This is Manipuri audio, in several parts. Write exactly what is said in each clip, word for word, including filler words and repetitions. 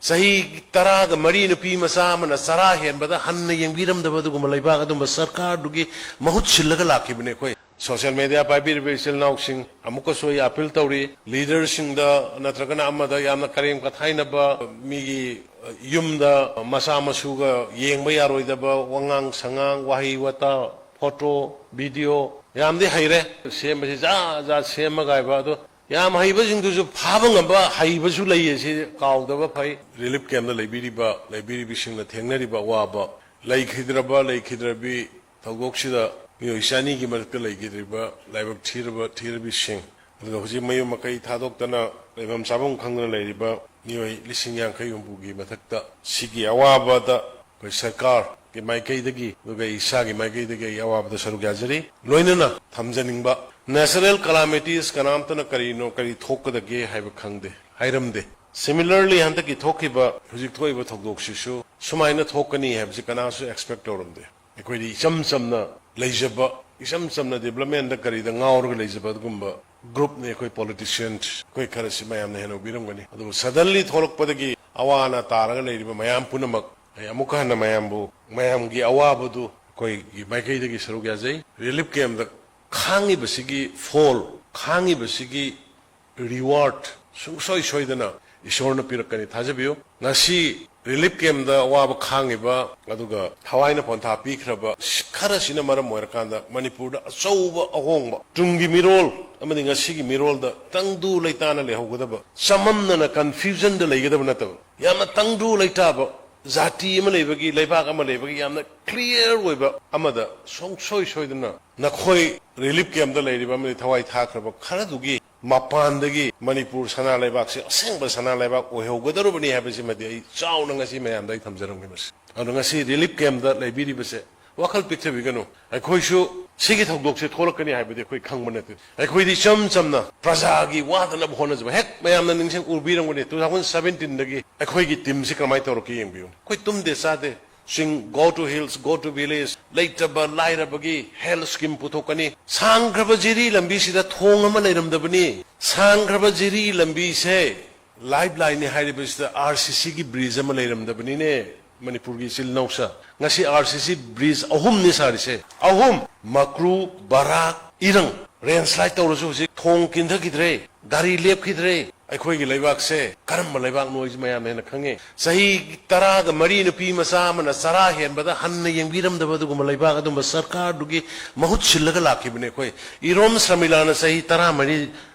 ꯆꯍꯤ ꯇꯔꯥꯒ ꯃꯔꯤ ꯅꯨꯄꯤ ꯃꯆꯥ ꯑꯃꯅ ꯆꯔꯥ ꯍꯦꯟꯕꯗ ꯍꯟꯅ ꯌꯦꯡꯕꯤꯔꯝꯗꯕ ꯑꯗꯨꯒꯨꯝꯕ ꯂꯩꯕꯥꯛ ꯑꯗꯨꯝꯕ ꯁꯔꯀꯥꯔꯗꯨꯒꯤ ꯃꯍꯨꯠ ꯁꯤꯜꯂꯒ ꯂꯥꯛꯈꯤꯕꯅꯤ ꯑꯩꯈꯣꯏ꯫ ꯁꯣꯁꯤꯌꯦꯜ ꯃꯦꯗꯤꯌꯥ ꯄꯥꯏꯕꯤꯔꯤꯕ ꯏꯆꯤꯜ ꯏꯅꯥꯎꯁꯤꯡ ꯑꯃꯨꯛꯀꯁꯨ ꯑꯩ ꯑꯥꯄꯤꯜ ꯇꯧꯔꯤ, ꯂꯤꯗꯔꯁꯤꯡꯗ ꯅꯠꯇ꯭ꯔꯒꯅ ꯑꯃꯗ ꯌꯥꯝꯅ ꯀꯔꯦꯝ ꯀꯊꯥꯏꯅꯕ, ꯃꯤꯒꯤ ꯌꯨꯝꯗ ꯃꯆꯥ ꯃꯁꯨꯒ ꯌꯦꯡꯕ ꯌꯥꯔꯣꯏꯗꯕ ꯋꯥꯉꯥꯡ ꯁꯉꯥꯡ, ꯋꯥꯍꯩ ꯋꯥꯇꯥ, ꯐꯣꯇꯣ, ꯚꯤꯗꯤꯑꯣ ꯌꯥꯝꯗꯤ ꯍꯩꯔꯦ꯫ ꯁꯦꯝꯕꯁꯤ ꯖꯥꯠ ꯖꯥꯠ ꯁꯦꯝꯃꯒ ꯍꯥꯏꯕ, ꯑꯗꯣ ꯌꯥꯝ ꯍꯩꯕꯁꯤꯡꯗꯨꯁꯨ ꯐꯥꯕ ꯉꯝꯕ ꯍꯩꯕꯁꯨ ꯂꯩꯌꯦ, ꯁꯤ ꯀꯥꯎꯗꯕ ꯐꯩ꯫ ꯔꯤꯂꯤꯐ ꯀꯦꯝꯞꯇ ꯂꯩꯕꯤꯔꯤꯕ, ꯂꯩꯕꯤꯔꯤꯕꯁꯤꯡꯅ ꯊꯦꯡꯅꯔꯤꯕ ꯑꯋꯥꯕ, ꯂꯩꯈꯤꯗ꯭ꯔꯕ, ꯂꯩꯈꯤꯗ꯭ꯔꯕꯤ ꯊꯧꯗꯣꯛꯁꯤꯗ ꯃꯤꯑꯣꯏ ꯆꯅꯤꯒꯤ ꯃꯔꯛꯇ ꯂꯩꯈꯤꯗ꯭ꯔꯤꯕ ꯂꯥꯏꯕꯛ ꯊꯤꯔꯕ ꯊꯤꯔꯕꯤꯁꯤꯡ, ꯑꯗꯨꯒ ꯍꯧꯖꯤꯛ ꯃꯌꯨꯝ ꯃꯀꯩ ꯊꯥꯗꯣꯛꯇꯅ ꯂꯩꯐꯝ ꯆꯥꯐꯝ ꯈꯪꯗꯅ ꯂꯩꯔꯤꯕ ꯃꯤꯑꯣꯏ ꯂꯤꯁꯤꯡ ꯌꯥꯡꯈꯩ ꯍꯨꯝꯐꯨꯒꯤ ꯃꯊꯛꯇ ꯁꯤꯒꯤ ꯑꯋꯥꯕꯗ ꯑꯩꯈꯣꯏ ꯁꯔꯀꯥꯔꯒꯤ ꯃꯥꯏꯀꯩꯗꯒꯤ, ꯑꯗꯨꯒ ꯑꯩ ꯏꯁꯥꯒꯤ ꯃꯥꯏꯀꯩꯗꯒꯤ ꯑꯩ ꯑꯋꯥꯕꯗ ꯁꯔꯨꯛ ꯌꯥꯖꯔꯤ꯫ ꯂꯣꯏꯅꯅ ꯊꯝꯖꯅꯤꯡꯕ, natural calamities ꯀꯅꯥꯝꯇꯅ ꯀꯔꯤꯅꯣ, ꯀꯔꯤ ꯊꯣꯛꯀꯗꯒꯦ ꯍꯥꯏꯕ ꯈꯪꯗꯦ, ꯍꯥꯏꯔꯝꯗꯦ꯫ Similarly, ꯍꯟꯗꯛꯀꯤ ꯊꯣꯛꯈꯤꯕ, ꯍꯧꯖꯤꯛ ꯊꯣꯛꯏꯕ ꯊꯧꯗꯣꯛꯁꯤꯁꯨ ꯁꯨꯃꯥꯏꯅ ꯊꯣꯛꯀꯅꯤ ꯍꯥꯏꯕꯁꯤ ꯀꯅꯥꯁꯨ expect ꯇꯧꯔꯝꯗꯦ꯫ ꯑꯩꯈꯣꯏꯗꯤ ꯏꯆꯝ ꯆꯝꯅ ꯂꯩꯖꯕ, ꯏꯆꯝ ꯆꯝꯅ developmentꯗ ꯀꯔꯤꯗ ꯉꯥꯎꯔꯒ ꯂꯩꯖꯕ ꯑꯗꯨꯒꯨꯝꯕ groupꯅꯤ ꯑꯩꯈꯣꯏ politicians, ꯑꯩꯈꯣꯏ ꯈꯔꯁꯤ ꯃꯌꯥꯝꯅ ꯍꯦꯟꯅ ꯎꯕꯤꯔꯝꯒꯅꯤ꯫ ꯑꯗꯨꯕꯨ suddenly ꯊꯣꯛꯂꯛꯄꯗꯒꯤ ꯑꯋꯥ ꯑꯅꯥ ꯇꯥꯔꯒ ꯂꯩꯔꯤꯕ ꯃꯌꯥꯝ ꯄꯨꯝꯅꯃꯛ, ꯑꯩ ꯑꯃꯨꯛꯀ ꯍꯟꯅ ꯃꯌꯥꯝꯕꯨ, ꯃꯌꯥꯝꯒꯤ ꯑꯋꯥꯕꯗꯨ ꯑꯩꯈꯣꯏꯒꯤ ꯃꯥꯏꯀꯩꯗꯒꯤ ꯁꯔꯨꯛ ꯌꯥꯖꯩ꯫ ꯔꯤꯂꯤꯐ ꯀꯦꯝꯞꯇ ꯈꯥꯡꯉꯤꯕꯁꯤꯒꯤ ꯐꯣꯜ, ꯈꯥꯡꯉꯤꯕꯁꯤꯒꯤ reward ꯁꯨꯡꯁꯣꯏ ꯁꯣꯏꯗꯅ ꯏꯁꯣꯔꯅ ꯄꯤꯔꯛꯀꯅꯤ, ꯊꯥꯖꯕꯤꯌꯨ꯫ ꯉꯁꯤ ꯔꯤꯂꯤꯐ ꯀꯦꯝꯞꯇ ꯑꯋꯥꯕ ꯈꯥꯡꯉꯤꯕ ꯑꯗꯨꯒ ꯊꯋꯥꯏꯅ ꯄꯣꯟꯊꯥ ꯄꯤꯈ꯭ꯔꯕ ꯈꯔꯁꯤꯅ ꯃꯔꯝ ꯑꯣꯏꯔꯀꯥꯟꯗ ꯃꯅꯤꯄꯨꯔꯗ ꯑꯆꯧꯕ ꯑꯍꯣꯡꯕ, ꯇꯨꯡꯒꯤ ꯃꯤꯔꯣꯜ ꯑꯃꯗꯤ ꯉꯁꯤꯒꯤ ꯃꯤꯔꯣꯜꯗ ꯇꯪꯗꯨ ꯂꯩꯇꯥꯅ ꯂꯩꯍꯧꯒꯗꯕ, ꯆꯃꯝꯅꯅ confusionꯗ ꯂꯩꯒꯗꯕ ꯅꯠꯇꯕ, ꯌꯥꯝꯅ ꯇꯪꯗꯨ ꯂꯩꯇꯥꯕ ꯖꯥꯇꯤ ꯑꯃ ꯂꯩꯕꯒꯤ, ꯂꯩꯕꯥꯛ ꯑꯃ ꯂꯩꯕꯒꯤ ꯌꯥꯝꯅ clear ꯑꯣꯏꯕ ꯑꯃꯗ ꯁꯨꯡꯁꯣꯏ ꯁꯣꯏꯗꯅ ꯅꯈꯣꯏ ꯔꯤꯂꯤꯐ ꯀꯦꯝꯞꯇ ꯂꯩꯔꯤꯕ ꯑꯃꯗꯤ ꯊꯋꯥꯏ ꯊꯥꯈ꯭ꯔꯕ ꯈꯔꯗꯨꯒꯤ ꯃꯄꯥꯟꯗꯒꯤ ꯃꯅꯤꯄꯨꯔ ꯁꯅꯥ ꯂꯩꯕꯥꯛꯁꯦ ꯑꯁꯦꯡꯕ ꯁꯅꯥ ꯂꯩꯕꯥꯛ ꯑꯣꯏꯍꯧꯒꯗꯧꯔꯕꯅꯤ ꯍꯥꯏꯕꯁꯤꯃꯗꯤ ꯑꯩ ꯆꯥꯎꯅ ꯉꯁꯤ ꯃꯌꯥꯝꯗ ꯑꯩ ꯊꯝꯖꯔꯝꯒꯦ꯫ ꯃꯁꯤ ꯑꯗꯨꯅ ꯉꯁꯤ ꯔꯤꯂꯤꯐ ꯀꯦꯝꯞꯇ ꯂꯩꯕꯤꯔꯤꯕꯁꯦ ꯋꯥꯈꯜ ꯄꯤꯛꯊꯕꯤꯒꯅꯨ꯫ ꯑꯩꯈꯣꯏꯁꯨ ꯁꯤꯒꯤ ꯊꯧꯗꯣꯛꯁꯦ ꯊꯣꯛꯂꯛꯀꯅꯤ ꯍꯥꯏꯕꯗꯤ ꯑꯩꯈꯣꯏ ꯈꯪꯕ ꯅꯠꯇꯦ꯫ ꯑꯩꯈꯣꯏꯗꯤ ꯏꯆꯝ ꯆꯝꯅ ꯄ꯭ꯔꯖꯥꯒꯤ ꯋꯥꯗꯅꯕ ꯍꯣꯠꯅꯖꯕ, ꯍꯦꯛ ꯃꯌꯥꯝꯅ ꯅꯤꯡꯁꯤꯡ ꯎꯕꯤꯔꯝꯒꯅꯤ, two thousand seventeenꯗꯒꯤ ꯑꯩꯈꯣꯏꯒꯤ teamꯁꯤ ꯀꯔꯝꯍꯥꯏꯅ ꯇꯧꯔꯛꯀꯦ ꯌꯦꯡꯕꯤꯌꯨ꯫ ꯑꯩꯈꯣꯏ ꯇꯨꯝꯗꯦ ꯆꯥꯗꯦ, ꯆꯤꯡ, go to hills, go to village, ꯂꯩꯇꯕ ꯂꯥꯏꯔꯕꯒꯤ health scheme ꯄꯨꯊꯣꯛꯀꯅꯤ꯫ ꯁꯥꯡꯈ꯭ꯔꯕ ꯖꯤꯔꯤ ꯂꯝꯕꯤꯁꯤꯗ ꯊꯣꯡ ꯑꯃ ꯂꯩꯔꯝꯗꯕꯅꯤ꯫ ꯁꯥꯡꯈ꯭ꯔꯕ ꯖꯤꯔꯤ ꯂꯝꯕꯤꯁꯦ ꯂꯥꯏꯐ ꯂꯥꯏꯟꯅꯤ ꯍꯥꯏꯔꯤꯕꯁꯤꯗ ꯑꯥꯔ ꯁꯤ ꯁꯤꯒꯤ ꯕ꯭ꯔꯤꯖ ꯑꯃ ꯂꯩꯔꯝꯗꯕꯅꯤꯅꯦ꯫ ꯃꯅꯤꯄꯨꯔꯒꯤ ꯏꯆꯤꯜ ꯏꯅꯥꯎꯁꯦ, ꯉꯁꯤ ꯑꯥꯔ ꯁꯤ ꯁꯤ ꯕ꯭ꯔꯤꯖ ꯑꯍꯨꯝꯅꯤ ꯁꯥꯔꯤꯁꯦ꯫ ꯑꯍꯨꯝ, ꯃꯀ꯭ꯔꯨ, ꯕꯔꯥꯛ, ꯏꯔꯪ꯫ ꯂꯦꯟꯁ꯭ꯂꯥꯏꯗ ꯇꯧꯔꯁꯨ ꯍꯧꯖꯤꯛ ꯊꯣꯡ ꯀꯤꯟꯊꯈꯤꯗ꯭ꯔꯦ, ꯒꯥꯔꯤ ꯂꯦꯞꯈꯤꯗ꯭ꯔꯦ꯫ ꯑꯩꯈꯣꯏꯒꯤ ꯂꯩꯕꯥꯛꯁꯦ ꯀꯔꯝꯕ ꯂꯩꯕꯥꯛꯅꯣ ꯍꯥꯏꯁꯤ ꯃꯌꯥꯝꯅ ꯍꯦꯟꯅ ꯈꯪꯉꯦ꯫ ꯆꯍꯤ ꯇꯔꯥꯒ ꯃꯔꯤ ꯅꯨꯄꯤ ꯃꯆꯥ ꯑꯃꯅ ꯆꯔꯥ ꯍꯦꯟꯕꯗ ꯍꯟꯅ ꯌꯦꯡꯕꯤꯔꯝꯗꯕ ꯑꯗꯨꯒꯨꯝꯕ ꯂꯩꯕꯥꯛ, ꯑꯗꯨꯒꯨꯝꯕ ꯁꯔꯀꯥꯔꯗꯨꯒꯤ ꯃꯍꯨꯠ ꯁꯤꯜꯂꯒ ꯂꯥꯛꯈꯤꯕꯅꯦ ꯑꯩꯈꯣꯏ꯫ ꯏꯔꯣꯝ ꯁꯔꯃꯤꯂꯥꯅ ꯆꯍꯤ ꯇꯔꯥꯃꯔꯤ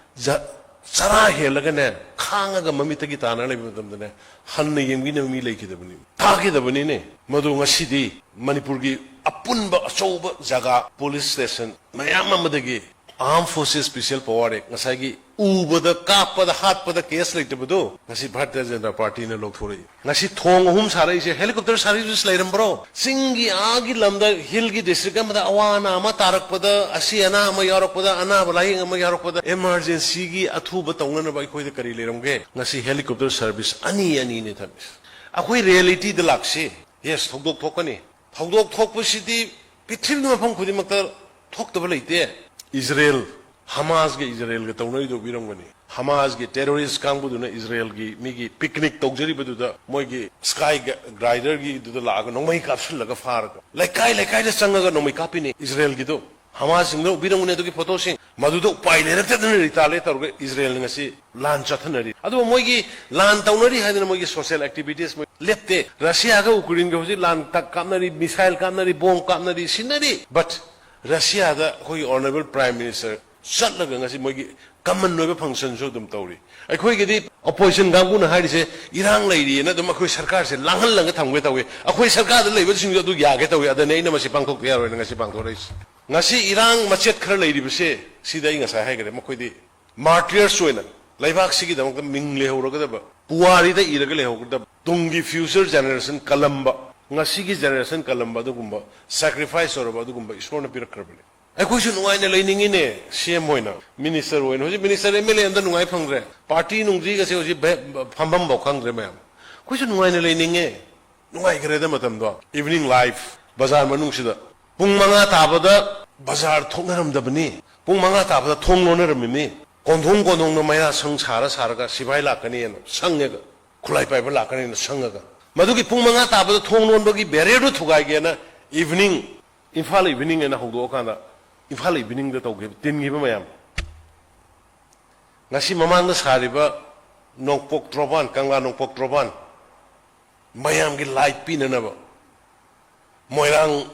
ꯖ-, ꯆꯔꯥ ꯍꯦꯜꯂꯒꯅꯦ, ꯈꯥꯡꯉꯒ ꯃꯃꯤꯠꯇꯒꯤ ꯇꯥꯅ ꯂꯩꯕ ꯃꯇꯝꯗꯅꯦ, ꯍꯟꯅ ꯌꯦꯡꯕꯤꯅꯕ ꯃꯤ ꯂꯩꯈꯤꯗꯕꯅꯤ, ꯊꯥꯈꯤꯗꯕꯅꯤꯅꯦ꯫ ꯃꯗꯨ ꯉꯁꯤꯗꯤ ꯃꯅꯤꯄꯨꯔꯒꯤ ꯑꯄꯨꯟꯕ ꯑꯆꯧꯕ ꯖꯒꯥ, ꯄꯨꯂꯤꯁ ꯁ꯭ꯇꯦꯁꯟ ꯃꯌꯥꯝ ꯑꯃꯗꯒꯤ ꯑꯥꯔꯝ ꯐꯣꯔꯁꯦꯁ ꯁ꯭ꯄꯦꯁꯤꯌꯦꯜ ꯄꯋꯥꯔ ꯑꯦꯛ, ꯉꯁꯥꯏꯒꯤ ꯎꯕꯗ, ꯀꯥꯞꯄꯗ, ꯍꯥꯠꯄꯗ ꯀꯦꯁ ꯂꯩꯇꯕꯗꯣ ꯉꯁꯤ ꯚꯥꯔꯇꯤꯌ ꯖꯅꯇꯥ ꯄꯥꯔꯇꯤꯅ ꯂꯧꯊꯣꯔꯛꯏ꯫ ꯉꯁꯤ ꯊꯣꯡ ꯑꯍꯨꯝ ꯁꯥꯔꯛꯏꯁꯦ, ꯍꯦꯂꯤꯀꯣꯞꯇꯔ ꯁꯥꯔꯚꯤꯁ ꯂꯩꯔꯝꯕ꯭ꯔꯣ? ꯆꯤꯡꯒꯤ ꯑꯥꯒꯤ ꯂꯝꯗ, ꯍꯤꯜꯒꯤ ꯗꯤꯁꯇ꯭ꯔꯤꯛ ꯑꯃꯗ ꯑꯋꯥ ꯑꯅꯥ ꯑꯃ ꯇꯥꯔꯛꯄꯗ, ꯑꯁꯤ ꯑꯅꯥ ꯑꯃ ꯌꯥꯎꯔꯛꯄꯗ, ꯑꯅꯥꯕ ꯂꯥꯌꯦꯡ ꯑꯃ ꯌꯥꯎꯔꯛꯄꯗ, ꯏꯃꯥꯔꯖꯦꯟꯁꯤꯒꯤ ꯑꯊꯨꯕ ꯇꯧꯅꯅꯕ ꯑꯩꯈꯣꯏꯗ ꯀꯔꯤ ꯂꯩꯔꯝꯒꯦ? ꯉꯁꯤ ꯍꯦꯂꯤꯀꯣꯞꯇꯔ ꯁꯥꯔꯚꯤꯁ ꯑꯅꯤ ꯑꯅꯤꯅꯤ ꯊꯝꯃꯤꯁꯦ꯫ ꯑꯩꯈꯣꯏ ꯔꯤꯌꯦꯂꯤꯇꯤꯗ ꯂꯥꯛꯁꯤ꯫ ꯌꯦꯁ, ꯊꯧꯗꯣꯛ ꯊꯣꯛꯀꯅꯤ꯫ ꯊꯧꯗꯣꯛ ꯊꯣꯛꯄꯁꯤꯗꯤ ꯄ꯭ꯔꯤꯊꯤꯕꯤ ꯃꯐꯝ ꯈꯨꯗꯤꯡꯃꯛꯇ ꯊꯣꯛꯇꯕ ꯂꯩꯇꯦ꯫ ꯏꯖꯔꯦꯜ, ꯍꯃꯥꯁꯒ ꯏꯖꯔꯦꯜꯒ ꯇꯧꯅꯔꯤꯗꯣ ꯎꯕꯤꯔꯝꯒꯅꯤ꯫ ꯍꯃꯥꯁꯒꯤ ꯇꯦꯔꯣꯔꯤꯁ ꯀꯥꯡꯕꯨꯗꯨꯅ ꯏꯖꯔꯦꯜꯒꯤ ꯃꯤꯒꯤ ꯄꯤꯛꯅꯤꯛ ꯇꯧꯖꯔꯤꯕꯗꯨꯗ ꯃꯣꯏꯒꯤ ꯁ꯭ꯀꯥꯏ ꯒ-, ꯒ꯭ꯂꯥꯏꯗꯔꯒꯤꯗꯨꯗ ꯂꯥꯛꯑꯒ ꯅꯣꯡꯃꯩ ꯀꯥꯞꯁꯤꯜꯂꯒ ꯐꯥꯔꯒ ꯂꯩꯀꯥꯏ ꯂꯩꯀꯥꯏꯗ ꯆꯪꯉꯒ ꯅꯣꯡꯃꯩ ꯀꯥꯞꯄꯤꯅꯤ ꯏꯖꯔꯦꯜꯒꯤꯗꯣ꯫ ꯍꯃꯥꯁꯁꯤꯡꯗꯣ ꯎꯕꯤꯔꯝꯒꯅꯤ ꯑꯗꯨꯒꯤ ꯐꯣꯇꯣꯁꯤꯡ꯫ ꯃꯗꯨꯗ ꯎꯄꯥꯏ ꯂꯩꯔꯛꯇꯗꯅ ꯔꯤꯇꯥꯂꯤꯌꯦꯠ ꯇꯧꯔꯒ ꯏꯖꯔꯦꯜꯅ ꯉꯁꯤ ꯂꯥꯟ ꯆꯠꯊꯅꯔꯤ꯫ ꯑꯗꯨꯕꯨ ꯃꯣꯏꯒꯤ ꯂꯥꯟ ꯇꯧꯅꯔꯤ ꯍꯥꯏꯗꯅ ꯃꯣꯏꯒꯤ ꯁꯣꯁꯤꯌꯦꯜ ꯑꯦꯛꯇꯤꯚꯤꯇꯤꯁ ꯃꯣꯏ ꯂꯦꯞꯇꯦ꯫ ꯔꯁꯤꯌꯥꯒ ꯎꯀ꯭ꯔꯦꯟꯒ ꯍꯧꯖꯤꯛ ꯂꯥꯟ ꯇꯛ ꯀꯥꯞꯅꯔꯤ, ꯃꯤꯁꯥꯏꯜ ꯀꯥꯞꯅꯔꯤ, ꯕꯣꯝ ꯀꯥꯞꯅꯔꯤ, ꯁꯤꯟꯅꯔꯤ꯫ ꯕꯠ ꯔꯁꯤꯌꯥꯗ ꯑꯩꯈꯣꯏꯒꯤ ꯑꯣꯅꯔꯦꯕꯜ ꯄ꯭ꯔꯥꯏꯝ ꯃꯤꯅꯤꯁꯇꯔ ꯆꯠꯂꯒ ꯉꯁꯤ ꯃꯣꯏꯒꯤ ꯀꯃꯟ ꯑꯣꯏꯕ ꯐꯪꯁꯟꯁꯨ ꯑꯗꯨꯝ ꯇꯧꯔꯤ꯫ ꯑꯩꯈꯣꯏꯒꯤꯗꯤ ꯑꯣꯄꯣꯖꯤꯁꯟ ꯀꯥꯡꯕꯨꯅ ꯍꯥꯏꯔꯤꯁꯦ ꯏꯔꯥꯡ ꯂꯩꯔꯤꯑꯅ ꯑꯗꯨꯝ ꯑꯩꯈꯣꯏ ꯁꯔꯀꯥꯔꯁꯦ ꯂꯥꯡꯍꯜꯂꯒ ꯊꯝꯒꯦ ꯇꯧꯏ꯫ ꯑꯩꯈꯣꯏ ꯁꯔꯀꯥꯔꯗ ꯂꯩꯕꯁꯤꯡꯁꯨ ꯑꯗꯨ ꯌꯥꯒꯦ ꯇꯧꯏ꯫ ꯑꯗꯨꯅ ꯑꯩꯅ ꯃꯁꯤ ꯄꯥꯡꯊꯣꯛꯇ ꯌꯥꯔꯣꯏꯅ ꯉꯁꯤ ꯄꯥꯡꯊꯣꯔꯛꯏꯁꯦ꯫ ꯉꯁꯤ ꯏꯔꯥꯡ ꯃꯆꯦꯠ ꯈꯔ ꯂꯩꯔꯤꯕꯁꯦ ꯁꯤꯗ ꯑꯩ ꯉꯁꯥꯏ ꯍꯥꯏꯈ꯭ꯔꯦ, ꯃꯈꯣꯏꯗꯤ ꯃꯥꯔꯇꯤꯌꯔꯁ ꯑꯣꯏꯅ ꯂꯩꯕꯥꯛꯁꯤꯒꯤꯗꯃꯛꯇ ꯃꯤꯡ ꯂꯩꯍꯧꯔꯒꯗꯕ, ꯄꯨꯋꯥꯔꯤꯗ ꯏꯔꯒ ꯂꯩꯍꯧꯒꯗꯕ, ꯇꯨꯡꯒꯤ ꯐ꯭ꯌꯨꯆꯔ ꯖꯦꯅꯦꯔꯦꯁꯟ ꯀꯜꯂꯝꯕ, ꯉꯁꯤꯒꯤ ꯖꯦꯅꯦꯔꯦꯁꯟ ꯀꯜꯂꯝꯕ ꯑꯗꯨꯒꯨꯝꯕ, ꯁꯦꯀ꯭ꯔꯤꯐꯥꯏꯁ ꯇꯧꯔꯕ ꯑꯗꯨꯒꯨꯝꯕ ꯏꯁꯣꯔꯅ ꯄꯤꯔꯛꯈ꯭ꯔꯕꯅꯤ꯫ ꯑꯩꯈꯣꯏꯁꯨ ꯅꯨꯡꯉꯥꯏꯅ ꯂꯩꯅꯤꯡꯉꯤꯅꯦ, ꯁꯤ ꯑꯦꯝ ꯑꯣꯏꯅ, ꯃꯤꯅꯤꯁꯇꯔ ꯑꯣꯏꯅ꯫ ꯍꯧꯖꯤꯛ ꯃꯤꯅꯤꯁꯇꯔ, ꯑꯦꯝ ꯑꯦꯜ ꯑꯦ ꯑꯝꯇ ꯅꯨꯡꯉꯥꯏ ꯐꯪꯗ꯭ꯔꯦ꯫ ꯄꯥꯔꯇꯤ ꯅꯨꯡꯇꯤꯒꯁꯦ ꯍꯧꯖꯤꯛ ꯚꯦ-, ꯐꯝꯐꯝꯐꯥꯎ ꯈꯪꯗ꯭ꯔꯦ ꯃꯌꯥꯝ꯫ ꯑꯩꯈꯣꯏꯁꯨ ꯅꯨꯡꯉꯥꯏꯅ ꯂꯩꯅꯤꯡꯉꯦ꯫ ꯅꯨꯡꯉꯥꯏꯈ꯭ꯔꯦꯗ ꯃꯇꯝꯗꯣ꯫ ꯏꯚꯤꯅꯤꯡ ꯂꯥꯏꯐ, ꯕꯖꯥꯔ ꯃꯅꯨꯡꯁꯤꯗ ꯄꯨꯡ ꯃꯉꯥ ꯇꯥꯕꯗ ꯕꯖꯥꯔ ꯊꯣꯛꯅꯔꯝꯗꯕꯅꯤ, ꯄꯨꯡ ꯃꯉꯥ ꯇꯥꯕꯗ ꯊꯣꯡ ꯂꯣꯟꯅꯔꯝꯃꯤꯅꯤ꯫ ꯀꯣꯟꯊꯣꯡ ꯀꯣꯟꯊꯣꯡꯗ ꯃꯩꯔꯥ ꯁꯪ ꯁꯥꯔ ꯁꯥꯔꯒ ꯁꯤꯐꯥꯏ ꯂꯥꯛꯀꯅꯤꯅ ꯁꯪꯉꯒ, ꯈꯨꯠꯂꯥꯏ ꯄꯥꯏꯕ ꯂꯥꯛꯀꯅꯤꯅ ꯁꯪꯉꯒ, ꯃꯗꯨꯒꯤ ꯄꯨꯡ ꯃꯉꯥ ꯇꯥꯕꯗ ꯊꯣꯡ ꯂꯣꯟꯕꯒꯤ barrier ꯗꯨ ꯊꯨꯒꯥꯏꯒꯦꯅ evening, ꯏꯝꯐꯥꯜ Evening ꯍꯥꯏꯅ ꯍꯧꯗꯣꯛꯑꯀꯥꯟꯗ ꯏꯝꯐꯥꯜ Evening ꯗ ꯇꯧꯈꯤꯕ, ꯇꯤꯟꯈꯤꯕ ꯃꯌꯥꯝ, ꯉꯁꯤ ꯃꯃꯥꯡꯗ ꯁꯥꯔꯤꯕ ꯅꯣꯡꯄꯣꯛ ꯇꯣꯔꯕꯥꯟ, ꯀꯪꯂꯥ ꯅꯣꯡꯄꯣꯛ ꯇꯣꯔꯕꯥꯟ, ꯃꯌꯥꯝꯒꯤ light ꯄꯤꯅꯅꯕ, ꯃꯣꯏꯔꯥꯡ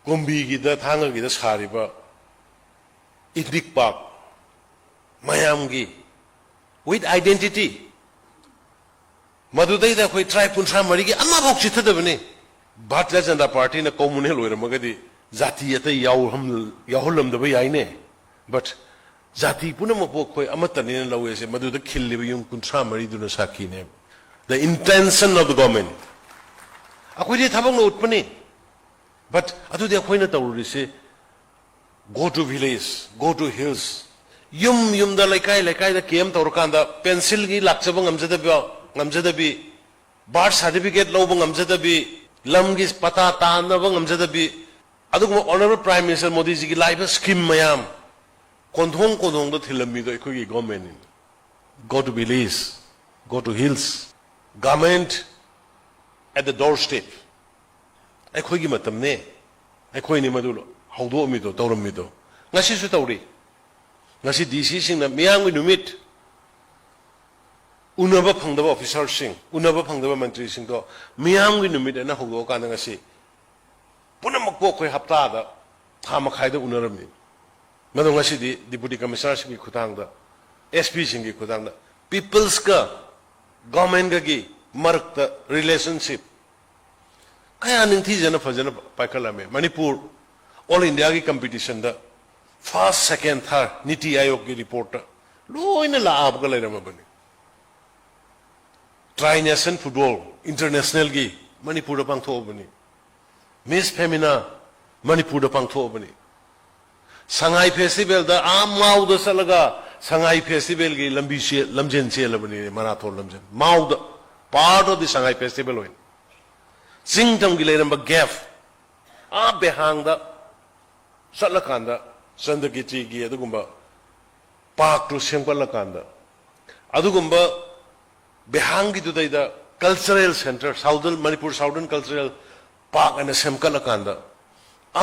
ꯀꯨꯝꯕꯤꯒꯤꯗ, ꯊꯥꯡꯒꯒꯤꯗ ꯁꯥꯔꯤꯕ ꯏꯗꯤꯛ ꯄꯥꯛ, ꯃꯌꯥꯝꯒꯤ with identity, ꯃꯗꯨꯗꯩꯗ ꯑꯩꯈꯣꯏ tribe ꯀꯨꯟꯊ꯭ꯔꯥ ꯃꯔꯤꯒꯤ ꯑꯃꯐꯥꯎ ꯆꯤꯠꯊꯗꯕꯅꯤ꯫ ꯚꯥꯔꯇꯤꯌ ꯖꯅꯇꯥ ꯄꯥꯔꯇꯤꯅ communal ꯑꯣꯏꯔꯝꯃꯒꯗꯤ ꯖꯥꯇꯤ ꯑꯇꯩ ꯌꯥꯎꯍꯟ-, ꯌꯥꯎꯍꯜꯂꯝꯗꯕ ꯌꯥꯏꯅꯦ꯫ But ꯖꯥꯇꯤ ꯄꯨꯝꯅꯃꯛꯄꯨ ꯑꯩꯈꯣꯏ ꯑꯃꯠꯇꯅꯦꯅ ꯂꯧꯋꯦꯁꯦ ꯃꯗꯨꯗ ꯈꯤꯜꯂꯤꯕ ꯌꯨꯝ ꯀꯨꯟꯊ꯭ꯔꯥ ꯃꯔꯤꯗꯨꯅ ꯁꯥꯈꯤꯅꯦꯕ꯫ The intention of the government꯫ ꯑꯩꯈꯣꯏꯗꯤ ꯊꯕꯛꯅ ꯎꯠꯄꯅꯤ꯫ But ꯑꯗꯨꯗꯤ ꯑꯩꯈꯣꯏꯅ ꯇꯧꯔꯨꯔꯤꯁꯤ, go to village, go to hills, ꯌꯨꯝ ꯌꯨꯝꯗ, ꯂꯩꯀꯥꯏ ꯂꯩꯀꯥꯏꯗ camp ꯇꯧꯔꯀꯥꯟꯗ pencil ꯒꯤ ꯂꯥꯛꯆꯕ ꯉꯝꯖꯗꯕ, ꯉꯝꯖꯗꯕꯤ, birth certificate ꯂꯧꯕ ꯉꯝꯖꯗꯕꯤ, ꯂꯝꯒꯤ ꯄꯇꯥ ꯇꯥꯅꯕ ꯉꯝꯖꯗꯕꯤ, ꯑꯗꯨꯒꯨꯝꯕ Honourable Prime Minister ꯃꯣꯗꯤꯖꯤꯒꯤ ꯂꯥꯛꯏꯕ scheme ꯃꯌꯥꯝ ꯀꯣꯟꯊꯣꯡ ꯀꯣꯟꯊꯣꯡꯗ ꯊꯤꯜꯂꯝꯃꯤꯗꯣ ꯑꯩꯈꯣꯏꯒꯤ government ꯅꯤ꯫ Go to village, go to hills, government at the doorstep꯫ ꯑꯩꯈꯣꯏꯒꯤ ꯃꯇꯝꯅꯦ, ꯑꯩꯈꯣꯏꯅꯤ ꯃꯗꯨ ꯍꯧꯗꯣꯛꯑꯝꯃꯤꯗꯣ, ꯇꯧꯔꯝꯃꯤꯗꯣ, ꯉꯁꯤꯁꯨ ꯇꯧꯔꯤ꯫ ꯉꯁꯤ DC ꯁꯤꯡꯅ ꯃꯤꯌꯥꯝꯒꯤ ꯅꯨꯃꯤꯠ, ꯎꯅꯕ ꯐꯪꯗꯕ officer ꯁꯤꯡ, ꯎꯅꯕ ꯐꯪꯗꯕ ꯃꯟꯇ꯭ꯔꯤꯁꯤꯡꯗꯣ ꯃꯤꯌꯥꯝꯒꯤ ꯅꯨꯃꯤꯠ ꯑꯅ ꯍꯧꯗꯣꯛꯑꯀꯥꯟꯗ ꯉꯁꯤ ꯄꯨꯝꯅꯃꯛꯄꯨ ꯑꯩꯈꯣꯏ ꯍꯞꯇꯥꯗ ꯊꯥ ꯃꯈꯥꯏꯗ ꯎꯅꯔꯝꯃꯤ꯫ ꯃꯗꯨ ꯉꯁꯤꯗꯤ Deputy Commissioner ꯁꯤꯡꯒꯤ ꯈꯨꯠꯊꯥꯡꯗ, SP ꯁꯤꯡꯒꯤ ꯈꯨꯠꯊꯥꯡꯗ, peoples ꯀ government ꯀꯒꯤ ꯃꯔꯛꯇ relationship ꯀꯌꯥ ꯅꯤꯡꯊꯤꯖꯅ ꯐꯖꯅ ꯄꯥꯏꯈꯠꯂꯝꯃꯦ꯫ ꯃꯅꯤꯄꯨꯔ All India ꯒꯤ competition ꯗ first, second, third NITI Aayog ꯀꯤ report ꯇ ꯂꯣꯏꯅ ꯂꯥꯛꯑꯕꯒ ꯂꯩꯔꯝꯃꯕꯅꯤ꯫ Tri Nation Football International ꯒꯤ ꯃꯅꯤꯄꯨꯔꯗ ꯄꯥꯡꯊꯣꯛꯑꯕꯅꯤ꯫ Miss Femina ꯃꯅꯤꯄꯨꯔꯗ ꯄꯥꯡꯊꯣꯛꯑꯕꯅꯤ꯫ ꯁꯉꯥꯏ festival ꯗ ꯑꯥ ꯃꯥꯎꯗ ꯆꯠꯂꯒ ꯁꯉꯥꯏ festival ꯒꯤ ꯂꯝꯕꯤ ꯆꯦ-, ꯂꯝꯖꯦꯟ ꯆꯦꯜꯂꯕꯅꯤ, marathon ꯂꯝꯖꯦꯟ꯫ ꯃꯥꯎꯗ, part of the Sangai festival ꯑꯣꯏꯅ꯫ ꯆꯤꯡ ꯇꯝꯒꯤ ꯂꯩꯔꯝꯕ gap, ꯑꯥ ꯕꯦꯍꯥꯡꯗ ꯆꯠꯂꯀꯥꯟꯗ ꯆꯟꯗ꯭ꯔꯀꯤꯔꯇꯤꯒꯤ ꯑꯗꯨꯒꯨꯝꯕ ꯄꯥꯔꯛꯇꯨ ꯁꯦꯝꯒꯠꯂꯀꯥꯟꯗ, ꯑꯗꯨꯒꯨꯝꯕ ꯕꯦꯍꯥꯡꯒꯤꯗꯨꯗꯩꯗ cultural centre, Southern, Manipur Southern Cultural Park ꯍꯥꯏꯅ ꯁꯦꯝꯒꯠꯂꯀꯥꯟꯗ,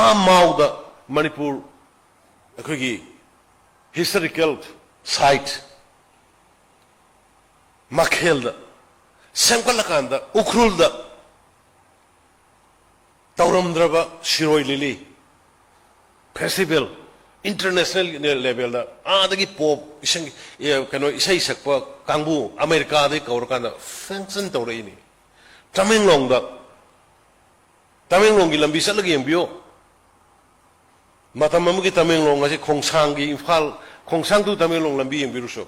ꯑꯥ ꯃꯥꯎꯗ ꯃꯅꯤꯄꯨꯔ ꯑꯩꯈꯣꯏꯒꯤ historical site ꯃꯈꯦꯜꯗ ꯁꯦꯝꯒꯠꯂꯀꯥꯟꯗ, ꯎꯈ꯭ꯔꯨꯜꯗ ꯇꯧꯔꯝꯗ꯭ꯔꯕ ꯁꯤꯔꯣꯏ ꯂꯤꯂꯤ festival, international levelꯗ, ꯑꯥꯗꯒꯤ pop ꯏꯁꯩ, ꯑꯦ, ꯀꯩꯅꯣ, ꯏꯁꯩ ꯁꯛꯄ ꯀꯥꯡꯕꯨ ꯑꯃꯦꯔꯤꯀꯥꯗꯒꯤ ꯀꯧꯔꯀꯥꯟꯗ function ꯇꯧꯔꯛꯏꯅꯤ꯫ ꯇꯃꯦꯡꯂꯣꯡꯗ, ꯇꯃꯦꯡꯂꯣꯡꯒꯤ ꯂꯝꯕꯤ ꯆꯠꯂꯒ ꯌꯦꯡꯕꯤꯌꯨ꯫ ꯃꯇꯝ ꯑꯃꯒꯤ ꯇꯃꯦꯡꯂꯣꯡ ꯑꯁꯤ ꯈꯣꯡꯁꯥꯡꯒꯤ ꯏꯝꯐꯥꯜ, ꯈꯣꯡꯁꯥꯡ to ꯇꯃꯦꯡꯂꯣꯡ ꯂꯝꯕꯤ ꯌꯦꯡꯕꯤꯔꯨꯁꯨ꯫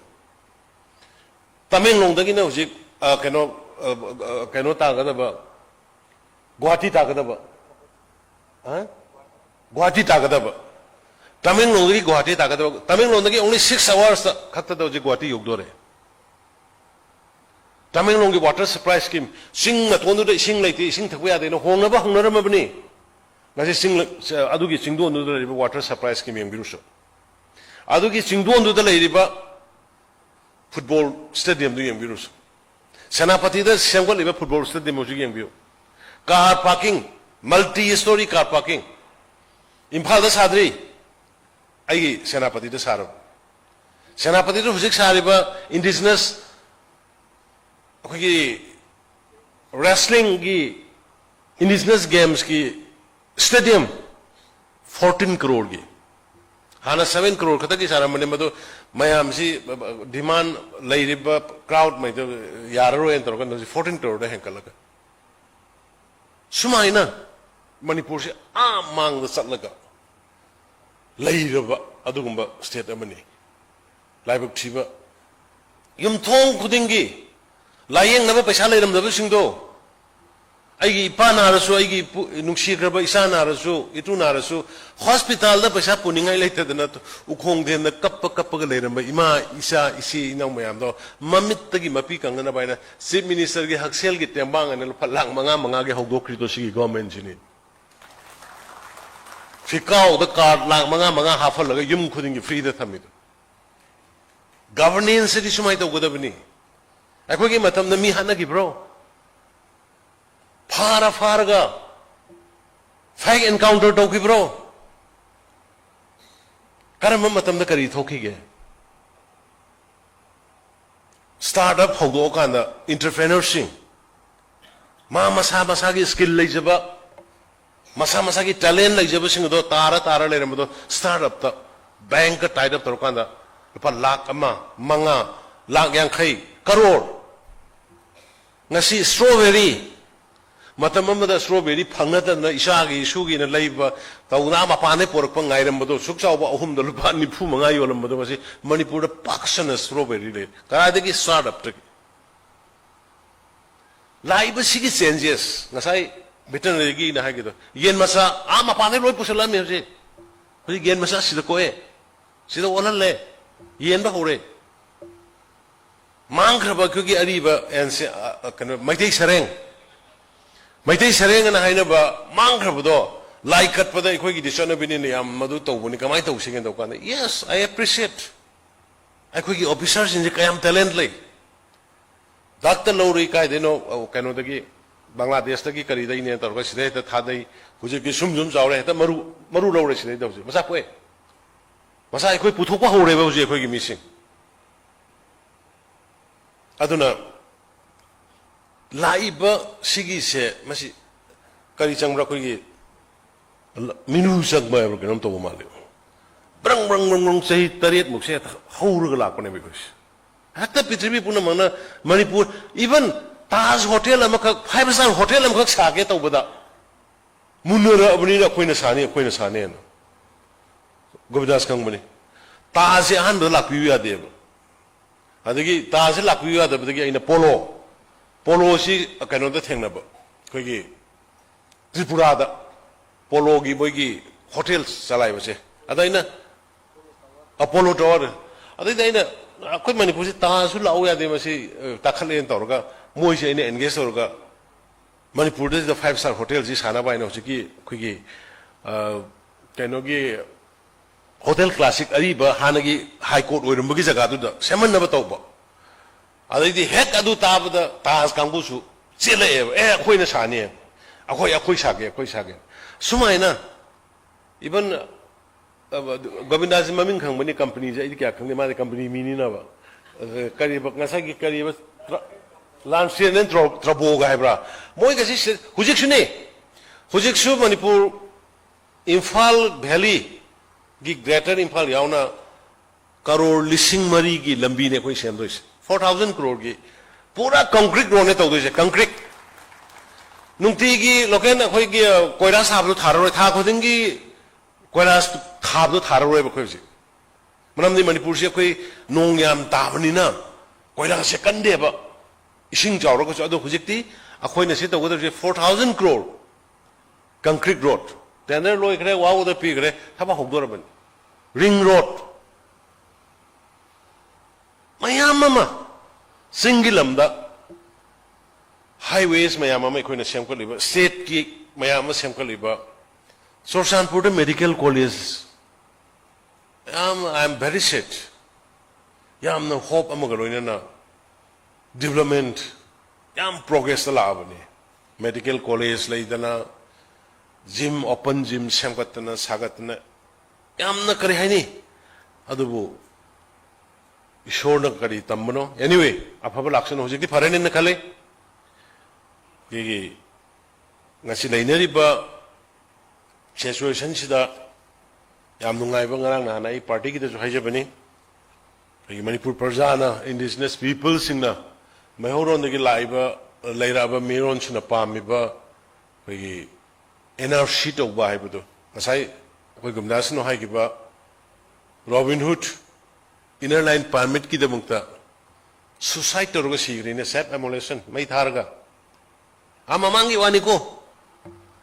ꯇꯃꯦꯡꯂꯣꯡꯗꯒꯤꯅ ꯍꯧꯖꯤꯛ, ꯑ, ꯀꯩꯅꯣ, ꯑ, ꯑ, ꯀꯩꯅꯣ ꯇꯥꯒꯗꯕ, ꯒꯨꯋꯥꯍꯥꯇꯤ ꯇꯥꯒꯗꯕ, ꯑ? ꯒꯨꯋꯥꯍꯥꯇꯤ ꯇꯥꯒꯗꯕ, ꯇꯃꯦꯡꯂꯣꯡꯗꯒꯤ ꯒꯨꯋꯥꯍꯥꯇꯤ ꯇꯥꯒꯗꯕ, ꯇꯃꯦꯡꯂꯣꯡꯗꯒꯤ only six hoursꯇ ꯈꯛꯇꯗ ꯍꯧꯖꯤꯛ ꯒꯨꯋꯥꯍꯥꯇꯤ ꯌꯧꯗꯣꯔꯦ꯫ ꯇꯃꯦꯡꯂꯣꯡꯒꯤ water supply scheme, ꯆꯤꯡ ꯃꯇꯣꯟꯗꯨꯗ ꯏꯁꯤꯡ ꯂꯩꯇꯦ, ꯏꯁꯤꯡ ꯊꯛꯄ ꯌꯥꯗꯦꯅ ꯍꯣꯡꯅꯕ ꯍꯧꯅꯔꯝꯃꯕꯅꯤ꯫ ꯉꯁꯤ ꯆꯤꯡ, ꯑꯗꯨꯒꯤ ꯆꯤꯡꯗꯣꯟꯗꯨꯗ ꯂꯩꯔꯤꯕ water supply scheme ꯌꯦꯡꯕꯤꯔꯨꯁꯨ꯫ ꯑꯗꯨꯒꯤ ꯆꯤꯡꯗꯣꯟꯗꯨꯗ ꯂꯩꯔꯤꯕ football stadiumꯗꯨ ꯌꯦꯡꯕꯤꯔꯨꯁꯨ꯫ ꯁꯦꯅꯥꯄꯇꯤꯗ ꯁꯦꯝꯒꯠꯂꯤꯕ football stadium ꯍꯧꯖꯤꯛ ꯌꯦꯡꯕꯤꯌꯨ꯫ Car parking, multi story car parking꯫ ꯏꯝꯐꯥꯜꯗ ꯁꯥꯗ꯭ꯔꯤ, ꯑꯩꯒꯤ ꯁꯦꯅꯥꯄꯇꯤꯗ ꯁꯥꯔꯕ꯫ ꯁꯦꯅꯥꯄꯇꯤꯗ ꯍꯧꯖꯤꯛ ꯁꯥꯔꯤꯕ indigenous, ꯑꯩꯈꯣꯏꯒꯤ wrestlingꯒꯤ, indigenous gamesꯀꯤ stadium fourteen crore꯫ ꯍꯥꯟꯅ seven crore ꯈꯛꯇꯒꯤ ꯁꯥꯔꯝꯕꯅꯦ, ꯃꯗꯨ ꯃꯌꯥꯝꯁꯤ demand ꯂꯩꯔꯤꯕ crowd ꯃꯩꯗꯨ ꯌꯥꯔꯔꯣꯏꯅ ꯇꯧꯔꯒ ꯍꯧꯖꯤꯛ fourteen croreꯗ ꯍꯦꯟꯀꯠꯂꯒ꯫ ꯁꯨꯃꯥꯏꯅ ꯃꯅꯤꯄꯨꯔꯁꯤ ꯑꯥ ꯃꯥꯡꯗ ꯆꯠꯂꯒ ꯂꯩꯔꯕ ꯑꯗꯨꯒꯨꯝꯕ state ꯑꯃꯅꯤ꯫ ꯂꯥꯏꯕꯛ ꯊꯤꯕ, ꯌꯨꯝꯊꯣꯡ ꯈꯨꯗꯤꯡꯒꯤ ꯂꯥꯏꯌꯦꯡꯅꯕ ꯄꯩꯁꯥ ꯂꯩꯔꯝꯗꯕꯁꯤꯡꯗꯣ, ꯑꯩꯒꯤ ꯏꯄꯥ ꯅꯥꯔꯁꯨ, ꯑꯩꯒꯤ ꯏꯄꯨ-, ꯅꯨꯡꯁꯤꯈ꯭ꯔꯕ ꯏꯆꯥ ꯅꯥꯔꯁꯨ, ꯏꯇꯨ ꯅꯥꯔꯁꯨ, hospitalꯗ ꯄꯩꯁꯥ ꯄꯨꯅꯤꯡꯉꯥꯏ ꯂꯩꯇꯗꯅ ꯎꯈꯣꯡ ꯊꯦꯝꯗ ꯀꯞꯄ ꯀꯞꯄꯒ ꯂꯩꯔꯝꯕ ꯏꯃꯥ, ꯏꯆꯥ, ꯏꯆꯦ, ꯏꯅꯥꯎ ꯃꯌꯥꯝꯗꯣ ꯃꯃꯤꯠꯇꯒꯤ ꯃꯄꯤ ꯀꯪꯅꯅꯕ ꯍꯥꯏꯅ Chief Ministerꯒꯤ ꯍꯛꯁꯦꯜꯒꯤ ꯇꯦꯡꯕꯥꯡ ꯑꯅ ꯂꯨꯄꯥ ꯂꯥꯈ ꯃꯉꯥ ꯃꯉꯥꯒꯤ ꯍꯧꯗꯣꯛꯈ꯭ꯔꯤꯗꯣ ꯁꯤꯒꯤ governmentꯁꯤꯅꯤ꯫ ꯐꯤꯀꯥꯎꯗ card ꯂꯥꯈ ꯃꯉꯥ ꯃꯉꯥ ꯍꯥꯞꯍꯜꯂꯒ ꯌꯨꯝ ꯈꯨꯗꯤꯡꯒꯤ freeꯗ ꯊꯝꯃꯤꯗꯣ꯫ ꯒꯚꯔꯅꯦꯟꯁꯁꯤꯗꯤ ꯁꯨꯃꯥꯏꯅ ꯇꯧꯒꯗꯕꯅꯤ꯫ ꯑꯩꯈꯣꯏꯒꯤ ꯃꯇꯝꯗ ꯃꯤ ꯍꯥꯠꯅꯈꯤꯕ꯭ꯔꯣ? ꯐꯥꯔ ꯐꯥꯔꯒ ꯐꯦꯛ ꯑꯦꯟꯀꯥꯎꯟꯇꯔ ꯇꯧꯈꯤꯕ꯭ꯔꯣ? ꯀꯔꯝꯕ ꯃꯇꯝꯗ ꯀꯔꯤ ꯊꯣꯛꯈꯤꯒꯦ? ꯁ꯭ꯇꯥꯔꯠ ꯑꯞ ꯍꯧꯗꯣꯛꯑꯀꯥꯟꯗ ꯏꯟꯇꯔꯄ꯭ꯔꯦꯅꯔꯁꯤꯡ, ꯃꯥ ꯃꯁꯥ ꯃꯁꯥꯒꯤ ꯁ꯭ꯀꯤꯜ ꯂꯩꯖꯕ, ꯃꯁꯥ ꯃꯁꯥꯒꯤ ꯇꯦꯂꯦꯟ ꯂꯩꯖꯕꯁꯤꯡ ꯑꯗꯣ ꯇꯥꯔ ꯇꯥꯔ ꯂꯩꯔꯝꯕꯗꯣ ꯁ꯭ꯇꯥꯔꯠ ꯑꯞꯇ, ꯕꯦꯡꯛꯀ ꯇꯥꯏꯠ ꯑꯞ ꯇꯧꯔꯀꯥꯟꯗ ꯂꯨꯄꯥ ꯂꯥꯈ ꯑꯃ, ꯃꯉꯥ, ꯂꯥꯈ ꯌꯥꯡꯈꯩ, ꯀꯔꯣꯔ꯫ ꯉꯁꯤ ꯁ꯭ꯇ꯭ꯔꯣꯕꯦꯔꯤ, ꯃꯇꯝ ꯑꯃꯗ ꯁ꯭ꯇ꯭ꯔꯣꯕꯦꯔꯤ ꯐꯪꯅꯗꯗꯅ ꯏꯆꯥꯒꯤ ꯏꯁꯨꯒꯤꯅ ꯂꯩꯕ ꯀꯧꯅꯥ ꯃꯄꯥꯟꯗꯩ ꯄꯣꯔꯛꯄ ꯉꯥꯏꯔꯝꯕꯗꯣ, ꯁꯨꯛ ꯆꯥꯎꯕ ꯑꯍꯨꯝꯗ ꯂꯨꯄꯥ ꯅꯤꯐꯨ ꯃꯉꯥ ꯌꯣꯜꯂꯝꯕꯗꯣ, ꯉꯁꯤ ꯃꯅꯤꯄꯨꯔꯗ ꯄꯥꯛ ꯁꯟꯅ ꯁ꯭ꯇ꯭ꯔꯣꯕꯦꯔꯤ ꯂꯩ꯫ ꯀꯗꯥꯏꯗꯒꯤ? ꯁ꯭ꯇꯥꯔꯠ ꯑꯞꯇꯒꯤ꯫ ꯂꯥꯛꯏꯕ ꯁꯤꯒꯤ ꯆꯦꯟꯖꯦꯁ, ꯉꯁꯥꯏ ꯚꯦꯇꯅꯔꯤꯒꯤꯅ ꯍꯥꯏꯒꯦꯗꯣ, ꯌꯦꯟ ꯃꯆꯥ ꯑꯥ ꯃꯄꯥꯟꯗꯩ ꯂꯣꯏ ꯄꯨꯁꯜꯂꯛꯑꯝꯃꯦ ꯍꯧꯖꯤꯛ꯫ ꯍꯧꯖꯤꯛ ꯌꯦꯟ ꯃꯆꯥ ꯁꯤꯗ ꯀꯣꯛꯑꯦ, ꯁꯤꯗ ꯑꯣꯜꯍꯜꯂꯦ, ꯌꯦꯟꯕ ꯍꯧꯔꯦ꯫ ꯃꯥꯡꯈ꯭ꯔꯕ ꯑꯩꯈꯣꯏꯒꯤ ꯑꯔꯤꯕ ꯑꯦꯟꯁꯦ-, ꯑ, ꯑ, ꯀꯩꯅꯣ, ꯃꯩꯇꯩ ꯁꯔꯦꯡ, ꯃꯩꯇꯩ ꯁꯔꯦꯡ ꯑꯅ ꯍꯥꯏꯅꯕ ꯃꯥꯡꯈ꯭ꯔꯕꯗꯣ, ꯂꯥꯏ ꯀꯠꯄꯗ ꯑꯩꯈꯣꯏꯒꯤꯗꯤ ꯆꯠꯅꯕꯤꯅꯤꯅ ꯌꯥꯝ ꯃꯗꯨ ꯇꯧꯕꯅꯤ, ꯀꯃꯥꯏꯅ ꯇꯧꯁꯤꯒꯦꯅ ꯇꯧ ꯀꯥꯟꯗ, yes, I appreciate꯫ ꯑꯩꯈꯣꯏꯒꯤ ꯑꯣꯐꯤꯁꯥꯔꯁꯤꯡꯁꯦ ꯀꯌꯥꯝ ꯇꯦꯂꯦꯟꯠ ꯂꯩ꯫ ꯗꯥꯛꯇ ꯂꯧꯔꯨꯏ ꯀꯥꯏꯗꯩꯅꯣ, ꯑ, ꯀꯩꯅꯣꯗꯒꯤ, ꯕꯪꯒ꯭ꯂꯥꯗꯦꯁꯇꯒꯤ ꯀꯔꯤꯗꯩꯅꯦ ꯇꯧꯔꯒ ꯁꯤꯗ ꯍꯦꯛꯇ ꯊꯥꯗꯩ꯫ ꯍꯧꯖꯤꯛꯇꯤ ꯁꯨꯝ ꯁꯨꯝ ꯆꯥꯎꯔꯦ, ꯍꯦꯛꯇ ꯃꯔꯨ, ꯃꯔꯨ ꯂꯧꯔꯦ ꯁꯤꯗꯩꯗ ꯍꯧꯖꯤꯛ꯫ ꯃꯆꯥ ꯄꯣꯛꯑꯦ꯫ ꯃꯆꯥ ꯑꯩꯈꯣꯏ ꯄꯨꯊꯣꯛꯄ ꯍꯧꯔꯦꯕ ꯍꯧꯖꯤꯛ ꯑꯩꯈꯣꯏꯒꯤ ꯃꯤꯁꯤꯡ꯫ ꯑꯗꯨꯅ ꯂꯥꯛꯏꯕ ꯁꯤꯒꯤꯁꯦ, ꯃꯁꯤ ꯀꯔꯤ ꯆꯪꯕ꯭ꯔꯥ? ꯑꯩꯈꯣꯏꯒꯤ ꯃꯤꯅꯨ ꯆꯪꯕ ꯍꯥꯏꯕ꯭ꯔꯥ ꯀꯩꯅꯣꯝ ꯇꯧꯕ ꯃꯥꯜꯂꯦ꯫ ꯕ꯭ꯔꯪ, ꯕ꯭ꯔꯪ, ꯕ꯭ꯔꯪ, ꯕ꯭ꯔꯪ ꯆꯍꯤ ꯇꯔꯦꯠꯃꯨꯛꯁꯦ ꯍꯦꯛꯇ ꯍꯧꯔꯒ ꯂꯥꯛꯄꯅꯦꯕ ꯑꯩꯈꯣꯏꯁꯦ꯫ ꯍꯦꯛꯇ ꯄ꯭ꯔꯤꯊꯤꯕꯤ ꯄꯨꯝꯅꯃꯛꯅ ꯃꯅꯤꯄꯨꯔ, even ꯇꯥꯖ ꯍꯣꯇꯦꯜ ꯑꯃꯈꯛ, ꯐꯥꯏꯚ ꯁ꯭ꯇꯥꯔ ꯍꯣꯇꯦꯜ ꯑꯃꯈꯛ ꯁꯥꯒꯦ ꯇꯧꯕꯗ ꯃꯨꯟꯅꯔꯛꯑꯕꯅꯤꯅ ꯑꯩꯈꯣꯏꯅ ꯁꯥꯅꯤ, ꯑꯩꯈꯣꯏꯅ ꯁꯥꯅꯤꯅ꯫ ꯒꯣꯕꯤꯟꯗꯥꯁ ꯈꯪꯕꯅꯤ꯫ ꯇꯥꯖꯁꯦ ꯑꯍꯥꯟꯕꯗ ꯂꯥꯛꯄꯤꯌꯨ ꯌꯥꯗꯦꯕ꯫ ꯑꯗꯒꯤ ꯇꯥꯖꯁꯦ ꯂꯥꯛꯄꯤꯌꯨ ꯌꯥꯗꯕꯗꯒꯤ ꯑꯩꯅ ꯄꯣꯂꯣ, ꯄꯣꯂꯣꯁꯤ ꯀꯩꯅꯣꯗ ꯊꯦꯡꯅꯕ, ꯑꯩꯈꯣꯏꯒꯤ ꯇ꯭ꯔꯤꯄꯨꯔꯥꯗ ꯄꯣꯂꯣꯒꯤ ꯃꯣꯏꯒꯤ ꯍꯣꯇꯦꯜ ꯆꯂꯥꯏꯕꯁꯦ꯫ ꯑꯗ ꯑꯩꯅ, ꯑꯄꯣꯂꯣ ꯇꯥꯋꯔ꯫ ꯑꯗꯩꯗꯤ ꯑꯩꯅ, "ꯑꯩꯈꯣꯏ ꯃꯅꯤꯄꯨꯔꯁꯤ ꯇꯥꯖꯁꯨ ꯂꯥꯛꯎ ꯌꯥꯗꯦ, ꯃꯁꯤ, ꯑ, ꯇꯥꯈꯠꯂꯦꯅ" ꯇꯧꯔꯒ ꯃꯣꯏꯁꯦ ꯑꯩꯅ ꯑꯦꯟꯒꯦꯖ ꯇꯧꯔꯒ ꯃꯅꯤꯄꯨꯔꯗ ꯐꯥꯏꯚ ꯁ꯭ꯇꯥꯔ ꯍꯣꯇꯦꯜꯁꯤ ꯁꯥꯟꯅꯕ ꯍꯥꯏꯅ ꯍꯧꯖꯤꯛꯀꯤ ꯑꯩꯈꯣꯏꯒꯤ, ꯑ, ꯀꯩꯅꯣꯒꯤ ꯍꯣꯇꯦꯜ ꯀ꯭ꯂꯥꯁꯤꯛ ꯑꯔꯤꯕ ꯍꯥꯟꯅꯒꯤ ꯍꯥꯏ ꯀꯣꯔꯠ ꯑꯣꯏꯔꯝꯕꯒꯤ ꯖꯒꯥꯗꯨꯗ ꯁꯦꯝꯍꯟꯅꯕ ꯇꯧꯕ꯫ ꯑꯗꯩꯗꯤ ꯍꯦꯛ ꯑꯗꯨ ꯇꯥꯕꯗ ꯇꯥꯖ ꯀꯥꯡꯕꯨꯁꯨ ꯆꯦꯜꯂꯛꯑꯦꯕ, "ꯑꯦ, ꯑꯩꯈꯣꯏꯅ ꯁꯥꯅꯤ, ꯑꯩꯈꯣꯏ, ꯑꯩꯈꯣꯏ ꯁꯥꯒꯦ, ꯑꯩꯈꯣꯏ ꯁꯥꯒꯦ"꯫ ꯁꯨꯃꯥꯏꯅ, even, ꯑ, ꯒꯣꯕꯤꯟꯗꯥꯁꯤ ꯃꯃꯤꯡ ꯈꯪꯕꯅꯤ, ꯀꯝꯄꯅꯤꯁꯦ ꯑꯩꯗꯤ ꯀꯌꯥ ꯈꯪꯗꯦ, ꯃꯥꯗꯤ ꯀꯝꯄꯅꯤ ꯃꯤꯅꯤꯅꯕ꯫ ꯑ, ꯀꯔꯤꯕ, ꯉꯁꯥꯏꯒꯤ ꯀꯔꯤꯕ, ꯇ꯭ꯔ-, ꯂꯥꯟꯁꯦꯟ ꯅꯠꯇ꯭ꯔꯣ, ꯇ꯭ꯔꯕꯣꯒ ꯍꯥꯏꯕ꯭ꯔꯥ? ꯃꯣꯏꯒꯁꯤ ꯁꯤ-, ꯍꯧꯖꯤꯛꯁꯨꯅꯦ, ꯍꯧꯖꯤꯛꯁꯨ ꯃꯅꯤꯄꯨꯔ ꯏꯝꯐꯥꯜ ꯚꯦꯂꯤꯒꯤ, ꯒ꯭ꯔꯦꯇꯔ ꯏꯝꯐꯥꯜ ꯌꯥꯎꯅ, ꯀꯔꯣꯔ ꯂꯤꯁꯤꯡ ꯃꯔꯤꯒꯤ ꯂꯝꯕꯤꯅꯦ ꯑꯩꯈꯣꯏ ꯁꯦꯝꯗꯣꯏꯁꯦ, four thousand crore ꯒꯤ꯫ ꯄꯨꯔꯥ concrete road ꯅꯦ ꯇꯧꯗꯣꯏꯁꯦ, concrete꯫ ꯅꯨꯡꯇꯤꯒꯤ ꯂꯣꯀꯦꯜ ꯑꯩꯈꯣꯏꯒꯤ, ꯑ, ꯀꯣꯏꯂꯥ ꯁꯥꯕꯗꯣ ꯊꯥꯔꯔꯣꯏ, ꯊꯥ ꯈꯨꯗꯤꯡꯒꯤ ꯀꯣꯏꯂꯥꯁ ꯊꯥꯕꯗꯣ ꯊꯥꯔꯔꯣꯏꯕ ꯑꯩꯈꯣꯏ ꯍꯧꯖꯤꯛ꯫ ꯃꯔꯝꯗꯤ ꯃꯅꯤꯄꯨꯔꯁꯤ ꯑꯩꯈꯣꯏ ꯅꯣꯡ ꯌꯥꯝ ꯇꯥꯕꯅꯤꯅ ꯀꯣꯏꯂꯥꯁꯁꯦ ꯀꯟꯗꯦꯕ, ꯏꯁꯤꯡ ꯆꯥꯎꯔꯒꯁꯨ꯫ ꯑꯗꯣ ꯍꯧꯖꯤꯛꯇꯤ ꯑꯩꯈꯣꯏꯅ ꯁꯤ ꯇꯧꯒꯗꯕꯁꯦ four thousand crore concrete road꯫ Tender ꯂꯣꯏꯈ꯭ꯔꯦ, ꯋꯥ ꯑꯣꯔꯗꯔ ꯄꯤꯈ꯭ꯔꯦ, ꯊꯕꯛ ꯍꯧꯗꯣꯔꯕꯅꯤ꯫ Ring road ꯃꯌꯥꯝ ꯑꯃ, ꯆꯤꯡꯒꯤ ꯂꯝꯗ highways ꯃꯌꯥꯝ ꯑꯃ ꯑꯩꯈꯣꯏꯅ ꯁꯦꯝꯒꯠꯂꯤꯕ, stateꯀꯤ ꯃꯌꯥꯝ ꯑꯃ ꯁꯦꯝꯒꯠꯂꯤꯕ, ꯆꯨꯔꯆꯥꯟꯄꯨꯔꯗ medical college, ꯌꯥꯝ, I am very sad, ꯌꯥꯝꯅ hope ꯑꯃꯒ ꯂꯣꯏꯅꯅ development, ꯌꯥꯝ progressꯇ ꯂꯥꯛꯑꯕꯅꯤ꯫ Medical college ꯂꯩꯗꯅ, gym, open gym ꯁꯦꯝꯒꯠꯇꯅ ꯁꯥꯒꯠꯇꯅ, ꯌꯥꯝꯅ ꯀꯔꯤ ꯍꯥꯏꯅꯤ, ꯑꯗꯨꯕꯨ ꯏꯁꯣꯔꯅ ꯀꯔꯤ ꯇꯝꯕꯅꯣ? Anyway, ꯑꯐꯕ ꯂꯥꯛꯁꯅꯨ, ꯍꯧꯖꯤꯛꯇꯤ ꯐꯔꯅꯤꯅ ꯈꯜꯂꯤ꯫ ꯑꯩꯈꯣꯏꯒꯤ ꯉꯁꯤ ꯂꯩꯅꯔꯤꯕ situationꯁꯤꯗ ꯌꯥꯝ ꯅꯨꯡꯉꯥꯏꯕ, ꯉꯔꯥꯡ ꯅꯍꯥꯟ ꯑꯩ partyꯒꯤꯗꯁꯨ ꯍꯥꯏꯖꯕꯅꯤ, ꯑꯩꯈꯣꯏꯒꯤ ꯃꯅꯤꯄꯨꯔ ꯄ꯭ꯔꯖꯥꯅ, indigenous peopleꯁꯤꯡꯅ ꯃꯩꯍꯧꯔꯣꯟꯗꯒꯤ ꯂꯥꯛꯏꯕ, ꯂꯩꯔꯛꯑꯕ ꯃꯤꯔꯣꯟꯁꯤꯡꯅ ꯄꯥꯝꯃꯤꯕ ꯑꯩꯈꯣꯏꯒꯤ NRC ꯇꯧꯕ ꯍꯥꯏꯕꯗꯨ, ꯉꯁꯥꯏ ꯑꯩꯈꯣꯏ ꯒꯣꯕꯤꯟꯗꯥꯁꯅ ꯍꯥꯏꯈꯤꯕ, Robinhood, inner line permitꯀꯤꯗꯃꯛꯇ suicide ꯇꯧꯔꯒ ꯁꯤꯈ꯭ꯔꯦꯅꯦ, self immolation, ꯃꯩ ꯊꯥꯔꯒ꯫ ꯑꯥ, ꯃꯃꯥꯡꯒꯤ ꯋꯥꯅꯤꯀꯣ,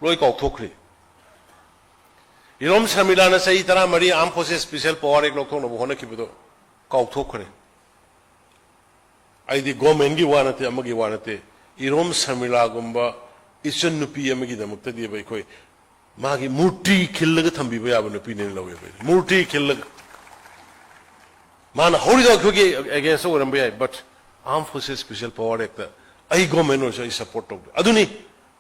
ꯂꯣꯏ ꯀꯥꯎꯊꯣꯛꯈ꯭ꯔꯦ꯫ ꯏꯔꯣꯝ ꯁꯔꯃꯤꯂꯥꯅ ꯆꯍꯤ ꯇꯔꯥꯃꯔꯤ Armed Forces Special Power Act ꯂꯧꯊꯣꯛꯅꯕ ꯍꯣꯠꯅꯈꯤꯕꯗꯣ ꯀꯥꯎꯊꯣꯛꯈ꯭ꯔꯦ꯫ ꯑꯩꯗꯤ governmentꯀꯤ ꯋꯥ ꯅꯠꯇꯦ, ꯑꯃꯒꯤ ꯋꯥ ꯅꯠꯇꯦ, ꯏꯔꯣꯝ ꯁꯔꯃꯤꯂꯥꯒꯨꯝꯕ ꯏꯆꯟ ꯅꯨꯄꯤ ꯑꯃꯒꯤꯗꯃꯛꯇꯗꯤꯕ ꯑꯩꯈꯣꯏ ꯃꯥꯒꯤ ꯃꯨꯔꯇꯤ ꯈꯤꯜꯂꯒ ꯊꯝꯕꯤꯕ ꯌꯥꯕ ꯅꯨꯄꯤꯅꯦꯅ ꯂꯧꯋꯦꯕ ꯑꯩꯗꯤ꯫ ꯃꯨꯔꯇꯤ ꯈꯤꯜꯂꯒ꯫ ꯃꯥꯅ ꯍꯧꯔꯤꯗꯣ ꯑꯩꯈꯣꯏꯒꯤ against ꯑꯣꯏꯔꯝꯕ ꯌꯥꯏ, but Armed Forces Special Power Act ꯑꯩ government ꯑꯣꯏꯔꯁꯨ ꯑꯩ support ꯇꯧꯗꯦ꯫ ꯑꯗꯨꯅꯤ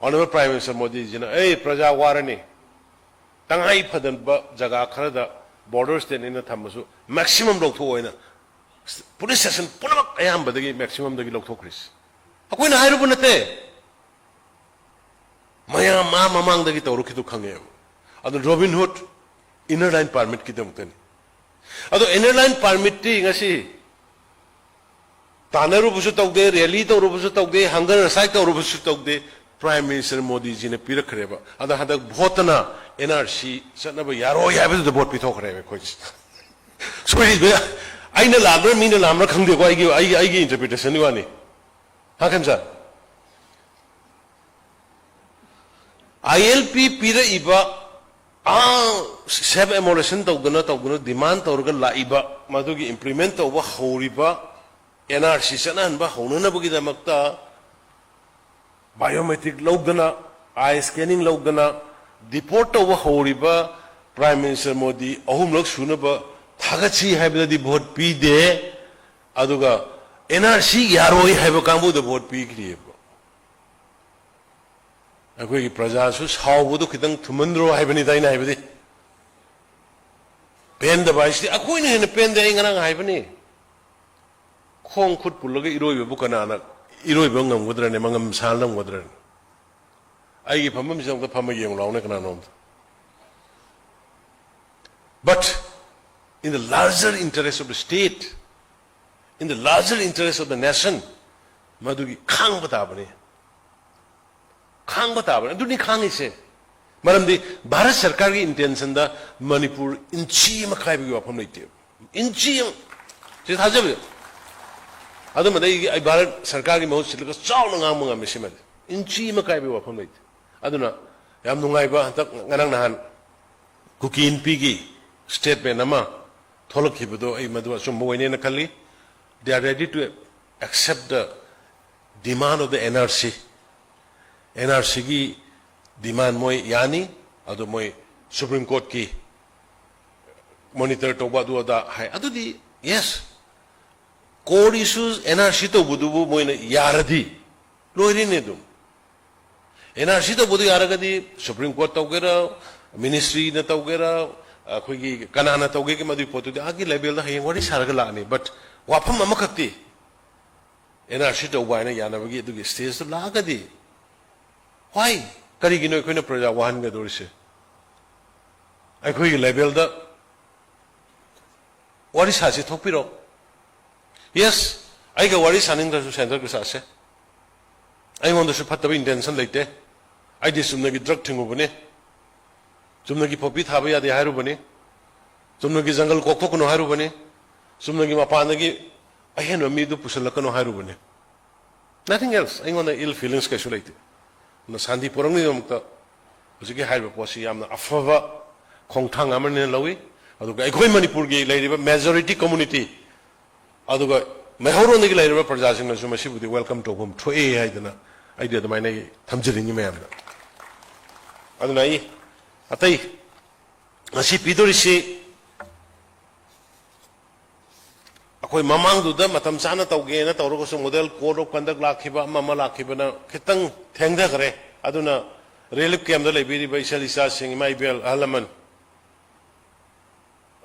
Honourable Prime Minister ꯃꯣꯗꯤꯖꯤꯅ, "ꯑꯩ ꯄ꯭ꯔꯖꯥ ꯋꯥꯔꯅꯤ, ꯇꯉꯥꯏ ꯐꯗꯕ ꯖꯒꯥ ꯈꯔꯗ border state ꯅꯦꯅ ꯊꯝꯃꯁꯨ maximum ꯂꯧꯊꯣꯛꯑꯣ" ꯍꯥꯏꯅ police station ꯄꯨꯝꯅꯃꯛ ꯑꯌꯥꯝꯕꯗꯒꯤ maximum ꯗꯒꯤ ꯂꯧꯊꯣꯛꯈ꯭ꯔꯤꯁꯤ꯫ ꯑꯩꯈꯣꯏꯅ ꯍꯥꯏꯔꯨꯕ ꯅꯠꯇꯦ꯫ ꯃꯌꯥꯝ ꯑꯥ ꯃꯃꯥꯡꯗꯒꯤ ꯇꯧꯔꯛꯈꯤꯗꯨ ꯈꯪꯉꯦꯕ꯫ ꯑꯗꯣ Robinhood Inner Line Permit ꯀꯤꯗꯃꯛꯇꯅꯤ꯫ ꯑꯗꯣ Inner Line Permit ꯇꯤ ꯉꯁꯤ ꯇꯥꯟꯅꯔꯨꯕꯁꯨ ꯇꯧꯗꯦ, rally ꯇꯧꯔꯨꯕꯁꯨ ꯇꯧꯗꯦ, hunger strike ꯇꯧꯔꯨꯕꯁꯨ ꯇꯧꯗꯦ꯫ Prime Minister ꯃꯣꯗꯤꯖꯤꯅ ꯄꯤꯔꯛꯈ꯭ꯔꯦꯕ꯫ ꯑꯗ ꯍꯟꯗꯛ vote ꯇꯅ N R C ꯆꯠꯅꯕ ꯌꯥꯔꯣꯏ ꯍꯥꯏꯕꯗꯨꯗ vote ꯄꯤꯊꯣꯛꯈ꯭ꯔꯦꯕ ꯑꯩꯈꯣꯏꯁꯦ꯫ ꯁꯣꯏꯔꯤꯁꯦ ꯑꯩꯅ ꯂꯥꯟꯕ꯭ꯔꯥ ꯃꯤꯅ ꯂꯥꯟꯕ꯭ꯔꯥ ꯈꯪꯗꯦꯀꯣ, ꯑꯩꯒꯤ, ꯑꯩꯒꯤ, ꯑꯩꯒꯤ interpretation ꯒꯤ ꯋꯥꯅꯤ꯫ ꯍꯥ, ꯈꯦꯝꯆꯥꯟ? I L P ꯄꯤꯔꯛꯏꯕ, ah, self immolation ꯇꯧꯗꯅ, ꯇꯧꯗꯅ demand ꯇꯧꯔꯒ ꯂꯥꯛꯏꯕ, ꯃꯗꯨꯒꯤ implement ꯇꯧꯕ ꯍꯧꯔꯤꯕ, N R C ꯆꯠꯅꯍꯟꯕ ꯍꯧꯅꯅꯕꯒꯤꯗꯃꯛꯇ biometric ꯂꯧꯗꯅ, eye scanning ꯂꯧꯗꯅ, deport ꯇꯧꯕ ꯍꯧꯔꯤꯕ Prime Minister ꯃꯣꯗꯤ ꯑꯍꯨꯝꯂꯛ ꯁꯨꯅꯕ ꯊꯥꯒꯠꯁꯤ ꯍꯥꯏꯕꯗꯗꯤ vote ꯄꯤꯗꯦ꯫ ꯑꯗꯨꯒ N R C ꯌꯥꯔꯣꯏ ꯍꯥꯏꯕ ꯀꯥꯡꯕꯨꯗ vote ꯄꯤꯈ꯭ꯔꯤꯑꯕ꯫ ꯑꯩꯈꯣꯏꯒꯤ ꯄ꯭ꯔꯖꯥꯁꯨ ꯁꯥꯎꯕꯗꯨ ꯈꯤꯇꯪ ꯊꯨꯝꯍꯟꯗ꯭ꯔꯣ ꯍꯥꯏꯕꯅꯤꯗ ꯑꯩꯅ ꯍꯥꯏꯕꯗꯤ꯫ ꯄꯦꯟꯗꯕ ꯍꯥꯏꯁꯤꯗꯤ ꯑꯩꯈꯣꯏꯅ ꯍꯦꯟꯅ ꯄꯦꯟꯗꯦ, ꯑꯩ ꯉꯔꯥꯡ ꯍꯥꯏꯕꯅꯤ꯫ ꯈꯣꯡ ꯈꯨꯠ ꯄꯨꯜꯂꯒ ꯏꯔꯣꯏꯕꯕꯨ ꯀꯅꯥꯅ ꯏꯔꯣꯏꯕ ꯉꯝꯒꯗ꯭ꯔꯅꯦ, ꯃꯉꯝ ꯁꯥꯟ ꯉꯝꯒꯗ꯭ꯔꯅꯦ? ꯑꯩꯒꯤ ꯐꯝꯐꯝꯁꯤꯗ ꯑꯝꯇ ꯐꯝꯃ ꯌꯦꯡꯉꯨ ꯂꯥꯎꯅꯦ ꯀꯅꯥꯅꯣꯝꯇ꯫ But in the larger interest of the state, in the larger interest of the nation, ꯃꯗꯨꯒꯤ ꯈꯥꯡꯕ ꯇꯥꯕꯅꯤ꯫ ꯈꯥꯡꯕ ꯇꯥꯕꯅꯤ꯫ ꯑꯗꯨꯅꯤ ꯈꯥꯡꯉꯤꯁꯦ꯫ ꯃꯔꯝꯗꯤ ꯚꯥꯔꯠ ꯁꯔꯀꯥꯔꯒꯤ intention ꯗ ꯃꯅꯤꯄꯨꯔ ꯏꯟꯆꯤ ꯑꯃ ꯀꯥꯏꯕꯒꯤ ꯋꯥꯐꯝ ꯂꯩꯇꯦꯕ꯫ ꯏꯟꯆꯤ ꯑꯃ꯫ ꯁꯤ ꯊꯥꯖꯕꯤꯌꯨ꯫ ꯑꯗꯨꯝꯕꯗ ꯑꯩ, ꯑꯩ ꯚꯥꯔꯠ ꯁꯔꯀꯥꯔꯒꯤ ꯃꯍꯨꯠ ꯁꯤꯜꯂꯒ ꯆꯥꯎꯅ ꯉꯥꯡꯕ ꯉꯝꯃꯤ ꯁꯤꯃꯗꯤ꯫ ꯏꯟꯆꯤ ꯑꯃ ꯀꯥꯏꯕꯒꯤ ꯋꯥꯐꯝ ꯂꯩꯇꯦ꯫ ꯑꯗꯨꯅ ꯌꯥꯝ ꯅꯨꯡꯉꯥꯏꯕ, ꯍꯟꯗꯛ ꯉꯔꯥꯡ ꯅꯍꯥꯟ ꯀꯨꯀꯤ ꯅꯨꯄꯤꯒꯤ statement ꯑꯃ ꯊꯣꯛꯂꯛꯈꯤꯕꯗꯣ ꯑꯩ ꯃꯗꯨ ꯑꯆꯨꯝꯕ ꯑꯣꯏꯅꯦꯅ ꯈꯜꯂꯤ꯫ They are ready to accept the demand of the N R C꯫ N R C ꯒꯤ demand ꯃꯣꯏ ꯌꯥꯅꯤ꯫ ꯑꯗꯣ ꯃꯣꯏ ꯁꯨꯄ꯭ꯔꯤꯝ ꯀꯣꯔꯠꯀꯤ ꯃꯣꯅꯤꯇꯔ ꯇꯧꯕ ꯑꯗꯨ ꯑꯗꯥ ꯍꯥꯏ꯫ ꯑꯗꯨꯗꯤ, ꯌꯦꯁ, ꯀꯣꯔ ꯏꯁꯨ ꯑꯦꯟ ꯑꯥꯔ ꯁꯤ ꯇꯧꯕꯗꯨꯕꯨ ꯃꯣꯏꯅ ꯌꯥꯔꯗꯤ ꯂꯣꯏꯔꯦꯅꯦ ꯑꯗꯨꯝ꯫ ꯑꯦꯟ ꯑꯥꯔ ꯁꯤ ꯇꯧꯕꯗꯨ ꯌꯥꯔꯒꯗꯤ ꯁꯨꯄ꯭ꯔꯤꯝ ꯀꯣꯔꯠ ꯇꯧꯒꯦꯔꯥ, ꯃꯤꯅꯤꯁꯇ꯭ꯔꯤꯅ ꯇꯧꯒꯦꯔꯥ, ꯑꯩꯈꯣꯏꯒꯤ ꯀꯅꯥꯅ ꯇꯧꯒꯦꯒꯤ ꯃꯗꯨꯒꯤ ꯄꯣꯠꯇꯨꯗꯤ ꯑꯥꯒꯤ ꯂꯦꯚꯦꯜꯗ ꯍꯌꯦꯡ ꯋꯥꯔꯤ ꯁꯥꯔꯒ ꯂꯥꯛꯑꯅꯤ꯫ ꯕꯠ ꯋꯥꯐꯝ ꯑꯃꯈꯛꯇꯤ, ꯑꯦꯟ ꯑꯥꯔ ꯁꯤ ꯇꯧꯕ ꯍꯥꯏꯅ ꯌꯥꯅꯕꯒꯤ ꯑꯗꯨꯒꯤ ꯁ꯭ꯇꯦꯖꯇꯨ ꯂꯥꯛꯑꯒꯗꯤ, ꯋꯥꯏ? ꯀꯔꯤꯒꯤꯅꯣ ꯑꯩꯈꯣꯏꯅ ꯄ꯭ꯔꯖꯥ ꯋꯥꯍꯟꯒꯗꯧꯔꯤꯁꯦ? ꯑꯩꯈꯣꯏꯒꯤ ꯂꯦꯚꯦꯜꯗ ꯋꯥꯔꯤ ꯁꯥꯁꯤ, ꯊꯣꯛꯄꯤꯔꯣ꯫ ꯌꯦꯁ, ꯑꯩꯒ ꯋꯥꯔꯤ ꯁꯥꯅꯤꯡꯗ꯭ꯔꯁꯨ ꯁꯦꯟꯇꯔꯒ ꯁꯥꯁꯦ꯫ ꯑꯩꯉꯣꯟꯗꯁꯨ ꯐꯠꯇꯕ ꯏꯟꯇꯦꯟꯁꯟ ꯂꯩꯇꯦ꯫ ꯑꯩꯗꯤ ꯆꯨꯝꯅꯒꯤ ꯗ꯭ꯔꯒ ꯊꯤꯡꯉꯨꯕꯅꯤ, ꯆꯨꯝꯅꯒꯤ ꯄꯣꯄꯤ ꯊꯥꯕ ꯌꯥꯗꯦ ꯍꯥꯏꯔꯨꯕꯅꯤ, ꯆꯨꯝꯅꯒꯤ ꯖꯪꯒꯜ ꯀꯣꯛꯊꯣꯛꯀꯅꯨ ꯍꯥꯏꯔꯨꯕꯅꯤ, ꯆꯨꯝꯅꯒꯤ ꯃꯄꯥꯟꯗꯒꯤ ꯑꯍꯦꯟꯕ ꯃꯤꯗꯨ ꯄꯨꯁꯤꯜꯂꯛꯀꯅꯨ ꯍꯥꯏꯔꯨꯕꯅꯤ꯫ Nothing else. ꯑꯩꯉꯣꯟꯗ ꯏꯜ ꯐꯤꯂꯤꯡꯁ ꯀꯩꯁꯨ ꯂꯩꯇꯦ꯫ ꯑꯗꯨꯅ ꯁꯥꯟꯇꯤ ꯄꯨꯔꯛꯅꯕꯒꯤꯗꯃꯛꯇ ꯍꯧꯖꯤꯛꯀꯤ ꯍꯥꯏꯔꯤꯕ ꯄꯣꯠꯁꯤ ꯌꯥꯝꯅ ꯑꯐꯕ ꯈꯣꯡꯊꯥꯡ ꯑꯃꯅꯤꯅ ꯂꯧꯏ꯫ ꯑꯗꯨꯒ ꯑꯩꯈꯣꯏ ꯃꯅꯤꯄꯨꯔꯒꯤ ꯂꯩꯔꯤꯕ ꯃꯦꯖꯣꯔꯤꯇꯤ ꯀꯝꯃꯨꯅꯤꯇꯤ, ꯑꯗꯨꯒ ꯃꯩꯍꯧꯔꯣꯟꯗꯒꯤ ꯂꯩꯔꯤꯕ ꯄ꯭ꯔꯖꯥꯁꯤꯡꯅꯁꯨ ꯃꯁꯤꯕꯨꯗꯤ ꯋꯦꯜꯀꯝ ꯇꯧꯐꯝ ꯊꯣꯛꯑꯦ ꯍꯥꯏꯗꯅ ꯑꯩꯗꯤ ꯑꯗꯨꯃꯥꯏꯅ ꯑꯩ ꯊꯝꯖꯅꯤꯡꯉꯤ ꯃꯌꯥꯝꯗ꯫ ꯑꯗꯨꯅ ꯑꯩ ꯑꯇꯩ ꯉꯁꯤ ꯄꯤꯗꯣꯔꯤꯁꯤ ꯑꯩꯈꯣꯏ ꯃꯃꯥꯡꯗꯨꯗ ꯃꯇꯝ ꯆꯥꯅ ꯇꯧꯒꯦꯅ ꯇꯧꯔꯒꯁꯨ model code of conduct ꯂꯥꯛꯈꯤꯕ, ꯑꯃ ꯑꯃ ꯂꯥꯛꯈꯤꯕꯅ ꯈꯤꯇꯪ ꯊꯦꯡꯊꯈ꯭ꯔꯦ꯫ ꯑꯗꯨꯅ ꯔꯤꯂꯤꯐ ꯀꯦꯝꯞꯇ ꯂꯩꯕꯤꯔꯤꯕ ꯏꯆꯜ ꯏꯆꯥꯁꯤꯡ, ꯏꯃꯥ ꯏꯕꯦꯜ, ꯑꯍꯜ ꯂꯃꯟ,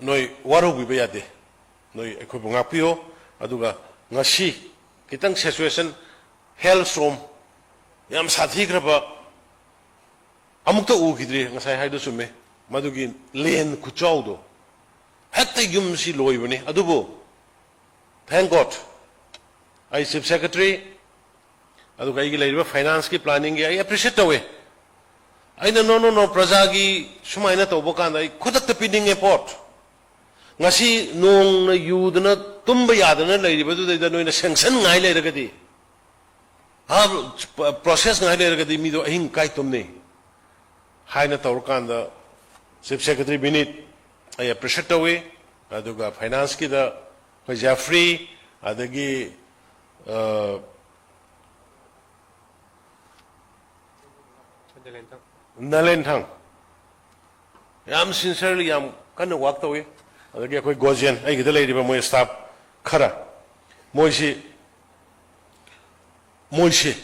ꯅꯣꯏ ꯋꯥꯔꯧꯕꯤꯕ ꯌꯥꯗꯦ꯫ ꯅꯣꯏ ꯑꯩꯈꯣꯏꯕꯨ ꯉꯥꯛꯄꯤꯌꯣ꯫ ꯑꯗꯨꯒ ꯉꯁꯤ ꯈꯤꯇꯪ ꯁꯤꯆꯨꯋꯦꯁꯟ, ꯍꯦꯜ ꯁ꯭ꯇꯣꯔꯝ, ꯌꯥꯝ ꯁꯥꯊꯤꯈ꯭ꯔꯕ, ꯑꯃꯨꯛꯇ ꯎꯈꯤꯗ꯭ꯔꯤ꯫ ꯉꯁꯥꯏ ꯍꯥꯏꯗꯣ ꯆꯨꯝꯃꯦ, ꯃꯗꯨꯒꯤ ꯂꯦꯟ ꯈꯨꯆꯥꯎꯗꯣ꯫ ꯍꯦꯛꯇ ꯌꯨꯝꯁꯤ ꯂꯣꯏꯕꯅꯤ꯫ ꯑꯗꯨꯕꯨ, thank God, ꯑꯩ ꯆꯤꯐ ꯁꯦꯀ꯭ꯔꯦꯇꯔꯤ, ꯑꯗꯨꯒ ꯑꯩꯒꯤ ꯂꯩꯔꯤꯕ ꯐꯥꯏꯅꯥꯟꯁꯀꯤ ꯄ꯭ꯂꯥꯅꯤꯡꯒꯤ ꯑꯩ ꯑꯦꯄ꯭ꯔꯤꯁꯤꯌꯦꯠ ꯇꯧꯋꯦ꯫ ꯑꯩꯅ, "No, no, no, ꯄ꯭ꯔꯖꯥꯒꯤ ꯁꯨꯃꯥꯏꯅ ꯇꯧꯕ ꯀꯥꯟꯗ ꯑꯩ ꯈꯨꯗꯛꯇ ꯄꯤꯅꯤꯡꯉꯦ ꯄꯣꯠ꯫ ꯉꯁꯤ ꯅꯣꯡꯅ ꯌꯨꯗꯅ ꯇꯨꯝꯕ ꯌꯥꯗꯅ ꯂꯩꯔꯤꯕꯗꯨꯗꯩꯗ ꯅꯣꯏꯅ ꯁꯦꯡꯁꯟ ꯉꯥꯏ ꯂꯩꯔꯒꯗꯤ, ꯍꯥ, ꯄ꯭ꯔꯣꯁꯦꯁ ꯉꯥꯏ ꯂꯩꯔꯒꯗꯤ ꯃꯤꯗꯣ ꯑꯍꯤꯡ ꯀꯥꯏ ꯇꯨꯝꯅꯤ?" ꯍꯥꯏꯅ ꯇꯧꯔꯀꯥꯟꯗ ꯆꯤꯐ ꯁꯦꯀ꯭ꯔꯦꯇꯔꯤ ꯕꯤꯅꯤꯠ ꯑꯩ ꯑꯦꯄ꯭ꯔꯤꯁꯤꯌꯦꯠ ꯇꯧꯏ꯫ ꯑꯗꯨꯒ ꯐꯥꯏꯅꯥꯟꯁꯀꯤꯗ ꯑꯩꯈꯣꯏ ꯖꯦꯐ꯭ꯔꯤ, ꯑꯗꯒꯤ, ꯑ, ꯅꯂꯦꯟꯊꯪ꯫ ꯌꯥꯝ sincerely, ꯌꯥꯝ ꯀꯟꯅ work ꯇꯧꯏ꯫ ꯑꯗꯒꯤ ꯑꯩꯈꯣꯏ ꯒꯣꯖꯦꯟ, ꯑꯩꯒꯤꯗ ꯂꯩꯔꯤꯕ ꯃꯣꯏ staff ꯈꯔ, ꯃꯣꯏꯁꯤ, ꯃꯣꯏꯁꯤ,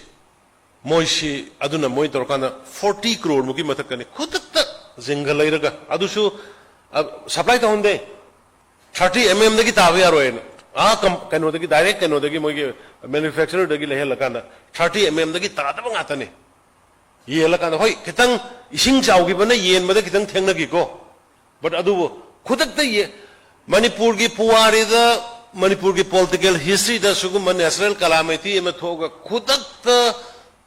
ꯃꯣꯏꯁꯤ, ꯑꯗꯨꯅ ꯃꯣꯏ ꯇꯧꯔꯀꯥꯟꯗ forty crore ꯃꯨꯛꯀꯤ ꯃꯊꯛꯇꯅꯤ ꯈꯨꯗꯛꯇ zinc ꯂꯩꯔꯒ, ꯑꯗꯨꯁꯨ, ꯑ, supply ꯇꯧꯍꯟꯗꯦ꯫ Thirty M M ꯗꯒꯤ ꯇꯥꯕ ꯌꯥꯔꯣꯏꯅ, ꯑꯥ, ꯀꯝ-, ꯀꯩꯅꯣꯗꯒꯤ, direct ꯀꯩꯅꯣꯗꯒꯤ, ꯃꯣꯏꯒꯤ manufacturer ꯗꯒꯤ ꯂꯩꯍꯜꯂꯀꯥꯟꯗ thirty M M ꯗꯒꯤ ꯇꯥꯗꯕ ꯉꯥꯛꯇꯅꯤ꯫ ꯌꯦꯜꯂꯀꯥꯟꯗ, ꯍꯣꯏ, ꯈꯤꯇꯪ ꯏꯁꯤꯡ ꯆꯥꯎꯈꯤꯕꯅ ꯌꯦꯟꯕꯗ ꯈꯤꯇꯪ ꯊꯦꯡꯅꯈꯤꯀꯣ, but ꯑꯗꯨꯕꯨ ꯈꯨꯗꯛꯇ ꯌꯦ-, ꯃꯅꯤꯄꯨꯔꯒꯤ ꯄꯨꯋꯥꯔꯤꯗ, ꯃꯅꯤꯄꯨꯔꯒꯤ political history ꯗ ꯁꯤꯒꯨꯝꯕ natural calamity ꯑꯃ ꯊꯣꯛꯑꯒ ꯈꯨꯗꯛꯇ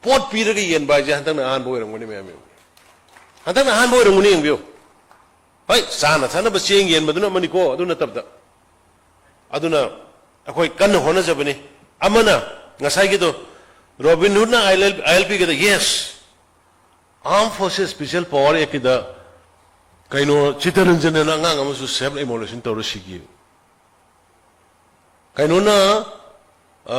ꯄꯣꯠ ꯄꯤꯔꯒ ꯌꯦꯟꯕ ꯍꯥꯏꯁꯦ ꯍꯟꯗꯛꯅ ꯑꯍꯥꯟꯕ ꯑꯣꯏꯔꯝꯒꯅꯤ, ꯃꯌꯥꯝ ꯌꯦꯡꯉꯨ꯫ ꯍꯟꯗꯛꯅ ꯑꯍꯥꯟꯕ ꯑꯣꯏꯔꯝꯒꯅꯤ, ꯌꯦꯡꯕꯤꯌꯨ꯫ ꯍꯣꯏ, ꯆꯥꯅ ꯊꯛꯅꯕ ꯆꯦꯡ ꯌꯦꯟꯕꯗꯨꯅ ꯑꯃꯅꯤꯀꯣ, ꯑꯗꯨ ꯅꯠꯇꯕꯗ꯫ ꯑꯗꯨꯅ ꯑꯩꯈꯣꯏ ꯀꯟꯅ ꯍꯣꯠꯅꯖꯕꯅꯤ꯫ ꯑꯃꯅ ꯉꯁꯥꯏꯒꯤꯗꯣ, ꯔꯣꯕꯤꯟ ꯍꯨꯗꯅ IL, ILP ꯒꯤꯗ, yes, Armed Forces Special Power Act ꯀꯤꯗ ꯀꯩꯅꯣ, ꯆꯤꯇꯔꯟꯖꯟ ꯑꯅ ꯑꯉꯥꯡ ꯑꯃꯁꯨ self immolation ꯇꯧꯔ ꯁꯤꯈꯤ꯫ ꯀꯩꯅꯣꯅ, ꯑ,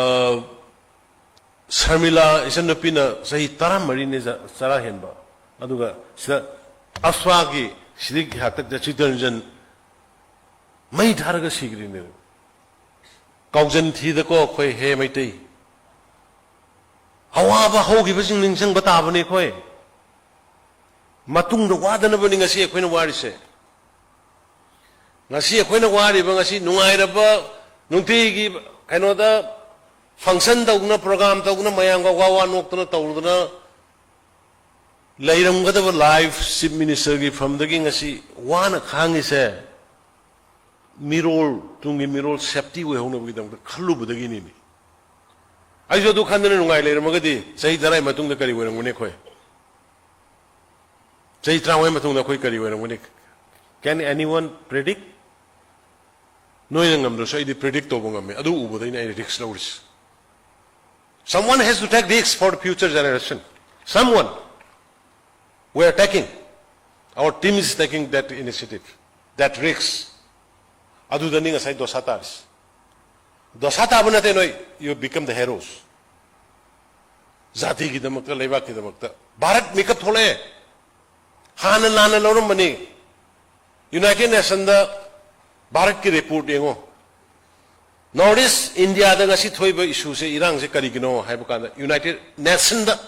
ꯁꯔꯃꯤꯂꯥ ꯏꯆꯟꯅꯨꯄꯤꯅ ꯆꯍꯤ ꯇꯔꯥꯃꯔꯤꯅꯦ ꯆ-, ꯆꯔꯥ ꯍꯦꯟꯕ꯫ ꯑꯗꯨꯒ ꯁꯤꯗ ꯑꯁ꯭ꯋꯥꯒꯤ ꯁꯤꯗꯒꯤ ꯍꯥꯛꯇꯛꯇ ꯆꯤꯇꯔꯟꯖꯟ ꯃꯩ ꯊꯥꯔꯒ ꯁꯤꯈ꯭ꯔꯤꯅꯦ꯫ ꯀꯥꯎꯖꯟ ꯊꯤꯗꯀꯣ ꯑꯩꯈꯣꯏ, ꯍꯦ ꯃꯩꯇꯩ꯫ ꯑꯋꯥꯕ ꯍꯧꯈꯤꯕꯁꯤꯡ ꯅꯤꯡꯁꯤꯡꯕ ꯇꯥꯕꯅꯤ ꯑꯩꯈꯣꯏ꯫ ꯃꯇꯨꯡꯗ ꯋꯥꯗꯅꯕꯅꯤ ꯉꯁꯤ ꯑꯩꯈꯣꯏꯅ ꯋꯥꯔꯤꯁꯦ꯫ ꯉꯁꯤ ꯑꯩꯈꯣꯏꯅ ꯋꯥꯔꯤꯕ, ꯉꯁꯤ ꯅꯨꯡꯉꯥꯏꯔꯕ, ꯅꯨꯡꯇꯤꯒꯤ ꯀꯩꯅꯣꯗ function ꯇꯧꯗꯅ, program ꯇꯧꯗꯅ, ꯃꯌꯥꯝꯒ ꯋꯥ ꯋꯥ ꯅꯣꯛꯇꯅ ꯇꯧꯗꯅ ꯂꯩꯔꯝꯒꯗꯕ life Chief Minister ꯒꯤ ꯐꯝꯗꯒꯤ ꯉꯁꯤ ꯋꯥꯅ ꯈꯥꯡꯉꯤꯁꯦ, ꯃꯤꯔꯣꯜ, ꯇꯨꯡꯒꯤ ꯃꯤꯔꯣꯜ safety ꯑꯣꯏꯍꯧꯅꯕꯒꯤꯗꯃꯛꯇ ꯈꯜꯂꯨꯕꯗꯒꯤꯅꯤꯅꯦ꯫ ꯑꯩꯁꯨ ꯑꯗꯨ ꯈꯟꯗꯅ ꯅꯨꯡꯉꯥꯏ ꯂꯩꯔꯝꯃꯒꯗꯤ ꯆꯍꯤ ꯇꯔꯥꯒꯤ ꯃꯇꯨꯡꯗ ꯀꯔꯤ ꯑꯣꯏꯔꯝꯒꯅꯤ ꯑꯩꯈꯣꯏ? ꯆꯍꯤ ꯇꯔꯥꯃꯉꯥꯒꯤ ꯃꯇꯨꯡꯗ ꯑꯩꯈꯣꯏ ꯀꯔꯤ ꯑꯣꯏꯔꯝꯒꯅꯤ? Can anyone predict? ꯅꯣꯏꯅ ꯉꯝꯗ꯭ꯔꯁꯨ ꯑꯩꯗꯤ predict ꯇꯧꯕ ꯉꯝꯃꯦ꯫ ꯑꯗꯨ ꯎꯕꯗꯩꯅ ꯑꯩꯅ risk ꯂꯧꯔꯤꯁꯦ꯫ Someone has to take risks for the future generation. Someone. We are taking. Our team is taking that initiative, that risk. ꯑꯗꯨꯗꯅꯤ ꯉꯁꯥꯏ ꯗꯣꯁꯥ ꯇꯥꯔꯤꯁꯦ꯫ ꯗꯣꯁꯥ ꯇꯥꯕ ꯅꯠꯇꯦ ꯅꯣꯏ, you become the heroes. ꯖꯥꯇꯤꯒꯤꯗꯃꯛꯇ, ꯂꯩꯕꯥꯛꯀꯤꯗꯃꯛꯇ꯫ Bharat ꯃꯤꯀꯞ ꯊꯣꯛꯂꯛꯑꯦ꯫ ꯍꯥꯟꯅ ꯂꯥꯟꯅ ꯂꯧꯔꯝꯕꯅꯤ꯫ United Nationꯗ ꯚꯥꯔꯠꯀꯤ report ꯌꯦꯡꯉꯣ꯫ North East Indiaꯗ ꯉꯁꯤ ꯊꯣꯛꯏꯕ issueꯁꯦ, ꯏꯔꯥꯡꯁꯦ ꯀꯔꯤꯒꯤꯅꯣ ꯍꯥꯏꯕ ꯀꯥꯟꯗ, United Nationꯗ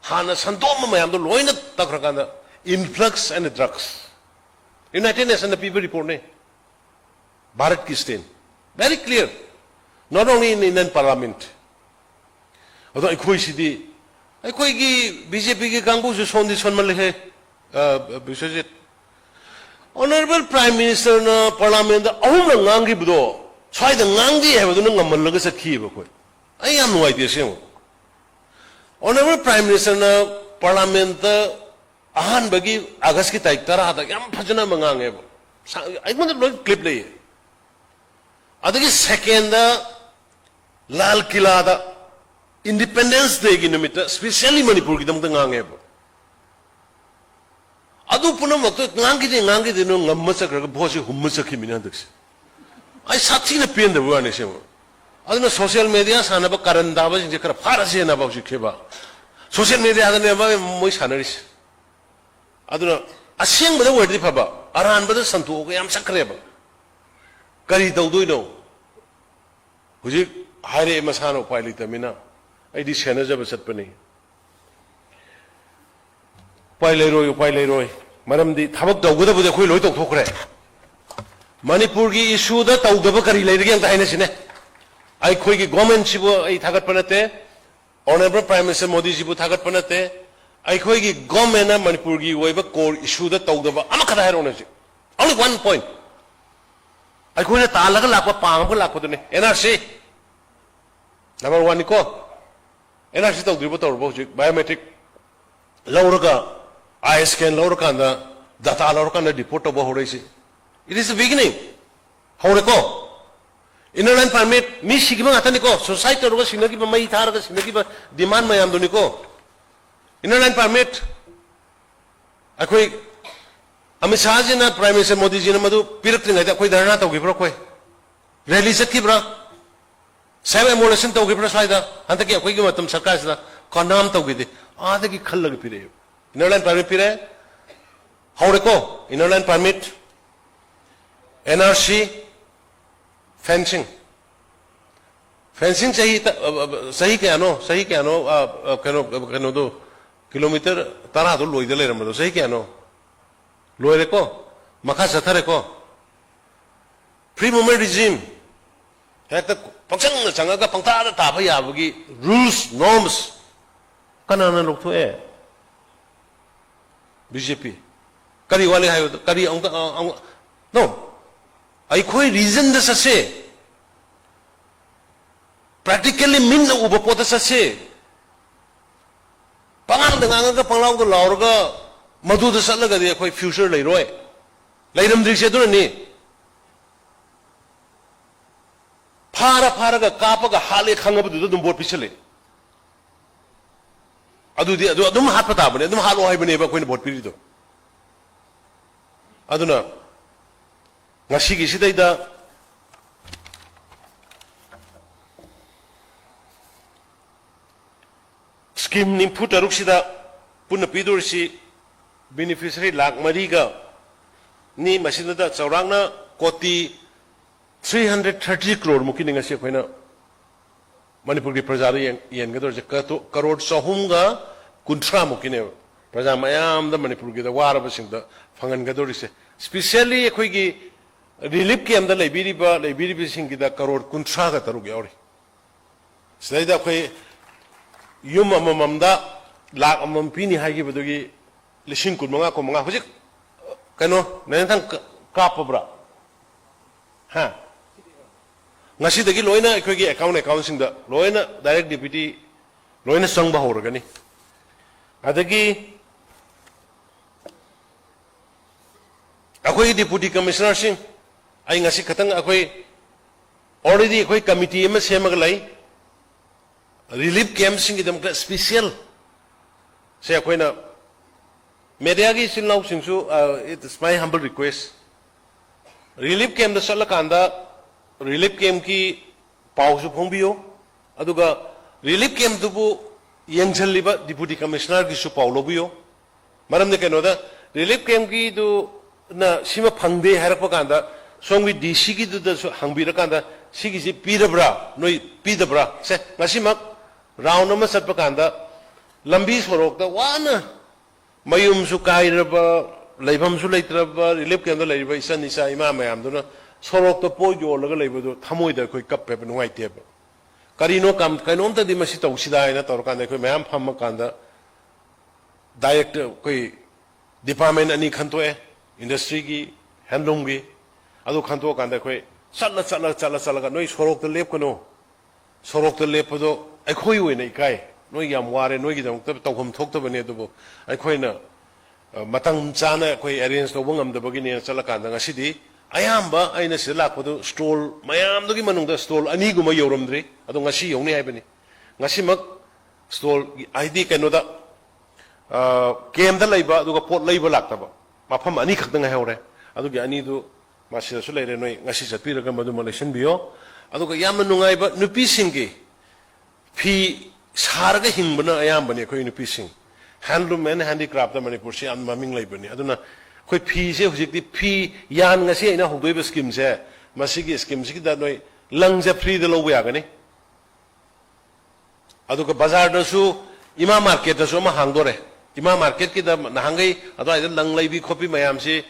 ꯍꯥꯟꯅ ꯁꯟꯗꯣꯛꯑꯝꯕ ꯃꯌꯥꯝꯗꯣ ꯂꯣꯏꯅ ꯇꯛꯈ꯭ꯔꯀꯥꯟꯗ, influx and drugs, United Nationꯅ ꯄꯤꯕ reportꯅꯦ꯫ ꯚꯥꯔꯠꯀꯤ stand very clear, not only in Indian Parliament꯫ ꯑꯗꯣ ꯑꯩꯈꯣꯏꯁꯤꯗꯤ, ꯑꯩꯈꯣꯏꯒꯤ BJPꯒꯤ ꯀꯥꯡꯕꯨꯁꯨ ꯁꯣꯟꯗꯤ ꯁꯣꯟꯃꯜꯂꯦꯍꯦ, ꯑ, ꯕꯤꯁ꯭ꯋꯖꯤꯠ꯫ Honourable Prime Ministerꯅ Parliamentꯇ ꯑꯍꯨꯝꯂꯛ ꯉꯥꯡꯈꯤꯕꯗꯣ, ꯁ꯭ꯋꯥꯏꯗ ꯉꯥꯡꯗꯦ ꯍꯥꯏꯕꯗꯨꯅ ꯉꯝꯍꯜꯂꯒ ꯆꯠꯈꯤꯑꯕ ꯑꯩꯈꯣꯏ꯫ ꯑꯩ ꯌꯥꯝ ꯅꯨꯡꯉꯥꯏꯇꯦ ꯑꯁꯦꯡꯕ꯫ Honourable Prime Ministerꯅ Parliamentꯇ ꯑꯍꯥꯟꯕꯒꯤ Augustꯀꯤ ꯇꯥꯔꯤꯛ ꯇꯔꯥꯗ ꯌꯥꯝ ꯐꯖꯅ ꯑꯃ ꯉꯥꯡꯉꯦꯕ꯫ ꯁꯥ-, ꯑꯩꯉꯣꯟꯗ ꯂꯣꯏ clip ꯂꯩꯌꯦ꯫ ꯑꯗꯒꯤ secondꯗ ꯂꯥꯜ ꯀꯤꯂꯥꯗ Independence Dayꯒꯤ ꯅꯨꯃꯤꯠꯇ specially ꯃꯅꯤꯄꯨꯔꯒꯤꯗꯃꯛꯇ ꯉꯥꯡꯉꯦꯕ꯫ ꯑꯗꯨ ꯄꯨꯝꯅꯃꯛꯇꯣ ꯉꯥꯡꯈꯤꯗꯦ, ꯉꯥꯡꯈꯤꯗꯦꯅꯣ ꯉꯝꯃ ꯆꯠꯈ꯭ꯔꯒ voteꯁꯦ ꯍꯨꯝꯃ ꯆꯠꯈꯤꯕꯅꯤ ꯍꯟꯗꯛꯁꯦ꯫ ꯑꯩ ꯁꯥꯊꯤꯅ ꯄꯦꯟꯗꯕ ꯋꯥꯅꯤ ꯑꯁꯦꯡꯕ꯫ ꯑꯗꯨꯅ social media ꯁꯥꯟꯅꯕ ꯀꯔꯟ ꯇꯥꯕꯁꯤꯡꯁꯦ ꯈꯔ ꯐꯥꯔꯁꯦꯅꯕ ꯍꯧꯖꯤꯛꯁꯦꯕ꯫ Social mediaꯗꯅꯦꯕ ꯃꯣꯏ ꯁꯥꯟꯅꯔꯤꯁꯦ꯫ ꯑꯗꯨꯅ ꯑꯁꯦꯡꯕꯗ ꯑꯣꯏꯔꯗꯤ ꯐꯕ, ꯑꯔꯥꯟꯕꯗ ꯁꯟꯗꯣꯛꯑꯒ ꯌꯥꯝ ꯆꯠꯈ꯭ꯔꯦꯕ꯫ ꯀꯔꯤ ꯇꯧꯗꯣꯏꯅꯣ? ꯍꯧꯖꯤꯛ ꯍꯥꯏꯔꯛꯑꯦ ꯃꯁꯥꯅ ꯎꯄꯥꯏ ꯂꯩꯇꯕꯅꯤꯅ꯫ ꯑꯩꯗꯤ ꯁꯦꯟꯅꯖꯕ ꯆꯠꯄꯅꯤ꯫ ꯎꯄꯥꯏ ꯂꯩꯔꯣꯏ, ꯎꯄꯥꯏ ꯂꯩꯔꯣꯏ꯫ ꯃꯔꯝꯗꯤ ꯊꯕꯛ ꯇꯧꯒꯗꯕꯗꯤ ꯑꯩꯈꯣꯏ ꯂꯣꯏ ꯇꯧꯊꯣꯛꯈ꯭ꯔꯦ꯫ ꯃꯅꯤꯄꯨꯔꯒꯤ issueꯗ ꯇꯧꯗꯕ ꯀꯔꯤ ꯂꯩꯔꯤꯒꯦ ꯑꯝꯇ ꯍꯥꯏꯅꯁꯤꯅꯦ꯫ ꯑꯩꯈꯣꯏꯒꯤ governmentꯁꯤꯕꯨ ꯑꯩ ꯊꯥꯒꯠꯄ ꯅꯠꯇꯦ, Honourable Prime Minister ꯃꯣꯗꯤꯖꯤꯕꯨ ꯊꯥꯒꯠꯄ ꯅꯠꯇꯦ꯫ ꯑꯩꯈꯣꯏꯒꯤ governmentꯅ ꯃꯅꯤꯄꯨꯔꯒꯤ ꯑꯣꯏꯕ core issueꯗ ꯇꯧꯗꯕ ꯑꯃꯈꯛꯇ ꯍꯥꯏꯔꯛꯑꯣꯅꯦ ꯍꯧꯖꯤꯛ꯫ Only one point꯫ ꯑꯩꯈꯣꯏꯅ ꯇꯥꯜꯂꯒ ꯂꯥꯛꯄ, ꯄꯥꯡꯉꯒ ꯂꯥꯛꯄꯗꯨꯅꯦ, NRC꯫ Number oneꯅꯤꯀꯣ꯫ NRC ꯇꯧꯗ꯭ꯔꯤꯕ ꯇꯧꯔꯕ ꯍꯧꯖꯤꯛ biometric ꯂꯧꯔꯒ, eye scan ꯂꯧꯔꯀꯥꯟꯗ, data ꯂꯧꯔꯀꯥꯟꯗ report ꯇꯧꯕ ꯍꯧꯔꯛꯏꯁꯤ? It is the beginning꯫ ꯍꯧꯔꯦꯀꯣ꯫ Inner line permit, ꯃꯤ ꯁꯤꯈꯤꯕ ꯉꯥꯛꯇꯅꯤꯀꯣ, suicide ꯇꯧꯔꯒ ꯁꯤꯅꯈꯤꯕ, ꯃꯩ ꯊꯥꯔꯒ ꯁꯤꯅꯈꯤꯕ demand ꯃꯌꯥꯝꯗꯨꯅꯤꯀꯣ꯫ Inner line permit, ꯑꯩꯈꯣꯏ ꯑꯃꯤꯠ ꯁꯥꯍꯖꯤꯅ, Prime Minister ꯃꯣꯗꯤꯖꯤꯅ ꯃꯗꯨ ꯄꯤꯔꯛꯇ꯭ꯔꯤꯉꯩꯗ ꯑꯩꯈꯣꯏ ꯙꯔꯅꯥ ꯇꯧꯈꯤꯕ꯭ꯔꯥ? ꯑꯩꯈꯣꯏ rally ꯆꯠꯈꯤꯕ꯭ꯔꯥ? Self immolation ꯇꯧꯈꯤꯕ꯭ꯔꯥ ꯁ꯭ꯋꯥꯏꯗ? ꯍꯟꯗꯛꯀꯤ ꯑꯩꯈꯣꯏꯒꯤ ꯃꯇꯝ ꯁꯔꯀꯥꯔꯁꯤꯗ ꯀꯅꯥꯝ ꯇꯧꯈꯤꯗꯦ꯫ ꯑꯥꯗꯒꯤ ꯈꯜꯂꯒ ꯄꯤꯔꯛꯑꯦ꯫ Inner line permit ꯄꯤꯔꯦ꯫ ꯍꯧꯔꯦꯀꯣ, inner line permit꯫ N R C, fencing. Fencing ꯆꯍꯤ ꯇ-, ꯑ, ꯑ, ꯆꯍꯤ ꯀꯌꯥꯅꯣ? ꯆꯍꯤ ꯀꯌꯥꯅꯣ? ꯑ, ꯑ, ꯀꯩꯅꯣ, ꯑ, ꯀꯩꯅꯣꯗꯣ, ꯀꯤꯂꯣꯃꯤꯇꯔ ꯇꯔꯥꯗꯣ ꯂꯣꯏꯗ ꯂꯩꯔꯝꯕꯗꯣ ꯆꯍꯤ ꯀꯌꯥꯅꯣ? ꯂꯣꯏꯔꯦꯀꯣ? ꯃꯈꯥ ꯆꯠꯊꯔꯦꯀꯣ? Free movement regime꯫ ꯍꯦꯛꯇ ꯄꯪꯆꯪꯗ ꯆꯪꯉꯒ ꯄꯪꯇꯥꯗ ꯇꯥꯕ ꯌꯥꯕꯒꯤ rules, norms ꯀꯅꯥꯅ ꯂꯧꯊꯣꯛꯑꯦ? ꯕꯤ ꯖꯦ ꯄꯤ꯫ ꯀꯔꯤ ꯋꯥꯠꯂꯤ ꯍꯥꯏꯕꯗꯣ? ꯀꯔꯤ ꯑꯃꯨꯛꯇ, ꯑ, ꯑꯃꯨꯛ, no꯫ ꯑꯩꯈꯣꯏ reasonꯗ ꯆꯠꯁꯦ꯫ Practically ꯃꯤꯠꯅ ꯎꯕ ꯄꯣꯠꯇ ꯆꯠꯁꯦ꯫ ꯄꯉꯥꯡꯗ ꯉꯥꯡꯉꯒ ꯄꯪꯂꯥꯎꯗ ꯂꯥꯎꯔꯒ ꯃꯗꯨꯗ ꯆꯠꯂꯒꯗꯤ ꯑꯩꯈꯣꯏ future ꯂꯩꯔꯣꯏ꯫ ꯂꯩꯔꯝꯗ꯭ꯔꯤꯁꯦ ꯑꯗꯨꯅꯅꯤ꯫ ꯐꯥꯔ ꯐꯥꯔꯒ ꯀꯥꯞꯄꯒ ꯍꯥꯠꯂꯦ ꯈꯪꯉꯕꯗꯨꯗ ꯑꯗꯨꯝ vote ꯄꯤꯁꯜꯂꯦ꯫ ꯑꯗꯨꯗꯤ ꯑꯗꯨ ꯑꯗꯨꯝ ꯍꯥꯠꯄ ꯇꯥꯕꯅꯦ, ꯑꯗꯨꯝ ꯍꯥꯠꯂꯣ ꯍꯥꯏꯕꯅꯦꯕ ꯑꯩꯈꯣꯏꯅ vote ꯄꯤꯔꯤꯗꯣ꯫ ꯑꯗꯨꯅ ꯉꯁꯤꯒꯤꯁꯤꯗꯩꯗ scheme ꯅꯤꯐꯨ ꯇꯔꯨꯛꯁꯤꯗ ꯄꯨꯟꯅ ꯄꯤꯗꯣꯔꯤꯁꯤ beneficiary ꯂꯥꯈ ꯃꯔꯤꯒ ꯅꯤ꯫ ꯃꯁꯤꯗ ꯆꯥꯎꯔꯥꯛꯅ ꯀꯣꯇꯤ three hundred thirty crore ꯃꯨꯛꯀꯤꯅꯤ ꯉꯁꯤ ꯑꯩꯈꯣꯏꯅ ꯃꯅꯤꯄꯨꯔꯒꯤ ꯄ꯭ꯔꯖꯥꯗ ꯌꯦꯟ-, ꯌꯦꯟꯒꯗꯧꯔꯤꯁꯦ꯫ ꯀꯇꯣ-, ꯀꯔꯣꯔ ꯆꯍꯨꯝꯒ ꯀꯨꯟꯊ꯭ꯔꯥ ꯃꯨꯛꯀꯤꯅꯦꯕ ꯄ꯭ꯔꯖꯥ ꯃꯌꯥꯝꯗ, ꯃꯅꯤꯄꯨꯔꯒꯤꯗ ꯋꯥꯔꯕꯁꯤꯡꯗ ꯐꯪꯍꯟꯒꯗꯧꯔꯤꯁꯦ꯫ Specially ꯑꯩꯈꯣꯏꯒꯤ relief campꯇ ꯂꯩꯕꯤꯔꯤꯕ, ꯂꯩꯕꯤꯔꯤꯕꯁꯤꯡꯒꯤꯗ ꯀꯔꯣꯔ ꯀꯨꯟꯊ꯭ꯔꯥꯒ ꯇꯔꯨꯛ ꯌꯥꯎꯔꯤ꯫ ꯁꯤꯗꯩꯗ ꯑꯩꯈꯣꯏ ꯌꯨꯝ ꯑꯃꯃꯝꯗ ꯂꯥꯈ ꯑꯃꯃꯝ ꯄꯤꯅꯤ ꯍꯥꯏꯈꯤꯕꯗꯨꯒꯤ ꯂꯤꯁꯤꯡ ꯀꯨꯟꯃꯉꯥ, ꯀꯨꯟꯃꯉꯥ ꯍꯧꯖꯤꯛ, ꯀꯩꯅꯣ, ꯅꯦꯅꯦꯊꯪ ꯀ-, ꯀꯥꯞꯄꯕ꯭ꯔꯥ? ꯍꯥ? ꯉꯁꯤꯗꯒꯤ ꯂꯣꯏꯅ ꯑꯩꯈꯣꯏꯒꯤ account, accountꯁꯤꯡꯗ ꯂꯣꯏꯅ direct D B T ꯂꯣꯏꯅ ꯆꯪꯕ ꯍꯧꯔꯒꯅꯤ꯫ ꯑꯗꯒꯤ ꯑꯩꯈꯣꯏꯒꯤ deputy commissionerꯁꯤꯡ, ꯑꯩ ꯉꯁꯤ ꯈꯛꯇꯪ, ꯑꯩꯈꯣꯏ already ꯑꯩꯈꯣꯏ committee ꯑꯃ ꯁꯦꯝꯃꯒ ꯂꯩ꯫ Relief campꯁꯤꯡꯒꯤꯗꯃꯛꯇ special ꯁꯦ ꯑꯩꯈꯣꯏꯅ mediaꯒꯤ ꯏꯆꯤꯜ ꯏꯅꯥꯎꯁꯤꯡꯁꯨ, uh, it's my humble request, relief campꯇ ꯆꯠꯂꯀꯥꯟꯗ relief campꯀꯤ ꯄꯥꯎꯁꯨ ꯐꯣꯡꯕꯤꯌꯨ, ꯑꯗꯨꯒ relief campꯇꯨꯕꯨ ꯌꯦꯡꯁꯤꯜꯂꯤꯕ deputy commissionerꯒꯤꯁꯨ ꯄꯥꯎ ꯂꯧꯕꯤꯌꯨ꯫ ꯃꯔꯝꯗꯤ ꯀꯩꯅꯣꯗ, relief campꯀꯤꯗꯨꯅ ꯁꯤꯃ ꯐꯪꯗꯦ ꯍꯥꯏꯔꯛꯄ ꯀꯥꯟꯗ, ꯁꯣꯝꯒꯤ ꯗꯤ ꯁꯤꯒꯤꯗꯨꯗꯁꯨ ꯍꯪꯕꯤꯔꯀꯥꯟꯗ, "ꯁꯤꯒꯤꯁꯤ ꯄꯤꯔꯕ꯭ꯔꯥ, ꯅꯣꯏ ꯄꯤꯗꯕ꯭ꯔꯥ?" ꯁꯦ, ꯉꯁꯤꯃꯛ ꯔꯥꯎꯟ ꯑꯃ ꯆꯠꯄ ꯀꯥꯟꯗ ꯂꯝꯕꯤ ꯁꯣꯔꯣꯛꯇ ꯋꯥꯅ ꯃꯌꯨꯝꯁꯨ ꯀꯥꯏꯔꯕ, ꯂꯩꯐꯝꯁꯨ ꯂꯩꯇ꯭ꯔꯕ, ꯔꯤꯂꯤꯐ ꯀꯦꯝꯗ ꯂꯩꯔꯤꯕ ꯏꯆꯟ ꯏꯆꯥ ꯏꯃꯥ ꯃꯌꯥꯝꯗꯨꯅ ꯁꯣꯔꯣꯛꯇ ꯄꯣꯠ ꯌꯣꯜꯂꯒ ꯂꯩꯕꯗꯨ ꯊꯃꯣꯏꯗ ꯑꯩꯈꯣꯏ ꯀꯞꯄꯦꯕ, ꯅꯨꯡꯉꯥꯏꯇꯦꯕ꯫ ꯀꯔꯤꯅꯣ ꯀꯝ-, ꯀꯩꯅꯣꯝꯇꯗꯤ ꯃꯁꯤ ꯇꯧꯁꯤꯗ ꯍꯥꯏꯅ ꯇꯧꯔꯀꯥꯟꯗ ꯑꯩꯈꯣꯏ ꯃꯌꯥꯝ ꯐꯝꯃꯀꯥꯟꯗ ꯗꯥꯏꯔꯦꯛꯇ ꯑꯩꯈꯣꯏ ꯗꯤꯄꯥꯔꯠꯃꯦꯟ ꯑꯅꯤ ꯈꯟꯗꯣꯛꯑꯦ, ꯏꯟꯗꯁꯇ꯭ꯔꯤꯒꯤ, ꯍꯦꯟꯂꯨꯝꯒꯤ꯫ ꯑꯗꯨ ꯈꯟꯗꯣꯛꯑꯀꯥꯟꯗ ꯑꯩꯈꯣꯏ ꯆꯠꯂ, ꯆꯠꯂ, ꯆꯠꯂ, ꯆꯠꯂꯒ, "ꯅꯣꯏ ꯁꯣꯔꯣꯛꯇ ꯂꯦꯞꯀꯅꯨ, ꯁꯣꯔꯣꯛꯇ ꯂꯦꯞꯄꯗꯣ ꯑꯩꯈꯣꯏ ꯑꯣꯏꯅ ꯏꯀꯥꯏ, ꯅꯣꯏ ꯌꯥꯝ ꯋꯥꯔꯦ, ꯅꯣꯏꯒꯤꯗꯃꯛꯇ ꯇꯧꯐꯝ ꯊꯣꯛꯇꯕꯅꯤ, ꯑꯗꯨꯕꯨ ꯑꯩꯈꯣꯏꯅ, ꯑ, ꯃꯇꯝ ꯆꯥꯅ ꯑꯩꯈꯣꯏ ꯑꯦꯔꯦꯟꯖ ꯇꯧꯕ ꯉꯝꯗꯕꯒꯤꯅꯦꯅ" ꯆꯠꯂꯀꯥꯟꯗ ꯉꯁꯤꯗꯤ ꯑꯌꯥꯝꯕ ꯑꯩꯅ ꯁꯤꯗ ꯂꯥꯛꯄꯗꯨ ꯁ꯭ꯇꯣꯜ ꯃꯌꯥꯝꯗꯨꯒꯤ ꯃꯅꯨꯡꯗ ꯁ꯭ꯇꯣꯜ ꯑꯅꯤꯒꯨꯝꯕ ꯌꯧꯔꯝꯗ꯭ꯔꯤ, ꯑꯗꯣ ꯉꯁꯤ ꯌꯧꯅꯤ ꯍꯥꯏꯕꯅꯤ꯫ ꯉꯁꯤꯃꯛ ꯁ꯭ꯇꯣꯜ, ꯍꯥꯏꯗꯤ ꯀꯩꯅꯣꯗ, ꯑ, ꯀꯦꯝꯗ ꯂꯩꯕ ꯑꯗꯨꯒ ꯄꯣꯠ ꯂꯩꯕ ꯂꯥꯛꯇꯕ ꯃꯐꯝ ꯑꯅꯤꯈꯛꯇ ꯉꯥꯏꯍꯧꯔꯦ꯫ ꯑꯗꯨꯒꯤ ꯑꯅꯤꯗꯨ ꯃꯁꯤꯗꯁꯨ ꯂꯩꯔꯦ, ꯅꯣꯏ ꯉꯁꯤ ꯆꯠꯄꯤꯔꯒ ꯃꯗꯨꯃ ꯂꯩꯁꯤꯟꯕꯤꯌꯣ꯫ ꯑꯗꯨꯒ ꯌꯥꯝꯅ ꯅꯨꯡꯉꯥꯏꯕ, ꯅꯨꯄꯤꯁꯤꯡꯒꯤ ꯐꯤ ꯁꯥꯔꯒ ꯍꯤꯡꯕꯅ ꯑꯌꯥꯝꯕꯅꯤ ꯑꯩꯈꯣꯏ ꯅꯨꯄꯤꯁꯤꯡ꯫ Handloom and Handicraft ꯃꯅꯤꯄꯨꯔꯁꯤ ꯌꯥꯝ ꯃꯃꯤꯡ ꯂꯩꯕꯅꯤ꯫ ꯑꯗꯨꯅ ꯑꯩꯈꯣꯏ ꯐꯤꯁꯦ ꯍꯧꯖꯤꯛꯇꯤ ꯐꯤ ꯌꯥꯟ, ꯉꯁꯤ ꯑꯩꯅ ꯍꯧꯗꯣꯛꯏꯕ ꯁ꯭ꯀꯤꯝꯁꯦ, ꯃꯁꯤꯒꯤ ꯁ꯭ꯀꯤꯝꯁꯤꯒꯤꯗ ꯅꯣꯏ ꯂꯪꯁꯦ ꯐ꯭ꯔꯤꯗ ꯂꯧꯕ ꯌꯥꯒꯅꯤ꯫ ꯑꯗꯨꯒ ꯕꯖꯥꯔꯗꯁꯨ, ꯏꯃꯥ ꯃꯥꯔꯀꯦꯠꯇꯁꯨ ꯑꯃ ꯍꯥꯡꯗꯣꯔꯦ꯫ ꯏꯃꯥ ꯃꯥꯔꯀꯦꯠꯀꯤꯗ ꯅꯍꯥꯟꯈꯩ ꯑꯗꯨꯋꯥꯏꯗ ꯂꯪ ꯂꯩꯕꯤ ꯈꯣꯠꯄꯤ ꯃꯌꯥꯝꯁꯤ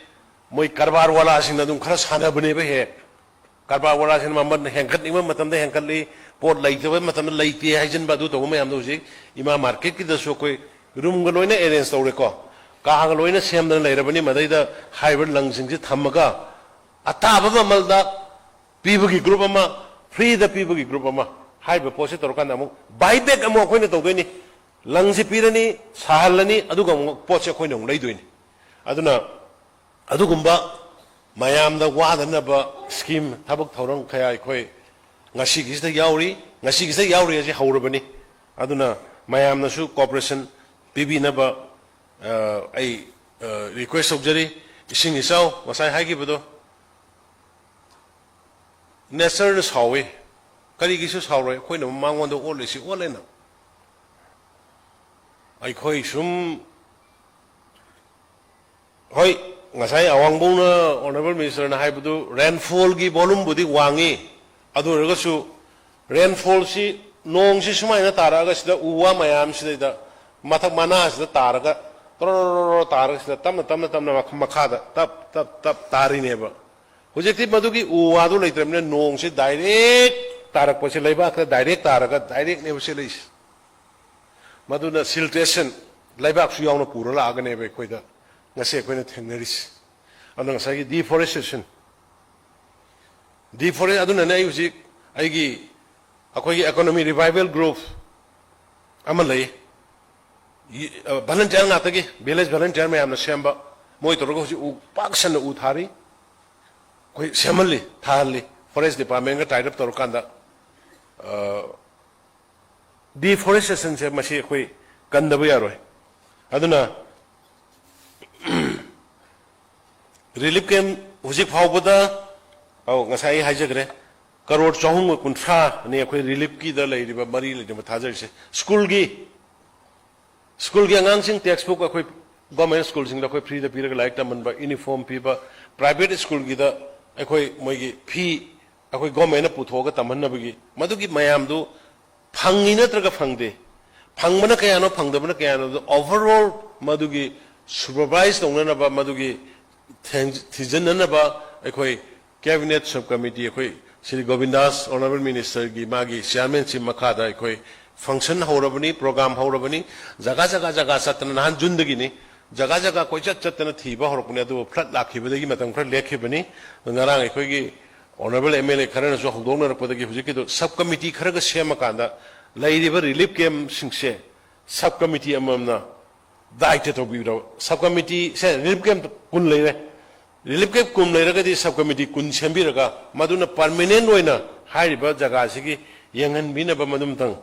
ꯃꯣꯏ ꯀꯔꯕꯥꯔ ꯋꯥꯂꯥꯁꯤꯡꯅ ꯑꯗꯨꯝ ꯈꯔ ꯁꯥꯟꯅꯕꯅꯦꯕ ꯍꯦꯛ꯫ ꯀꯔꯕꯥꯔ ꯋꯥꯂꯥꯁꯤꯡꯅ ꯃꯃꯜ ꯍꯦꯟꯒꯠꯅꯤꯡꯕ ꯃꯇꯝꯗ ꯍꯦꯟꯒꯠꯂꯤ, ꯄꯣꯠ ꯂꯩꯇꯕ ꯃꯇꯝꯗ ꯂꯩꯇꯦ ꯍꯥꯏꯖꯤꯟꯕ, ꯑꯗꯨ ꯇꯧꯕ ꯃꯌꯥꯝꯗꯣ ꯍꯧꯖꯤꯛ ꯏꯃꯥ ꯃꯥꯔꯀꯦꯠꯀꯤꯗꯁꯨ ꯑꯩꯈꯣꯏ ꯔꯨꯝꯒ ꯂꯣꯏꯅ ꯑꯦꯔꯦꯟꯖ ꯇꯧꯔꯦꯀꯣ, ꯀꯥꯒ ꯂꯣꯏꯅ ꯁꯦꯝꯗꯅ ꯂꯩꯔꯕꯅꯤ꯫ ꯃꯗꯩꯗ ꯍꯥꯏꯔꯤꯕ ꯂꯪꯁꯤꯡꯁꯤ ꯊꯝꯃꯒ ꯑꯇꯥꯕ ꯃꯃꯜꯗ ꯄꯤꯕꯒꯤ ꯒ꯭ꯔꯨꯞ ꯑꯃ, ꯐ꯭ꯔꯤꯗ ꯄꯤꯕꯒꯤ ꯒ꯭ꯔꯨꯞ ꯑꯃ, ꯍꯥꯏꯔꯤꯕ ꯄꯣꯠꯁꯦ ꯇꯧꯔꯀꯥꯟꯗ ꯑꯃꯨꯛ ꯕꯥꯏ ꯕꯦꯛ ꯑꯃꯨꯛ ꯑꯩꯈꯣꯏꯅ ꯇꯧꯗꯣꯏꯅꯤ꯫ ꯂꯪꯁꯤ ꯄꯤꯔꯅꯤ, ꯁꯥꯍꯜꯂꯅꯤ, ꯑꯗꯨꯒ ꯑꯃꯨꯛ ꯄꯣꯠꯁꯦ ꯑꯩꯈꯣꯏꯅ ꯑꯃꯨꯛ ꯂꯩꯗꯣꯏꯅꯤ꯫ ꯑꯗꯨꯅ ꯑꯗꯨꯒꯨꯝꯕ ꯃꯌꯥꯝꯗ ꯋꯥꯗꯅꯕ ꯁ꯭ꯀꯤꯝ, ꯊꯕꯛ ꯊꯧꯔꯝ ꯀꯌꯥ ꯑꯩꯈꯣꯏ ꯉꯁꯤꯒꯤꯁꯤꯗ ꯌꯥꯎꯔꯤ꯫ ꯉꯁꯤꯒꯤꯁꯤꯗ ꯌꯥꯎꯔꯤ ꯑꯁꯤ ꯍꯧꯔꯕꯅꯤ꯫ ꯑꯗꯨꯅ ꯃꯌꯥꯝꯅꯁꯨ ꯀꯣꯑꯣꯄꯔꯦꯁꯟ ꯄꯤꯕꯤꯅꯕ, ꯑ, ꯑꯩ, ꯑ, ꯔꯤꯀ꯭ꯋꯦꯁ ꯇꯧꯖꯔꯤ꯫ ꯏꯁꯤꯡ ꯏꯆꯥꯎ ꯉꯁꯥꯏ ꯍꯥꯏꯈꯤꯕꯗꯣ, ꯅꯦꯆꯔꯅ ꯁꯥꯎꯏ, ꯀꯔꯤꯒꯤꯁꯨ ꯁꯥꯎꯔꯣꯏ, ꯑꯩꯈꯣꯏꯅ ꯃꯉꯣꯟꯗ ꯑꯣꯠꯂꯤꯁꯤ ꯑꯣꯠꯂꯦꯅ꯫ ꯑꯩꯈꯣꯏ ꯁꯨꯝ, ꯍꯣꯏ, ꯉꯁꯥꯏ ꯑꯋꯥꯡꯕꯧꯅ, ꯑꯣꯅꯔꯦꯕꯜ ꯃꯤꯅꯤꯁꯇꯔꯅ ꯍꯥꯏꯕꯗꯨ, ꯔꯦꯟꯐꯣꯜꯒꯤ ꯚꯣꯂꯨꯝꯕꯨꯗꯤ ꯋꯥꯡꯉꯤ, ꯑꯗꯨ ꯑꯣꯏꯔꯒꯁꯨ ꯔꯦꯟꯐꯣꯜꯁꯤ, ꯅꯣꯡꯁꯤ ꯁꯨꯃꯥꯏꯅ ꯇꯥꯔꯛꯑꯒ ꯁꯤꯗ ꯎ ꯋꯥ ꯃꯌꯥꯝꯁꯤꯗꯩꯗ ꯃꯊꯛ ꯃꯅꯥꯁꯤꯗ ꯇꯥꯔꯒ, ꯇꯣꯔꯣꯔꯣꯔꯣ ꯇꯥꯔꯒ ꯁꯤꯗ ꯇꯞꯅ ꯇꯞꯅ ꯇꯞꯅ ꯃꯈ-, ꯃꯈꯥꯗ ꯇꯞ ꯇꯞ ꯇꯞ ꯇꯥꯔꯤꯅꯦꯕ꯫ ꯍꯧꯖꯤꯛꯇꯤ ꯃꯗꯨꯒꯤ ꯎ ꯋꯥꯗꯨ ꯂꯩꯇ꯭ꯔꯕꯅꯤꯅ ꯅꯣꯡꯁꯤ ꯗꯥꯏꯔꯦꯛ ꯇꯥꯔꯛꯄꯁꯦ, ꯂꯩꯕꯥꯛꯇ ꯗꯥꯏꯔꯦꯛ ꯇꯥꯔꯒ ꯗꯥꯏꯔꯦꯛꯅꯦꯕ ꯁꯤ ꯂꯩꯁꯦ꯫ ꯃꯗꯨꯅ ꯁꯤꯜꯇ꯭ꯔꯦꯁꯟ ꯂꯩꯕꯥꯛꯁꯨ ꯌꯥꯎꯅ ꯄꯨꯔ ꯂꯥꯛꯑꯒꯅꯦꯕ ꯑꯩꯈꯣꯏꯗ ꯉꯁꯤ ꯑꯩꯈꯣꯏꯅ ꯊꯦꯡꯅꯔꯤꯁꯦ꯫ ꯑꯗꯨꯅ ꯉꯁꯥꯏꯒꯤ ꯗꯤꯐꯣꯔꯦꯁꯇꯦꯁꯟ, ꯗꯤꯐꯣꯔꯦ-, ꯑꯗꯨꯅꯅꯦ ꯑꯩ ꯍꯧꯖꯤꯛ ꯑꯩꯒꯤ, ꯑꯩꯈꯣꯏꯒꯤ ꯏꯀꯣꯅꯣꯃꯤ ꯔꯤꯚꯥꯏꯚꯦꯜ ꯒ꯭ꯔꯨꯞ ꯑꯃ ꯂꯩ, ꯚꯂꯟꯇꯤꯌꯔ ꯉꯥꯛꯇꯒꯤ, ꯚꯤꯂꯦꯖ ꯚꯂꯟꯇꯤꯌꯔ ꯃꯌꯥꯝꯅ ꯁꯦꯝꯕ, ꯃꯣꯏ ꯇꯧꯔꯒ ꯍꯧꯖꯤꯛ ꯎ ꯄꯥꯛ ꯁꯟꯅ ꯎ ꯊꯥꯔꯤ, ꯑꯩꯈꯣꯏ ꯁꯦꯝꯍꯜꯂꯤ, ꯊꯥꯍꯜꯂꯤ, ꯐꯣꯔꯦꯁ ꯗꯤꯄꯥꯔꯠꯃꯦꯟꯒ ꯇꯥꯏꯠ ꯑꯞ ꯇꯧꯔꯀꯥꯟꯗ꯫ ꯑ, ꯗꯤꯐꯣꯔꯦꯁꯇꯦꯁꯟꯁꯦ ꯃꯁꯤ ꯑꯩꯈꯣꯏ ꯀꯟꯗꯕ ꯌꯥꯔꯣꯏ꯫ ꯑꯗꯨꯅ ꯔꯤꯂꯤꯐ ꯀꯦꯝꯞ ꯍꯧꯖꯤꯛ ꯐꯥꯎꯕꯗ, ꯑꯧ, ꯉꯁꯥꯏ ꯑꯩ ꯍꯥꯏꯖꯈ꯭ꯔꯦ, ꯀꯔꯣꯔ ꯆꯍꯨꯝꯒ ꯀꯨꯟꯊ꯭ꯔꯥꯅꯤ ꯑꯩꯈꯣꯏ ꯔꯤꯂꯤꯐꯀꯤꯗ ꯂꯩꯔꯤꯕ, ꯃꯔꯤ ꯂꯩꯅꯕ ꯊꯥꯖꯔꯤꯁꯦ꯫ ꯁ꯭ꯀꯨꯜꯒꯤ, ꯁ꯭ꯀꯨꯜꯒꯤ ꯑꯉꯥꯡꯁꯤꯡ ꯇꯦꯛꯁ ꯕꯨꯛ ꯑꯩꯈꯣꯏ ꯒꯣꯔꯃꯦꯟ ꯁ꯭ꯀꯨꯜꯁꯤꯡꯗ ꯑꯩꯈꯣꯏ ꯐ꯭ꯔꯤꯗ ꯄꯤꯔꯒ ꯂꯥꯏꯔꯤꯛ ꯇꯝꯍꯟꯕ, ꯌꯨꯅꯤꯐꯣꯔꯝ ꯄꯤꯕ, ꯄ꯭ꯔꯥꯏꯚꯦꯠ ꯁ꯭ꯀꯨꯜꯒꯤꯗ ꯑꯩꯈꯣꯏ ꯃꯣꯏꯒꯤ ꯐꯤ ꯑꯩꯈꯣꯏ ꯒꯣꯔꯃꯦꯟꯅ ꯄꯨꯊꯣꯛꯑꯒ ꯇꯝꯍꯟꯅꯕꯒꯤ, ꯃꯗꯨꯒꯤ ꯃꯌꯥꯝꯗꯨ ꯐꯪꯉꯤ ꯅꯠꯇ꯭ꯔꯒ ꯐꯪꯗꯦ, ꯐꯪꯕꯅ ꯀꯌꯥꯅꯣ, ꯐꯪꯗꯕꯅ ꯀꯌꯥꯅꯣ, ꯑꯗꯨ ꯑꯣꯚꯔꯑꯣꯜ ꯃꯗꯨꯒꯤ ꯁꯨꯄꯔꯚꯥꯏꯁ ꯇꯧꯅꯅꯕ, ꯃꯗꯨꯒꯤ ꯊꯦꯡ-, ꯊꯤꯖꯤꯟꯅꯅꯕ ꯑꯩꯈꯣꯏ ꯀꯦꯕꯤꯅꯦꯠ ꯁꯕ ꯀꯃꯤꯇꯤ, ꯑꯩꯈꯣꯏ ꯁ꯭ꯔꯤ ꯒꯣꯕꯤꯟꯗꯥꯁ ꯑꯣꯅꯔꯦꯕꯜ ꯃꯤꯅꯤꯁꯇꯔꯒꯤ ꯃꯥꯒꯤ ꯆꯤꯌꯥꯔꯃꯦꯟꯁꯤꯞ ꯃꯈꯥꯗ ꯑꯩꯈꯣꯏ ꯐꯪꯁꯟ ꯍꯧꯔꯕꯅꯤ, ꯄ꯭ꯔꯣꯒ꯭ꯔꯥꯝ ꯍꯧꯔꯕꯅꯤ, ꯖꯒꯥ ꯖꯒꯥ ꯖꯒꯥ ꯆꯠꯇꯅ, ꯅꯍꯥꯟ ꯖꯨꯟꯗꯒꯤꯅꯤ, ꯖꯒꯥ ꯖꯒꯥ ꯀꯣꯏꯆꯠ ꯆꯠꯇꯅ ꯊꯤꯕ ꯍꯧꯔꯛꯄꯅꯤ, ꯑꯗꯨꯕꯨ ꯐ꯭ꯂꯠ ꯂꯥꯛꯈꯤꯕꯗꯒꯤ ꯃꯇꯝ ꯈꯔ ꯂꯦꯞꯈꯤꯕꯅꯤ꯫ ꯉꯔꯥꯡ ꯑꯩꯈꯣꯏꯒꯤ ꯑꯣꯅꯔꯦꯕꯜ ꯑꯦꯝ ꯑꯦꯜ ꯑꯦ ꯈꯔꯅꯁꯨ ꯍꯧꯗꯣꯛꯅꯔꯛꯄꯗꯒꯤ ꯍꯧꯖꯤꯛꯀꯤꯗꯣ ꯁꯕ ꯀꯃꯤꯇꯤ ꯈꯔꯒ ꯁꯦꯝꯃꯀꯥꯟꯗ ꯂꯩꯔꯤꯕ ꯔꯤꯂꯤꯐ ꯀꯦꯝꯞꯁꯤꯡꯁꯦ ꯁꯕ ꯀꯃꯤꯇꯤ ꯑꯃꯃꯝꯅ ꯗꯥꯏꯇ ꯇꯧꯕꯤꯔꯕ꯫ ꯁꯕ ꯀꯃꯤꯇꯤꯁꯦ ꯔꯤꯂꯤꯐ ꯀꯦꯝꯞ ꯀꯨꯟ ꯂꯩꯔꯦ꯫ ꯔꯤꯂꯤꯐ ꯀꯦꯝꯞ ꯀꯨꯟ ꯂꯩꯔꯒꯗꯤ ꯁꯕ ꯀꯃꯤꯇꯤ ꯀꯨꯟ ꯁꯦꯝꯕꯤꯔꯒ ꯃꯗꯨꯅ ꯄꯔꯃꯤꯅꯦꯟ ꯑꯣꯏꯅ ꯍꯥꯏꯔꯤꯕ ꯖꯒꯥꯁꯤꯒꯤ ꯌꯦꯡꯍꯟꯕꯤꯅꯕ ꯃꯗꯨꯝꯇꯪ,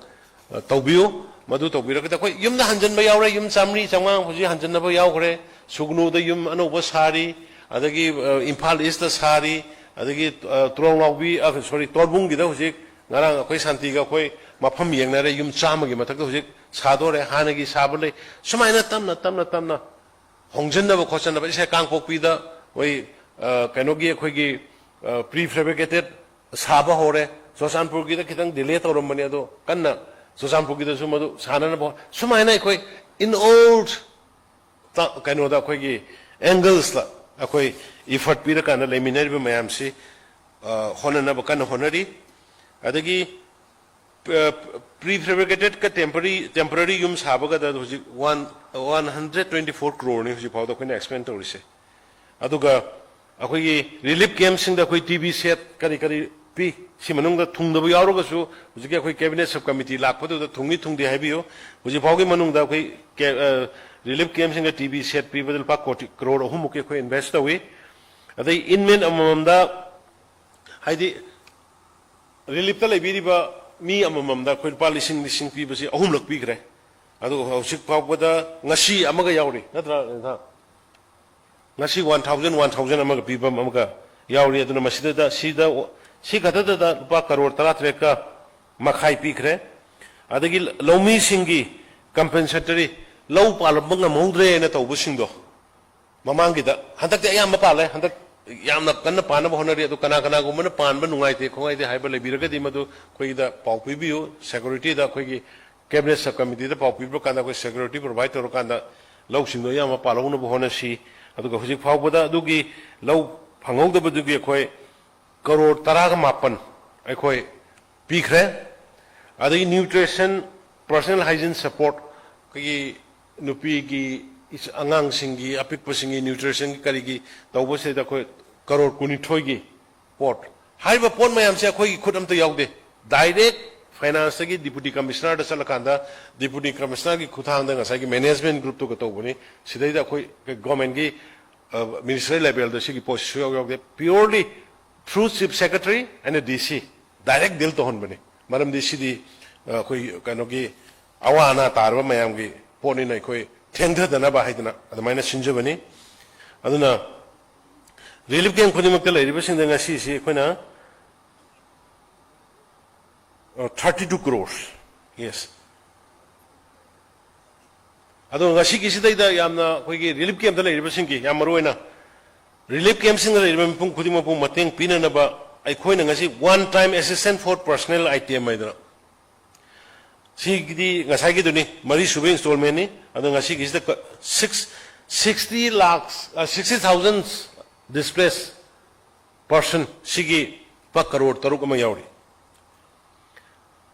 ꯑ, ꯇꯧꯕꯤꯌꯨ꯫ ꯃꯗꯨ ꯇꯧꯕꯤꯔꯒꯗꯤ ꯑꯩꯈꯣꯏ ꯌꯨꯝꯗ ꯍꯟꯖꯤꯟꯕ ꯌꯥꯎꯔꯦ, ꯌꯨꯝ ꯆꯥꯝꯃꯔꯤ ꯆꯥꯝꯃꯉꯥ ꯍꯧꯖꯤꯛ ꯍꯟꯖꯤꯟꯅꯕ ꯌꯥꯎꯈ꯭ꯔꯦ꯫ ꯁꯨꯒꯅꯨꯗ ꯌꯨꯝ ꯑꯅꯧꯕ ꯁꯥꯔꯤ, ꯑꯗꯒꯤ, ꯑ, ꯏꯝꯐꯥꯜ ꯏꯁꯇ ꯁꯥꯔꯤ, ꯑꯗꯒꯤ, ꯑ, ꯇꯨꯔꯦꯜꯅꯥꯎꯕꯤ, ꯑ, ꯁꯣꯔꯤ, ꯇꯣꯔꯕꯨꯡꯒꯤꯗ ꯍꯧꯖꯤꯛ ꯉꯔꯥꯡ ꯑꯩꯈꯣꯏ ꯁꯥꯟꯇꯤꯒ ꯑꯩꯈꯣꯏ ꯃꯐꯝ ꯌꯦꯡꯅꯔꯦ, ꯌꯨꯝ ꯆꯥꯝꯃꯒꯤ ꯃꯊꯛꯇ ꯍꯧꯖꯤꯛ ꯁꯥꯗꯣꯔꯦ, ꯍꯥꯟꯅꯒꯤ ꯁꯥꯕ ꯂꯩ꯫ ꯁꯨꯃꯥꯏꯅ ꯇꯞꯅ, ꯇꯞꯅ, ꯇꯞꯅ ꯍꯣꯡꯖꯤꯟꯅꯕ ꯈꯣꯠꯆꯟꯅꯕ ꯏꯁꯦ ꯀꯥꯡꯄꯣꯛꯄꯤꯗ ꯃꯣꯏ, ꯑ, ꯀꯩꯅꯣꯒꯤ ꯑꯩꯈꯣꯏꯒꯤ, ꯑ, prefabricated ꯁꯥꯕ ꯍꯧꯔꯦ꯫ ꯆꯨꯔꯆꯥꯟꯄꯨꯔꯒꯤꯗ ꯈꯤꯇꯪ delay ꯇꯧꯔꯝꯕꯅꯤ, ꯑꯗꯣ ꯀꯟꯅ ꯆꯨꯔꯆꯥꯟꯄꯨꯔꯒꯤꯗꯁꯨ ꯃꯗꯨ ꯁꯥꯟꯅꯅꯕ ꯍꯣ-, ꯁꯨꯃꯥꯏꯅ ꯑꯩꯈꯣꯏ in all ꯇ-, ꯀꯩꯅꯣꯗ ꯑꯩꯈꯣꯏꯒꯤ anglesꯇ ꯑꯩꯈꯣꯏ effort ꯄꯤꯔꯀꯥꯟꯗ ꯂꯩꯃꯤꯟꯅꯔꯤꯕ ꯃꯌꯥꯝꯁꯤ, ꯑ, ꯍꯣꯠꯅꯅꯕ ꯀꯟꯅ ꯍꯣꯠꯅꯔꯤ꯫ ꯑꯗꯒꯤ, ꯑ, prefabricatedꯀ temporary, temporary ꯌꯨꯝ ꯁꯥꯕꯒꯗ ꯍꯧꯖꯤꯛ one, one hundred twenty four crore ꯅꯤ ꯍꯧꯖꯤꯛ ꯐꯥꯎꯗ ꯑꯩꯈꯣꯏꯅ expend ꯇꯧꯔꯤꯁꯦ꯫ ꯑꯗꯨꯒ ꯑꯩꯈꯣꯏꯒꯤ relief campꯁꯤꯡꯗ ꯑꯩꯈꯣꯏ T V set ꯀꯔꯤ ꯀꯔꯤ ꯄꯤ, ꯁꯤ ꯃꯅꯨꯡꯗ ꯊꯨꯡꯗꯕ ꯌꯥꯎꯔꯒꯁꯨ ꯍꯧꯖꯤꯛꯀꯤ ꯑꯩꯈꯣꯏ cabinet sub committee ꯂꯥꯛꯄꯗꯨꯗ ꯊꯨꯡꯏ ꯊꯨꯡꯗꯦ ꯍꯥꯏꯕꯤꯌꯨ꯫ ꯍꯧꯖꯤꯛ ꯐꯥꯎꯒꯤ ꯃꯅꯨꯡꯗ ꯑꯩꯈꯣꯏ ꯀꯦ-, ꯑ, relief campꯁꯤꯡꯗ T V set ꯄꯤꯕꯗ ꯂꯨꯄꯥ ꯀꯣꯇꯤ, ꯀ꯭ꯔꯣꯔ ꯑꯍꯨꯝꯃꯨꯛꯀꯤ ꯑꯩꯈꯣꯏ invest ꯇꯧꯏ꯫ ꯑꯗꯩ inmate ꯑꯃꯃꯝꯗ, ꯍꯥꯏꯗꯤ reliefꯇ ꯂꯩꯕꯤꯔꯤꯕ ꯃꯤ ꯑꯃꯃꯝꯗ ꯑꯩꯈꯣꯏ ꯂꯨꯄꯥ ꯂꯤꯁꯤꯡ ꯂꯤꯁꯤꯡ ꯄꯤꯕꯁꯤ ꯑꯍꯨꯝꯂꯛ ꯄꯤꯈ꯭ꯔꯦ꯫ ꯑꯗꯨꯒ ꯍꯧꯖꯤꯛ ꯐꯥꯎꯕꯗ ꯉꯁꯤ ꯑꯃꯒ ꯌꯥꯎꯔꯤ, ꯅꯠꯇ꯭ꯔꯥ, ꯔꯦꯟꯊꯥ? ꯉꯁꯤ one thousand, one thousand ꯑꯃꯒ ꯄꯤꯕ ꯑꯃꯒ ꯌꯥꯎꯔꯤ꯫ ꯑꯗꯨꯅ ꯃꯁꯤꯗ, ꯁꯤꯗ, ꯁꯤ ꯈꯛꯇꯗꯗ ꯂꯨꯄꯥ ꯀꯔꯣꯔ ꯇꯔꯥꯇꯔꯦꯠꯀ ꯃꯈꯥꯏ ꯄꯤꯈ꯭ꯔꯦ꯫ ꯑꯗꯒꯤ ꯂꯧꯃꯤꯁꯤꯡꯒꯤ compensatory, ꯂꯧ ꯄꯥꯜꯂꯝꯕ ꯉꯝꯍꯧꯗ꯭ꯔꯦꯅ ꯇꯧꯕꯁꯤꯡꯗꯣ, ꯃꯃꯥꯡꯒꯤꯗ, ꯍꯟꯗꯛꯇꯤ ꯑꯌꯥꯝꯕ ꯄꯥꯜꯂꯦ, ꯍꯟꯗꯛ ꯌꯥꯝꯅ ꯀꯟꯅ ꯄꯥꯟꯅꯕ ꯍꯣꯠꯅꯔꯤ꯫ ꯑꯗꯨ ꯀꯅꯥ ꯀꯅꯥꯒꯨꯝꯕꯅ ꯄꯥꯟꯕ ꯅꯨꯡꯉꯥꯏꯇꯦ ꯈꯣꯠꯉꯥꯏꯇꯦ ꯍꯥꯏꯕ ꯂꯩꯕꯤꯔꯒꯗꯤ ꯃꯗꯨ ꯑꯩꯈꯣꯏꯒꯤꯗ ꯄꯥꯎ ꯄꯤꯕꯤꯌꯨ꯫ Securityꯗ, ꯑꯩꯈꯣꯏꯒꯤ cabinet sub committeeꯗ ꯄꯥꯎ ꯄꯤꯕ ꯀꯥꯟꯗ ꯑꯩꯈꯣꯏ security provide ꯇꯧꯔꯀꯥꯟꯗ ꯂꯧꯁꯤꯡꯗꯣ ꯑꯌꯥꯝꯕ ꯄꯥꯜꯍꯧꯅꯕ ꯍꯣꯠꯅꯁꯤ꯫ ꯑꯗꯨꯒ ꯍꯧꯖꯤꯛ ꯐꯥꯎꯕꯗ ꯑꯗꯨꯒꯤ ꯂꯧ ꯐꯪꯍꯧꯗꯕꯗꯨꯒꯤ ꯑꯩꯈꯣꯏ ꯀꯔꯣꯔ ꯇꯔꯥꯒ ꯃꯥꯄꯟ ꯑꯩꯈꯣꯏ ꯄꯤꯈ꯭ꯔꯦ꯫ ꯑꯗꯒꯤ nutrition, personal hygiene support, ꯑꯩꯈꯣꯏꯒꯤ ꯅꯨꯄꯤꯒꯤ, ꯏꯆ-, ꯑꯉꯥꯡꯁꯤꯡꯒꯤ, ꯑꯄꯤꯛꯄꯁꯤꯡꯒꯤ nutritionꯒꯤ ꯀꯔꯤꯒꯤ ꯇꯧꯕꯁꯤꯗ ꯑꯩꯈꯣꯏ ꯀꯔꯣꯔ ꯀꯨꯟꯅꯤꯊꯣꯏꯒꯤ ꯄꯣꯠ꯫ ꯍꯥꯏꯔꯤꯕ ꯄꯣꯠ ꯃꯌꯥꯝꯁꯦ ꯑꯩꯈꯣꯏꯒꯤ ꯈꯨꯠ ꯑꯝꯇ ꯌꯥꯎꯗꯦ꯫ Direct financeꯇꯒꯤ deputy commissionerꯗ ꯆꯠꯂꯀꯥꯟꯗ deputy commissionerꯒꯤ ꯈꯨꯠꯊꯥꯡꯗ ꯉꯁꯥꯏꯒꯤ management groupꯇꯨꯒ ꯇꯧꯕꯅꯤ꯫ ꯁꯤꯗꯩꯗ ꯑꯩꯈꯣꯏ governmentꯀꯤ, ꯑ, ministerial levelꯗ ꯁꯤꯒꯤ ꯄꯣꯠꯁꯤ ꯁꯨꯌꯥꯎ ꯌꯥꯎꯗꯦ꯫ Purely through chief secretary and DC direct deal ꯇꯧꯍꯟꯕꯅꯤ꯫ ꯃꯔꯝꯗꯤ ꯁꯤꯗꯤ, ꯑ, ꯑꯩꯈꯣꯏ ꯀꯩꯅꯣꯒꯤ ꯑꯋꯥ ꯑꯅꯥ ꯇꯥꯔꯕ ꯃꯌꯥꯝꯒꯤ ꯄꯣꯠꯅꯤꯅ ꯑꯩꯈꯣꯏ ꯊꯦꯡꯊꯗꯅꯕ ꯍꯥꯏꯗꯅ ꯑꯗꯨꯃꯥꯏꯅ ꯁꯤꯟꯖꯕꯅꯤ꯫ ꯑꯗꯨꯅ relief camp ꯈꯨꯗꯤꯡꯃꯛꯇ ꯂꯩꯔꯤꯕꯁꯤꯡꯗ ꯉꯁꯤꯁꯤ ꯑꯩꯈꯣꯏꯅ, ꯑ, thirty two crores, yes, ꯑꯗꯣ ꯉꯁꯤꯒꯤꯁꯤꯗꯩꯗ ꯌꯥꯝꯅ ꯑꯩꯈꯣꯏꯒꯤ relief campꯇ ꯂꯩꯔꯤꯕꯁꯤꯡꯒꯤ, ꯌꯥꯝ ꯃꯔꯨ ꯑꯣꯏꯅ relief campꯁꯤꯡꯗ ꯂꯩꯔꯤꯕ ꯃꯤꯄꯨꯝ ꯈꯨꯗꯤꯡꯃꯛꯄꯨ ꯃꯇꯦꯡ ꯄꯤꯅꯅꯕ ꯑꯩꯈꯣꯏꯅ ꯉꯁꯤ one time assistance for personal item ꯍꯥꯏꯗꯅ, ꯁꯤꯒꯤꯗꯤ ꯉꯁꯥꯏꯒꯤꯗꯨꯅꯤ, ꯃꯔꯤꯁꯨꯕ installmentꯅꯤ꯫ ꯑꯗꯣ ꯉꯁꯤꯒꯤꯁꯤꯗ ꯀ-, six, sixty lakhs, ꯑ, sixty thousand displaced person, ꯁꯤꯒꯤ ꯂꯨꯄꯥ ꯀꯔꯣꯔ ꯇꯔꯨꯛ ꯑꯃ ꯌꯥꯎꯔꯤ꯫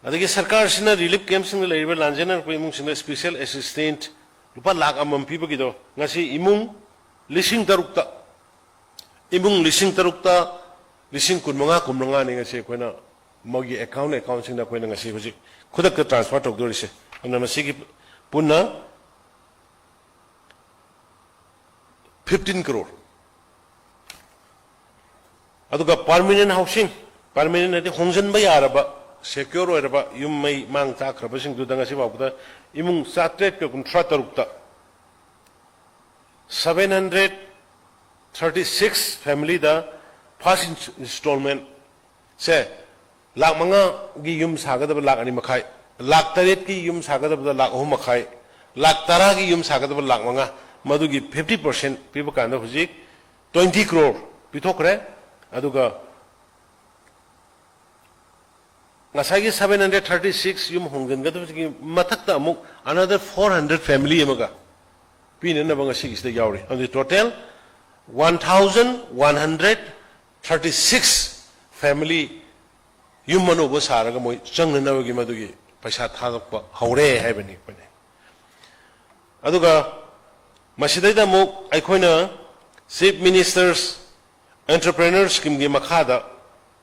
ꯑꯗꯒꯤ ꯁꯔꯀꯥꯔꯁꯤꯅ relief campꯁꯤꯡꯗ ꯂꯩꯔꯤꯕ ꯂꯥꯟꯖꯦꯟꯅꯔꯛꯄ ꯏꯃꯨꯡꯁꯤꯡꯗ special assistance ꯂꯨꯄꯥ ꯂꯥꯈ ꯑꯃꯃꯝ ꯄꯤꯕꯒꯤꯗꯣ ꯉꯁꯤ ꯏꯃꯨꯡ ꯂꯤꯁꯤꯡ ꯇꯔꯨꯛꯇ, ꯏꯃꯨꯡ ꯂꯤꯁꯤꯡ ꯇꯔꯨꯛꯇ ꯂꯤꯁꯤꯡ ꯀꯨꯟꯃꯉꯥ, ꯀꯨꯟꯃꯉꯥꯅꯤ ꯉꯁꯤ ꯑꯩꯈꯣꯏꯅ ꯃꯣꯏꯒꯤ account, accountꯁꯤꯡꯗ ꯑꯩꯈꯣꯏꯅ ꯉꯁꯤ ꯍꯧꯖꯤꯛ ꯈꯨꯗꯛꯇ transfer ꯇꯧꯗꯣꯔꯤꯁꯦ꯫ ꯑꯗꯨꯅ ꯃꯁꯤꯒꯤ ꯄꯨꯟꯅ fifteen crore꯫ ꯑꯗꯨꯒ permanent housing, permanent ꯍꯥꯏꯗꯤ ꯍꯣꯡꯖꯤꯟꯕ ꯌꯥꯔꯕ, secure ꯑꯣꯏꯔꯕ ꯌꯨꯝ ꯃꯩ ꯃꯥꯡ ꯆꯥꯛꯈ꯭ꯔꯕꯁꯤꯡꯗꯨꯗ ꯉꯁꯤ ꯐꯥꯎꯕꯗ ꯏꯃꯨꯡ ꯆꯥꯇ꯭ꯔꯦꯠꯀ ꯀꯨꯟꯊ꯭ꯔꯥ ꯇꯔꯨꯛꯇ, seven hundred thirty six familyꯗ first installment ꯁꯦ, ꯂꯥꯈ ꯃꯉꯥꯒꯤ ꯌꯨꯝ ꯁꯥꯒꯗꯕ ꯂꯥꯈ ꯑꯅꯤ ꯃꯈꯥꯏ, ꯂꯥꯈ ꯇꯔꯦꯠꯀꯤ ꯌꯨꯝ ꯁꯥꯒꯗꯕꯗ ꯂꯥꯈ ꯑꯍꯨꯝ ꯃꯈꯥꯏ, ꯂꯥꯈ ꯇꯔꯥꯒꯤ ꯌꯨꯝ ꯁꯥꯒꯗꯕ ꯂꯥꯈ ꯃꯉꯥ, ꯃꯗꯨꯒꯤ fifty percent ꯄꯤꯕ ꯀꯥꯟꯗ ꯍꯧꯖꯤꯛ twenty crore ꯄꯤꯊꯣꯛꯈ꯭ꯔꯦ꯫ ꯑꯗꯨꯒ ꯉꯁꯥꯏꯒꯤ seven hundred thirty six ꯌꯨꯝ ꯍꯣꯡꯖꯤꯟꯒꯗꯕꯁꯤꯒꯤ ꯃꯊꯛꯇ ꯑꯃꯨꯛ another four hundred family ꯑꯃꯒ ꯄꯤꯅꯅꯕ ꯉꯁꯤꯒꯤꯁꯤꯗ ꯌꯥꯎꯔꯤ꯫ ꯑꯗꯨꯗꯤ total one thousand one hundred thirty six family ꯌꯨꯝ ꯑꯅꯧꯕ ꯁꯥꯔꯒ ꯃꯣꯏ ꯆꯪꯅꯅꯕꯒꯤ ꯃꯗꯨꯒꯤ ꯄꯩꯁꯥ ꯊꯥꯗꯣꯛꯄ ꯍꯧꯔꯦ ꯍꯥꯏꯕꯅꯤ ꯑꯩꯈꯣꯏꯅ꯫ ꯑꯗꯨꯒ ꯃꯁꯤꯗꯩꯗ ꯑꯃꯨꯛ ꯑꯩꯈꯣꯏꯅ Chief Minister's Entrepreneur Schemeꯒꯤ ꯃꯈꯥꯗ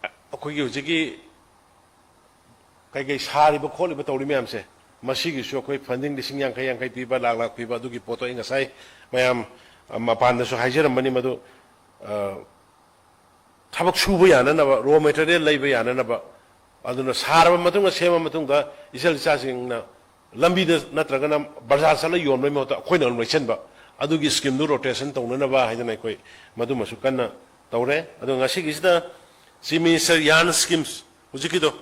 ꯑꯩꯈꯣꯏꯒꯤ ꯍꯧꯖꯤꯛꯀꯤ ꯀꯩꯀꯩ ꯁꯥꯔꯤꯕ ꯈꯣꯠꯂꯤꯕ ꯇꯧꯔꯤ ꯃꯌꯥꯝꯁꯦ, ꯃꯁꯤꯒꯤꯁꯨ ꯑꯩꯈꯣꯏ funding ꯂꯤꯁꯤꯡ ꯌꯥꯡꯈꯩ ꯌꯥꯡꯈꯩ ꯄꯤꯕ, ꯂꯥꯛ ꯂꯥꯛ ꯄꯤꯕ, ꯑꯗꯨꯒꯤ ꯄꯣꯠꯇꯣ ꯑꯩ ꯉꯁꯥꯏ ꯃꯌꯥꯝ, ꯑ, ꯃꯄꯥꯟꯗꯁꯨ ꯍꯥꯏꯖꯔꯝꯕꯅꯤ꯫ ꯃꯗꯨ, ꯑ, ꯊꯕꯛ ꯁꯨꯕ ꯌꯥꯅꯅꯕ, raw material ꯂꯩꯕ ꯌꯥꯅꯅꯕ, ꯑꯗꯨꯅ ꯁꯥꯔꯕ ꯃꯇꯨꯡꯗ, ꯁꯦꯝꯃ ꯃꯇꯨꯡꯗ ꯏꯆꯜ ꯏꯆꯥꯁꯤꯡꯅ ꯂꯝꯕꯤꯗ ꯅꯠꯇ꯭ꯔꯒꯅ ꯕꯖꯥꯔ ꯆꯠꯂ ꯌꯣꯟꯕꯒꯤ ꯃꯍꯨꯠꯇ ꯑꯩꯈꯣꯏꯅ ꯑꯗꯨꯝ ꯂꯩꯁꯟꯕ, ꯑꯗꯨꯒꯤ schemeꯗꯨ rotation ꯇꯧꯅꯅꯕ ꯍꯥꯏꯗꯅ ꯑꯩꯈꯣꯏ ꯃꯗꯨꯃꯁꯨ ꯀꯟꯅ ꯇꯧꯔꯦ꯫ ꯑꯗꯣ ꯉꯁꯤꯒꯤꯁꯤꯗ Chief Minister yarn schemes ꯍꯧꯖꯤꯛꯀꯤꯗꯣ,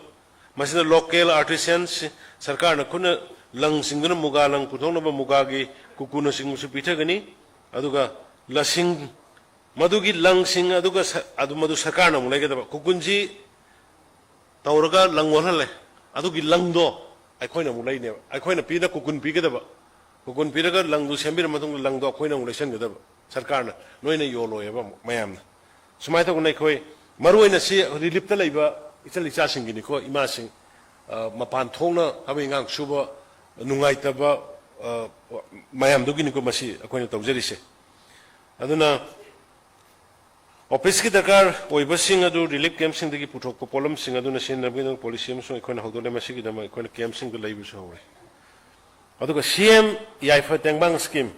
ꯃꯁꯤꯗ local artisans, ꯁꯔꯀꯥꯔꯅ ꯈꯨꯠꯅ ꯂꯪꯁꯤꯡꯗꯨꯅ ꯃꯨꯒꯥ ꯂꯪ ꯄꯨꯊꯣꯛꯅꯕ ꯃꯨꯒꯥꯒꯤ ꯀꯨꯀꯨꯅꯆꯤꯡꯕꯁꯨ ꯄꯤꯊꯒꯅꯤ꯫ ꯑꯗꯨꯒ ꯂꯁꯤꯡ, ꯃꯗꯨꯒꯤ ꯂꯪꯁꯤꯡ ꯑꯗꯨꯒ ꯁ-, ꯑꯗꯨ, ꯃꯗꯨ ꯁꯔꯀꯥꯔꯅ ꯑꯃꯨꯛ ꯂꯩꯒꯗꯕ꯫ ꯀꯨꯀꯨꯟꯁꯤ ꯇꯧꯔꯒ ꯂꯪ ꯑꯣꯜꯍꯜꯂꯦ꯫ ꯑꯗꯨꯒꯤ ꯂꯪꯗꯣ ꯑꯩꯈꯣꯏꯅ ꯑꯃꯨꯛ ꯂꯩꯅꯦꯕ꯫ ꯑꯩꯈꯣꯏꯅ ꯄꯤꯗ ꯀꯨꯀꯨꯟ ꯄꯤꯒꯗꯕ꯫ ꯀꯨꯀꯨꯟ ꯄꯤꯔꯒ ꯂꯪꯗꯨ ꯁꯦꯝꯕꯤꯔ ꯃꯇꯨꯡꯗ ꯂꯪꯗꯣ ꯑꯩꯈꯣꯏꯅ ꯑꯃꯨꯛ ꯂꯩꯁꯟꯒꯗꯕ ꯁꯔꯀꯥꯔꯅ꯫ ꯅꯣꯏꯅ ꯌꯣꯜꯂꯣꯏꯕ ꯑꯃꯨꯛ ꯃꯌꯥꯝꯅ꯫ ꯁꯨꯃꯥꯏꯅ ꯇꯧꯗꯅ ꯑꯩꯈꯣꯏ ꯃꯔꯨꯑꯣꯏꯅ ꯁꯤ ꯔꯤꯂꯤꯞꯇ ꯂꯩꯕ ꯏꯆꯜ ꯏꯆꯥꯁꯤꯡꯒꯤꯅꯤꯀꯣ, ꯏꯃꯥꯁꯤꯡ, ꯑ, ꯃꯄꯥꯟ ꯊꯣꯛꯅ ꯊꯕꯛ ꯏꯪꯈꯥꯡ ꯁꯨꯕ ꯅꯨꯡꯉꯥꯏꯇꯕ, ꯑ, ꯃꯌꯥꯝꯗꯨꯒꯤꯅꯤꯀꯣ ꯃꯁꯤ ꯑꯩꯈꯣꯏꯅ ꯇꯧꯖꯔꯤꯁꯦ꯫ ꯑꯗꯨꯅ ꯑꯣꯐꯤꯁꯀꯤ ꯗꯔꯀꯥꯔ ꯑꯣꯏꯕꯁꯤꯡ ꯑꯗꯨ ꯔꯤꯂꯤꯐ ꯀꯦꯝꯞꯁꯤꯡꯗꯒꯤ ꯄꯨꯊꯣꯛꯄ ꯄꯣꯠꯂꯝꯁꯤꯡ ꯑꯗꯨꯅ ꯁꯤꯖꯤꯟꯅꯕꯒꯤꯗꯃꯛ ꯄꯣꯂꯤꯁꯤ ꯑꯃꯁꯨ ꯑꯩꯈꯣꯏꯅ ꯍꯧꯗꯣꯛꯂꯦ꯫ ꯃꯁꯤꯒꯤꯗꯃꯛ ꯑꯩꯈꯣꯏꯅ ꯀꯦꯝꯞꯁꯤꯡꯗ ꯂꯩꯕꯁꯨ ꯍꯧꯔꯦ꯫ ꯑꯗꯨꯒ ꯁꯤ ꯑꯦꯝ ꯌꯥꯏꯐ ꯇꯦꯡꯕꯥꯡ scheme,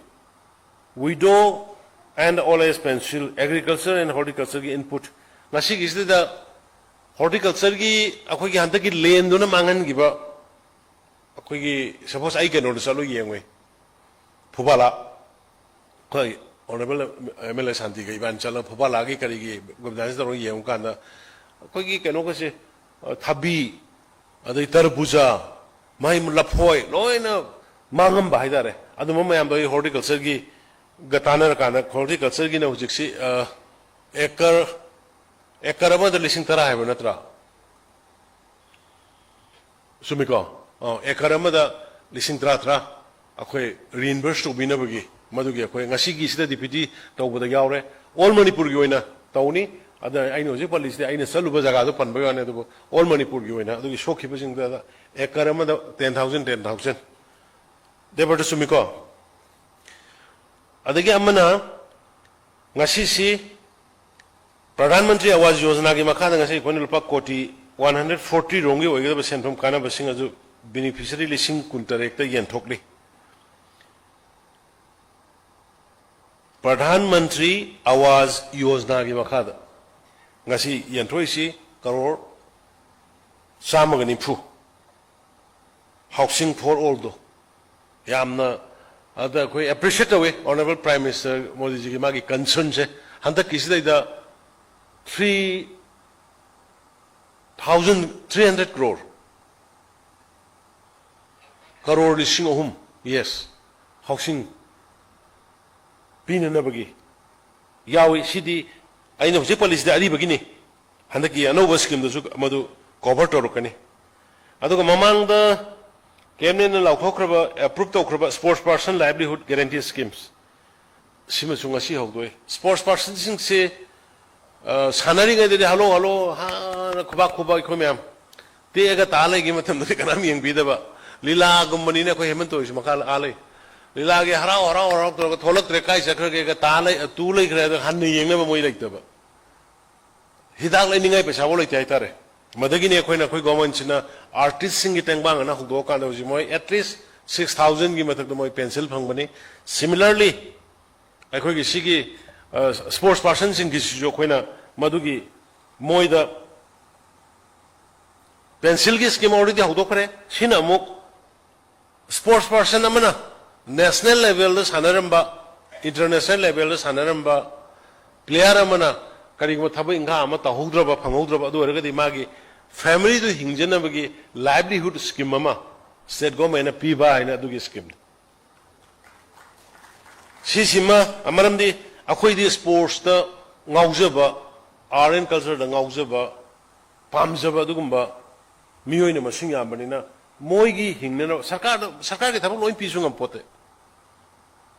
widow and old age pension, agriculture and ꯍꯣꯔꯇꯤꯀꯜꯆꯔꯒꯤ ꯏꯟꯄꯨꯠ꯫ ꯉꯁꯤꯒꯤꯁꯤꯗ ꯍꯣꯔꯇꯤꯀꯜꯆꯔꯒꯤ ꯑꯩꯈꯣꯏꯒꯤ ꯍꯟꯗꯛꯀꯤ ꯂꯦꯟꯗꯨꯅ ꯃꯥꯡꯍꯟꯈꯤꯕ ꯑꯩꯈꯣꯏꯒꯤ, ꯁꯄꯣꯁ ꯑꯩ ꯀꯩꯅꯣꯗ ꯆꯠꯂꯨ ꯌꯦꯡꯉꯨꯏ, ꯐꯨꯕꯥꯂꯥ, ꯑꯩꯈꯣꯏ ꯑꯣꯅꯔꯦꯕꯜ ꯑꯦꯝ ꯑꯦꯜ ꯑꯦ ꯁꯥꯟꯇꯤꯒ ꯏꯕꯥꯅꯤ ꯆꯠꯂꯒ ꯐꯨꯕꯥꯂꯥꯒꯤ ꯀꯔꯤꯒꯤ ꯑꯣꯔꯒꯅꯥꯏꯖ ꯇꯧꯔꯒ ꯌꯦꯡꯉꯨꯀꯥꯟꯗ ꯑꯩꯈꯣꯏꯒꯤ ꯀꯩꯅꯣꯒꯁꯦ, ꯑ, ꯊꯕꯤ, ꯑꯗꯩ ꯇꯔꯕꯨꯖꯥ, ꯃꯍꯩ ꯂꯐꯣꯏ ꯂꯣꯏꯅ ꯃꯥꯡꯉꯝꯕ ꯍꯥꯏꯇꯥꯔꯦ꯫ ꯑꯗꯨꯝꯕ ꯃꯌꯥꯝꯗꯣ ꯑꯩ ꯍꯣꯔꯇꯤꯀꯜꯆꯔꯒꯤ ꯒ ꯇꯥꯟꯅꯔꯀꯥꯟꯗ ꯍꯣꯔꯇꯤꯀꯜꯆꯔꯒꯤꯅ ꯍꯧꯖꯤꯛꯁꯤ, ꯑ, ꯑꯦꯀꯔ, ꯑꯦꯀꯔ ꯑꯃꯗ ꯂꯤꯁꯤꯡ ꯇꯔꯥ ꯍꯥꯏꯕ ꯅꯠꯇ꯭ꯔꯥ? ꯆꯨꯝꯃꯤꯀꯣ? ꯑ, ꯑꯦꯀꯔ ꯑꯃꯗ ꯂꯤꯁꯤꯡ ꯇꯔꯥ ꯇꯔꯥ ꯑꯩꯈꯣꯏ ꯔꯤꯏꯟꯕꯔꯁ ꯇꯧꯕꯤꯅꯕꯒꯤ, ꯃꯗꯨꯒꯤ ꯑꯩꯈꯣꯏ ꯉꯁꯤꯒꯤꯁꯤꯗ ꯗꯤ ꯄꯤ ꯇꯤ ꯇꯧꯕꯗ ꯌꯥꯎꯔꯦ꯫ ꯑꯣꯜ ꯃꯅꯤꯄꯨꯔꯒꯤ ꯑꯣꯏꯅ ꯇꯧꯅꯤ꯫ ꯑꯗ ꯑꯩꯅ ꯍꯧꯖꯤꯛ ꯄꯜꯂꯤꯁꯤꯗꯤ ꯑꯩꯅ ꯆꯠꯂꯨꯕ ꯖꯒꯥꯗꯣ ꯄꯟꯕꯒꯤ ꯋꯥꯅꯤ, ꯑꯗꯨꯕꯨ ꯑꯣꯜ ꯃꯅꯤꯄꯨꯔꯒꯤ ꯑꯣꯏꯅ ꯑꯗꯨꯒꯤ ꯁꯣꯛꯈꯤꯕꯁꯤꯡꯗ ꯑꯦꯀꯔ ꯑꯃꯗ ten thousand, ten thousand꯫ ꯗꯦꯕꯔꯇ ꯆꯨꯝꯃꯤꯀꯣ? ꯑꯗꯒꯤ ꯑꯃꯅ ꯉꯁꯤꯁꯤ ꯄ꯭ꯔꯙꯥꯟ ꯃꯟꯇ꯭ꯔꯤ ꯑꯋꯥꯖ ꯌꯣꯖꯅꯥꯒꯤ ꯃꯈꯥꯗ ꯉꯁꯤ ꯑꯩꯈꯣꯏꯅ ꯂꯨꯄꯥ ꯀꯣꯇꯤ one hundred forty ꯔꯣꯝꯒꯤ ꯑꯣꯏꯒꯗꯕ ꯁꯦꯟꯐꯝ ꯀꯥꯟꯅꯕꯁꯤꯡ ꯑꯗꯨ ꯕꯦꯅꯤꯐꯤꯁꯔꯤ ꯂꯤꯁꯤꯡ ꯀꯨꯟ ꯇꯔꯦꯠꯇ ꯌꯦꯟꯊꯣꯛꯂꯤ꯫ ꯄ꯭ꯔꯙꯥꯟ ꯃꯟꯇ꯭ꯔꯤ ꯑꯋꯥꯖ ꯌꯣꯖꯅꯥꯒꯤ ꯃꯈꯥꯗ ꯉꯁꯤ ꯌꯦꯟꯊꯣꯛꯏꯁꯤ ꯀꯔꯣꯔ ꯆꯥꯝꯃꯒ ꯅꯤꯐꯨ꯫ Housing for All ꯗꯣ ꯌꯥꯝꯅ, ꯑꯗ ꯑꯩꯈꯣꯏ ꯑꯦꯄ꯭ꯔꯤꯁꯤꯌꯦꯠ ꯇꯧꯋꯤ ꯑꯣꯅꯔꯦꯕꯜ ꯄ꯭ꯔꯥꯏꯝ ꯃꯤꯅꯤꯁꯇꯔ ꯃꯣꯗꯤꯖꯤꯒꯤ ꯃꯥꯒꯤ ꯀꯟꯁꯔꯟꯁꯦ꯫ ꯍꯟꯗꯛꯀꯤꯁꯤꯗꯩꯗ three thousand three hundred crore, crore ꯂꯤꯁꯤꯡ ꯑꯍꯨꯝ, ꯌꯦꯁ, ꯍꯥꯎꯁꯤꯡ ꯄꯤꯅꯅꯕꯒꯤ ꯌꯥꯎꯏ꯫ ꯁꯤꯗꯤ ꯑꯩꯅ ꯍꯧꯖꯤꯛ ꯄꯜꯂꯤꯁꯤꯗꯤ ꯑꯔꯤꯕꯒꯤꯅꯤ, ꯍꯟꯗꯛꯀꯤ ꯑꯅꯧꯕ ꯁ꯭ꯀꯤꯝꯗꯁꯨ ꯃꯗꯨ ꯀꯣꯚꯔ ꯇꯧꯔꯛꯀꯅꯤ꯫ ꯑꯗꯨꯒ ꯃꯃꯥꯡꯗ ꯀꯦꯕꯤꯅꯦꯠꯅ ꯂꯥꯎꯊꯣꯛꯈ꯭ꯔꯕ, ꯑꯦꯄ꯭ꯔꯨꯞ ꯇꯧꯈ꯭ꯔꯕ Sports Person Livelihood Guarantee Schemes, ꯁꯤꯃꯁꯨ ꯉꯁꯤ ꯍꯧꯗꯣꯛꯏ꯫ ꯁ꯭ꯄꯣꯔꯠꯁ ꯄꯥꯔꯁꯟꯁꯤꯡꯁꯦ, ꯑ, ꯁꯥꯟꯅꯔꯤꯉꯩꯗꯗꯤ ꯍꯜꯂꯣ ꯍꯜꯂꯣ ꯍꯥꯟꯅ ꯈꯨꯕꯥꯛ ꯈꯨꯕꯥꯛ ꯑꯩꯈꯣꯏ ꯃꯌꯥꯝ ꯇꯦꯛꯑꯒ ꯇꯥ ꯂꯩꯈꯤꯕ ꯃꯇꯝꯗꯗꯤ ꯀꯅꯥꯝ ꯌꯦꯡꯕꯤꯗꯕ, ꯂꯤꯂꯥꯒꯨꯝꯕꯅꯤꯅ ꯑꯩꯈꯣꯏ ꯍꯦꯃꯟꯇ ꯍꯣꯏꯁꯨ ꯃꯈꯥ ꯑꯥ ꯂꯩ꯫ ꯂꯤꯂꯥꯒꯤ ꯍꯔꯥꯎ ꯍꯔꯥꯎ ꯍꯔꯥꯎ ꯇꯧꯔꯒ ꯊꯣꯛꯂꯛꯇ꯭ꯔꯦ, ꯀꯥꯏ ꯆꯠꯈ꯭ꯔꯒꯦꯒ ꯇꯥ ꯂꯩ, ꯇꯨ ꯂꯩꯈ꯭ꯔꯦ, ꯑꯗꯣ ꯍꯟꯅ ꯌꯦꯡꯅꯕ ꯃꯣꯏ ꯂꯩꯇꯕ꯫ ꯍꯤꯗꯥꯛ ꯂꯩꯅꯤꯡꯉꯥꯏ ꯄꯩꯁꯥꯐꯥꯎ ꯂꯩꯇꯦ ꯍꯥꯏꯇꯥꯔꯦ꯫ ꯃꯗꯒꯤꯅꯤ ꯑꯩꯈꯣꯏꯅ, ꯑꯩꯈꯣꯏ ꯒꯣꯔꯃꯦꯟꯁꯤꯅ ꯑꯥꯔꯇꯤꯁꯁꯤꯡꯒꯤ ꯇꯦꯡꯕꯥꯡ ꯑꯅ ꯍꯧꯗꯣꯛꯑꯀꯥꯟꯗ ꯍꯧꯖꯤꯛ ꯃꯣꯏ at least six thousandꯒꯤ ꯃꯊꯛꯇ ꯃꯣꯏ ꯄꯦꯟꯁꯤꯜ ꯐꯪꯕꯅꯤ꯫ Similarly, ꯑꯩꯈꯣꯏꯒꯤ ꯁꯤꯒꯤ, ꯑ, ꯁ꯭ꯄꯣꯔꯠꯁ ꯄꯥꯔꯁꯟꯁꯤꯡꯒꯤꯁꯤꯁꯨ ꯑꯩꯈꯣꯏꯅ ꯃꯗꯨꯒꯤ ꯃꯣꯏꯗ ꯄꯦꯟꯁꯤꯜꯒꯤ ꯁ꯭ꯀꯤꯝ already ꯍꯧꯗꯣꯛꯈ꯭ꯔꯦ꯫ ꯁꯤꯅ ꯑꯃꯨꯛ ꯁ꯭ꯄꯣꯔꯠꯁ ꯄꯥꯔꯁꯟ ꯑꯃꯅ ꯅꯦꯁꯅꯦꯜ ꯂꯦꯚꯦꯜꯗ ꯁꯥꯟꯅꯔꯝꯕ, ꯏꯟꯇꯔꯅꯦꯁꯅꯦꯜ ꯂꯦꯚꯦꯜꯗ ꯁꯥꯟꯅꯔꯝꯕ ꯄ꯭ꯂꯦꯌꯔ ꯑꯃꯅ ꯀꯔꯤꯒꯨꯝꯕ ꯊꯕꯛ ꯏꯪꯈꯥꯡ ꯑꯃ ꯇꯧꯍꯧꯗ꯭ꯔꯕ, ꯐꯪꯍꯧꯗ꯭ꯔꯕ, ꯑꯗꯨ ꯑꯣꯏꯔꯒꯗꯤ ꯃꯥꯒꯤ ꯐꯦꯃꯤꯂꯤꯗꯨ ꯍꯤꯡꯖꯅꯕꯒꯤ ꯂꯥꯏꯚꯂꯤꯍꯨꯗ ꯁ꯭ꯀꯤꯝ ꯑꯃ ꯁ꯭ꯇꯦꯠ ꯒꯣꯔꯃꯦꯟꯅ ꯄꯤꯕ ꯍꯥꯏꯅ ꯑꯗꯨꯒꯤ ꯁ꯭ꯀꯤꯝꯅꯤ꯫ ꯁꯤꯁꯤꯃ, ꯃꯔꯝꯗꯤ ꯑꯩꯈꯣꯏꯗꯤ ꯁ꯭ꯄꯣꯔꯠꯁꯇ ꯉꯥꯎꯖꯕ, ꯑꯥꯔꯠ ꯑꯦꯟ ꯀꯜꯆꯔꯗ ꯉꯥꯎꯖꯕ, ꯄꯥꯝꯖꯕ ꯑꯗꯨꯒꯨꯝꯕ ꯃꯤꯑꯣꯏꯅ ꯃꯁꯤꯡ ꯌꯥꯝꯕꯅꯤꯅ ꯃꯣꯏꯒꯤ ꯍꯤꯡꯅꯅꯕ ꯁꯔꯀꯥꯔꯗ, ꯁꯔꯀꯥꯔꯒꯤ ꯊꯕꯛ ꯂꯣꯏ ꯄꯤꯁꯨ ꯉꯝꯄꯣꯠꯇꯦ꯫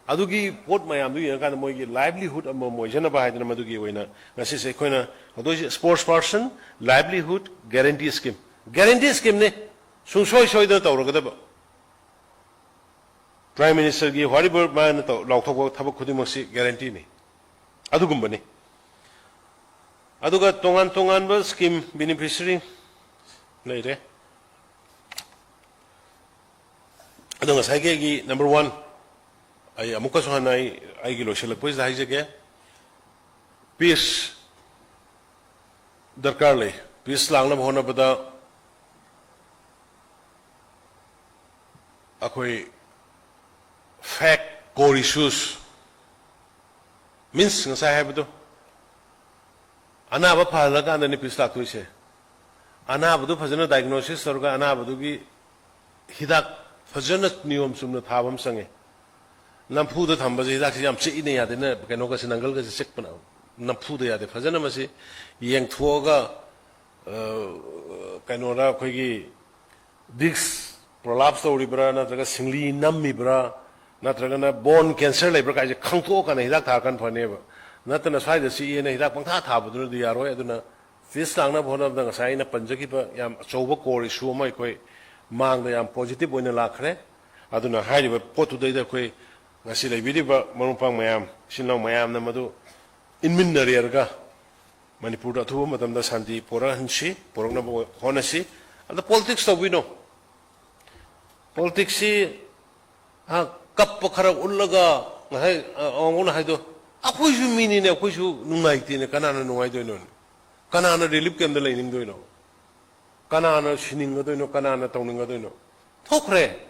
ꯑꯗꯨꯒꯤ ꯄꯣꯠ ꯃꯌꯥꯝꯗꯨ ꯌꯦꯡꯉꯀꯥꯟꯗ ꯃꯣꯏꯒꯤ ꯂꯥꯏꯚꯂꯤꯍꯨꯗ ꯑꯃꯃꯝ ꯑꯣꯏꯖꯅꯕ ꯍꯥꯏꯗꯅ ꯃꯗꯨꯒꯤ ꯑꯣꯏꯅ ꯉꯁꯤꯁꯦ ꯑꯩꯈꯣꯏꯅ ꯍꯧꯗꯣꯛꯏꯁꯦ꯫ Sports Person Livelihood Guarantee Scheme, guarantee ꯁ꯭ꯀꯤꯝꯅꯤ, ꯁꯨꯡꯁꯣꯏ ꯁꯣꯏꯗꯅ ꯇꯧꯔꯒꯗꯕ꯫ ꯄ꯭ꯔꯥꯏꯝ ꯃꯤꯅꯤꯁꯇꯔꯒꯤ whatever ꯃꯥꯅ ꯇꯧ-, ꯂꯥꯎꯊꯣꯛꯄ ꯊꯕꯛ ꯈꯨꯗꯤꯡꯃꯛꯁꯤ ꯒꯦꯔꯦꯟꯇꯤꯅꯤ, ꯑꯗꯨꯒꯨꯝꯕꯅꯤ꯫ ꯑꯗꯨꯒ ꯇꯣꯉꯥꯟ ꯇꯣꯉꯥꯟꯕ ꯁ꯭ꯀꯤꯝ ꯕꯦꯅꯤꯐꯤꯁꯔꯤ ꯂꯩꯔꯦ꯫ ꯑꯗꯣ ꯉꯁꯥꯏꯒꯤ ꯑꯩꯒꯤ number one, ꯑꯩ ꯑꯃꯨꯛꯀꯁꯨ ꯍꯟꯅ ꯑꯩ, ꯑꯩꯒꯤ ꯂꯣꯏꯁꯤꯜꯂꯛꯄꯁꯤꯗ ꯍꯥꯏꯖꯒꯦ, ꯄꯤꯁ ꯗꯔꯀꯥꯔ ꯂꯩ꯫ ꯄꯤꯁ ꯂꯥꯛꯅꯕ ꯍꯣꯠꯅꯕꯗ ꯑꯩꯈꯣꯏ fact, core issues, means ꯉꯁꯥꯏ ꯍꯥꯏꯕꯗꯣ, ꯑꯅꯥꯕ ꯐꯍꯜꯂꯀꯥꯟꯗꯅꯤ ꯄꯤꯁ ꯂꯥꯛꯇꯣꯏꯁꯦ꯫ ꯑꯅꯥꯕꯗꯨ ꯐꯖꯅ diagnosis ꯇꯧꯔꯒ ꯑꯅꯥꯕꯗꯨꯒꯤ ꯍꯤꯗꯥꯛ ꯐꯖꯅ ꯅꯤꯌꯣꯝ ꯆꯨꯝꯅ ꯊꯥꯕ ꯑꯃ ꯆꯪꯉꯦ꯫ ꯅꯝꯐꯨꯗ ꯊꯝꯕꯁꯦ ꯍꯤꯗꯥꯛꯁꯦ ꯌꯥꯝ ꯆꯤꯛꯏꯅꯦ, ꯌꯥꯗꯦꯅ ꯀꯩꯅꯣꯒꯁꯦ, ꯅꯪꯒꯜꯒꯁꯦ ꯆꯤꯛꯄꯅ ꯅꯝꯐꯨꯗ ꯌꯥꯗꯦ꯫ ꯐꯖꯅ ꯃꯁꯤ ꯌꯦꯡꯊꯣꯛꯑꯒ, ꯑ, ꯀꯩꯅꯣꯔ, ꯑꯩꯈꯣꯏꯒꯤ ꯗꯤꯁ ꯄ꯭ꯔꯣꯂꯥꯞꯁ ꯇꯧꯔꯤꯕ꯭ꯔꯥ, ꯅꯠꯇ꯭ꯔꯒ ꯁꯤꯡꯂꯤ ꯅꯝꯃꯤꯕ꯭ꯔꯥ, ꯅꯠꯇ꯭ꯔꯒꯅ ꯕꯣꯟ ꯀꯦꯟꯁꯔ ꯂꯩꯕ꯭ꯔꯥ ꯀꯥꯏꯁꯦ ꯈꯪꯗꯣꯛꯑꯀꯥꯟꯗ ꯍꯤꯗꯥꯛ ꯊꯥꯔꯀꯥꯟꯗ ꯐꯅꯦꯕ꯫ ꯅꯠꯇꯅ ꯁ꯭ꯋꯥꯏꯗ ꯆꯤꯛꯑꯦꯅ ꯍꯤꯗꯥꯛ ꯄꯪꯊꯥ ꯊꯥꯕꯗꯨꯅꯗꯤ ꯌꯥꯔꯣꯏ꯫ ꯑꯗꯨꯅ ꯄꯤꯁ ꯂꯥꯡꯅꯕ ꯍꯣꯠꯅꯕꯗ ꯉꯁꯥꯏ ꯑꯩꯅ ꯄꯟꯖꯈꯤꯕ ꯌꯥꯝ ꯑꯆꯧꯕ core issue ꯑꯃ ꯑꯩꯈꯣꯏ ꯃꯥꯡꯗ ꯌꯥꯝ positive ꯑꯣꯏꯅ ꯂꯥꯛꯈ꯭ꯔꯦ꯫ ꯑꯗꯨꯅ ꯍꯥꯏꯔꯤꯕ ꯄꯣꯠꯇꯨꯗꯩꯗ ꯑꯩꯈꯣꯏ ꯉꯁꯤ ꯂꯩꯕꯤꯔꯤꯕ ꯃꯔꯨꯞ ꯃꯄꯥꯡ ꯃꯌꯥꯝ, ꯏꯆꯤꯟ ꯏꯅꯥꯎ ꯃꯌꯥꯝꯅ ꯃꯗꯨ ꯏꯟꯃꯤꯟꯅꯔꯦꯔꯒ ꯃꯅꯤꯄꯨꯔꯗ ꯑꯊꯨꯕ ꯃꯇꯝꯗ ꯁꯥꯟꯇꯤ ꯄꯨꯔꯛꯍꯟꯁꯤ, ꯄꯨꯔꯛꯅꯕ ꯍꯣꯠꯅꯁꯤ꯫ ꯑꯗ politics ꯇꯧꯕꯤꯅꯣ꯫ Politicsꯁꯤ, ꯑ, ꯀꯞꯄ ꯈꯔ ꯎꯠꯂꯒ ꯉꯁꯥꯏ, ꯑ, ꯑꯋꯥꯡꯕꯧꯅ ꯍꯥꯏꯗꯣ, "ꯑꯩꯈꯣꯏꯁꯨ ꯃꯤꯅꯤꯅꯦ, ꯑꯩꯈꯣꯏꯁꯨ ꯅꯨꯡꯉꯥꯏꯇꯦꯅꯦ, ꯀꯅꯥꯅ ꯅꯨꯡꯉꯥꯏꯗꯣꯏꯅꯣ? ꯀꯅꯥꯅ relief campꯇ ꯂꯩꯅꯤꯡꯗꯣꯏꯅꯣ? ꯀꯅꯥꯅ ꯁꯤꯅꯤꯡꯒꯗꯣꯏꯅꯣ? ꯀꯅꯥꯅ ꯇꯧꯅꯤꯡꯒꯗꯣꯏꯅꯣ?" ꯊꯣꯛꯈ꯭ꯔꯦ꯫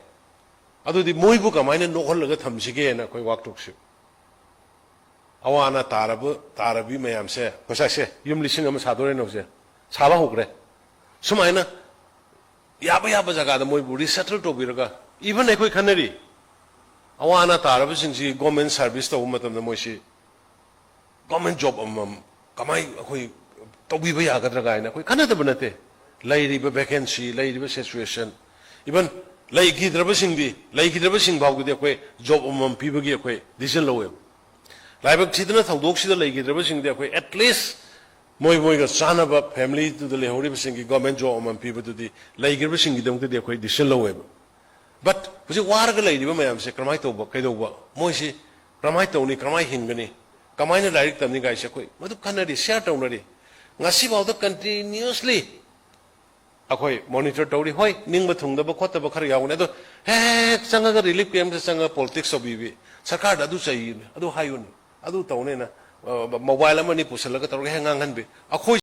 ꯑꯗꯨꯗꯤ ꯃꯣꯏꯕꯨ ꯀꯃꯥꯏꯅ ꯅꯣꯛꯍꯜꯂꯒ ꯊꯝꯁꯤꯒꯦꯅ ꯑꯩꯈꯣꯏ ꯋꯥꯛꯊꯣꯛꯁꯤ꯫ ꯑꯋꯥ ꯑꯅꯥ ꯇꯥꯔꯕ, ꯇꯥꯔꯕꯤ ꯃꯌꯥꯝꯁꯦ, ꯉꯁꯥꯏꯁꯦ ꯌꯨꯝ ꯂꯤꯁꯤꯡ ꯑꯃ ꯁꯥꯗꯣꯔꯦꯅꯦ ꯍꯧꯖꯤꯛ꯫ ꯁꯥꯕ ꯍꯧꯈ꯭ꯔꯦ꯫ ꯁꯨꯃꯥꯏꯅ ꯌꯥꯕ ꯌꯥꯕ ꯖꯒꯥꯗ ꯃꯣꯏꯕꯨ resettle ꯇꯧꯕꯤꯔꯒ, even ꯑꯩꯈꯣꯏ ꯈꯟꯅꯔꯤ, ꯑꯋꯥ ꯑꯅꯥ ꯇꯥꯔꯕꯁꯤꯡꯁꯤ government service ꯇꯧꯕ ꯃꯇꯝꯗ ꯃꯣꯏꯁꯤ government job ꯑꯃꯃꯝ ꯀꯃꯥꯏ ꯑꯩꯈꯣꯏ ꯇꯧꯕꯤꯕ ꯌꯥꯒꯗ꯭ꯔꯥ ꯀꯥꯏꯅ ꯑꯩꯈꯣꯏ ꯈꯟꯅꯗꯕ ꯅꯠꯇꯦ꯫ ꯂꯩꯔꯤꯕ vacancy, ꯂꯩꯔꯤꯕ situation, even ꯂꯩꯈꯤꯗ꯭ꯔꯕꯁꯤꯡꯗꯤ, ꯂꯩꯈꯤꯗ꯭ꯔꯕꯁꯤꯡ ꯐꯥꯎꯕꯗꯤ ꯑꯩꯈꯣꯏ job ꯑꯃꯃꯝ ꯄꯤꯕꯒꯤ ꯑꯩꯈꯣꯏ decision ꯂꯧꯋꯦꯕ꯫ ꯂꯥꯏꯕꯛ ꯊꯤꯗꯅ ꯊꯧꯗꯣꯛꯁꯤꯗ ꯂꯩꯈꯤꯗ꯭ꯔꯕꯁꯤꯡꯗꯤ ꯑꯩꯈꯣꯏ at least ꯃꯣꯏ ꯃꯣꯏꯒ ꯆꯥꯟꯅꯕ, familyꯗꯨꯗ ꯂꯩꯍꯧꯔꯤꯕꯁꯤꯡꯒꯤ government job ꯑꯃꯃꯝ ꯄꯤꯕꯗꯨꯗꯤ ꯂꯩꯈ꯭ꯔꯤꯕꯁꯤꯡꯒꯤꯗꯃꯛꯇꯗꯤ ꯑꯩꯈꯣꯏ decision ꯂꯧꯋꯦꯕ꯫ But ꯍꯧꯖꯤꯛ ꯋꯥꯔꯒ ꯂꯩꯔꯤꯕ ꯃꯌꯥꯝꯁꯦ ꯀꯔꯝꯍꯥꯏꯅ ꯇꯧꯕ, ꯀꯩꯗꯧꯕ, ꯃꯣꯏꯁꯤ ꯀꯔꯝꯍꯥꯏꯅ ꯇꯧꯅꯤ, ꯀꯔꯝꯍꯥꯏꯅ ꯍꯤꯡꯒꯅꯤ, ꯀꯃꯥꯏꯅ ꯂꯥꯏꯔꯤꯛ ꯇꯝꯅꯤ ꯀꯥꯏꯁꯦ ꯑꯩꯈꯣꯏ ꯃꯗꯨ ꯈꯟꯅꯔꯤ, share ꯇꯧꯅꯔꯤ꯫ ꯉꯁꯤꯐꯥꯎꯗ continuously ꯑꯩꯈꯣꯏ monitor ꯇꯧꯔꯤ꯫ ꯍꯣꯏ, ꯅꯤꯡꯕ ꯊꯨꯡꯗꯕ ꯈꯣꯠꯇꯕ ꯈꯔ ꯌꯥꯎꯒꯅꯤ, ꯑꯗꯣ ꯍꯦꯛ ꯍꯦꯛ ꯆꯪꯉꯒ relief campꯇ ꯆꯪꯉꯒ politics ꯇꯧꯕꯤꯕꯤ, ꯁꯔꯀꯥꯔꯗ ꯑꯗꯨ ꯆꯩꯌꯨꯅꯦ, ꯑꯗꯨ ꯍꯥꯏꯌꯨꯅꯦ, ꯑꯗꯨ ꯇꯧꯅꯦꯅ, ꯑ, mobile ꯑꯃ ꯑꯅꯤ ꯄꯨꯁꯜꯂꯒ ꯇꯧꯔꯒ ꯍꯦꯛ ꯉꯥꯡꯍꯟꯕꯤ꯫ ꯑꯩꯈꯣꯏ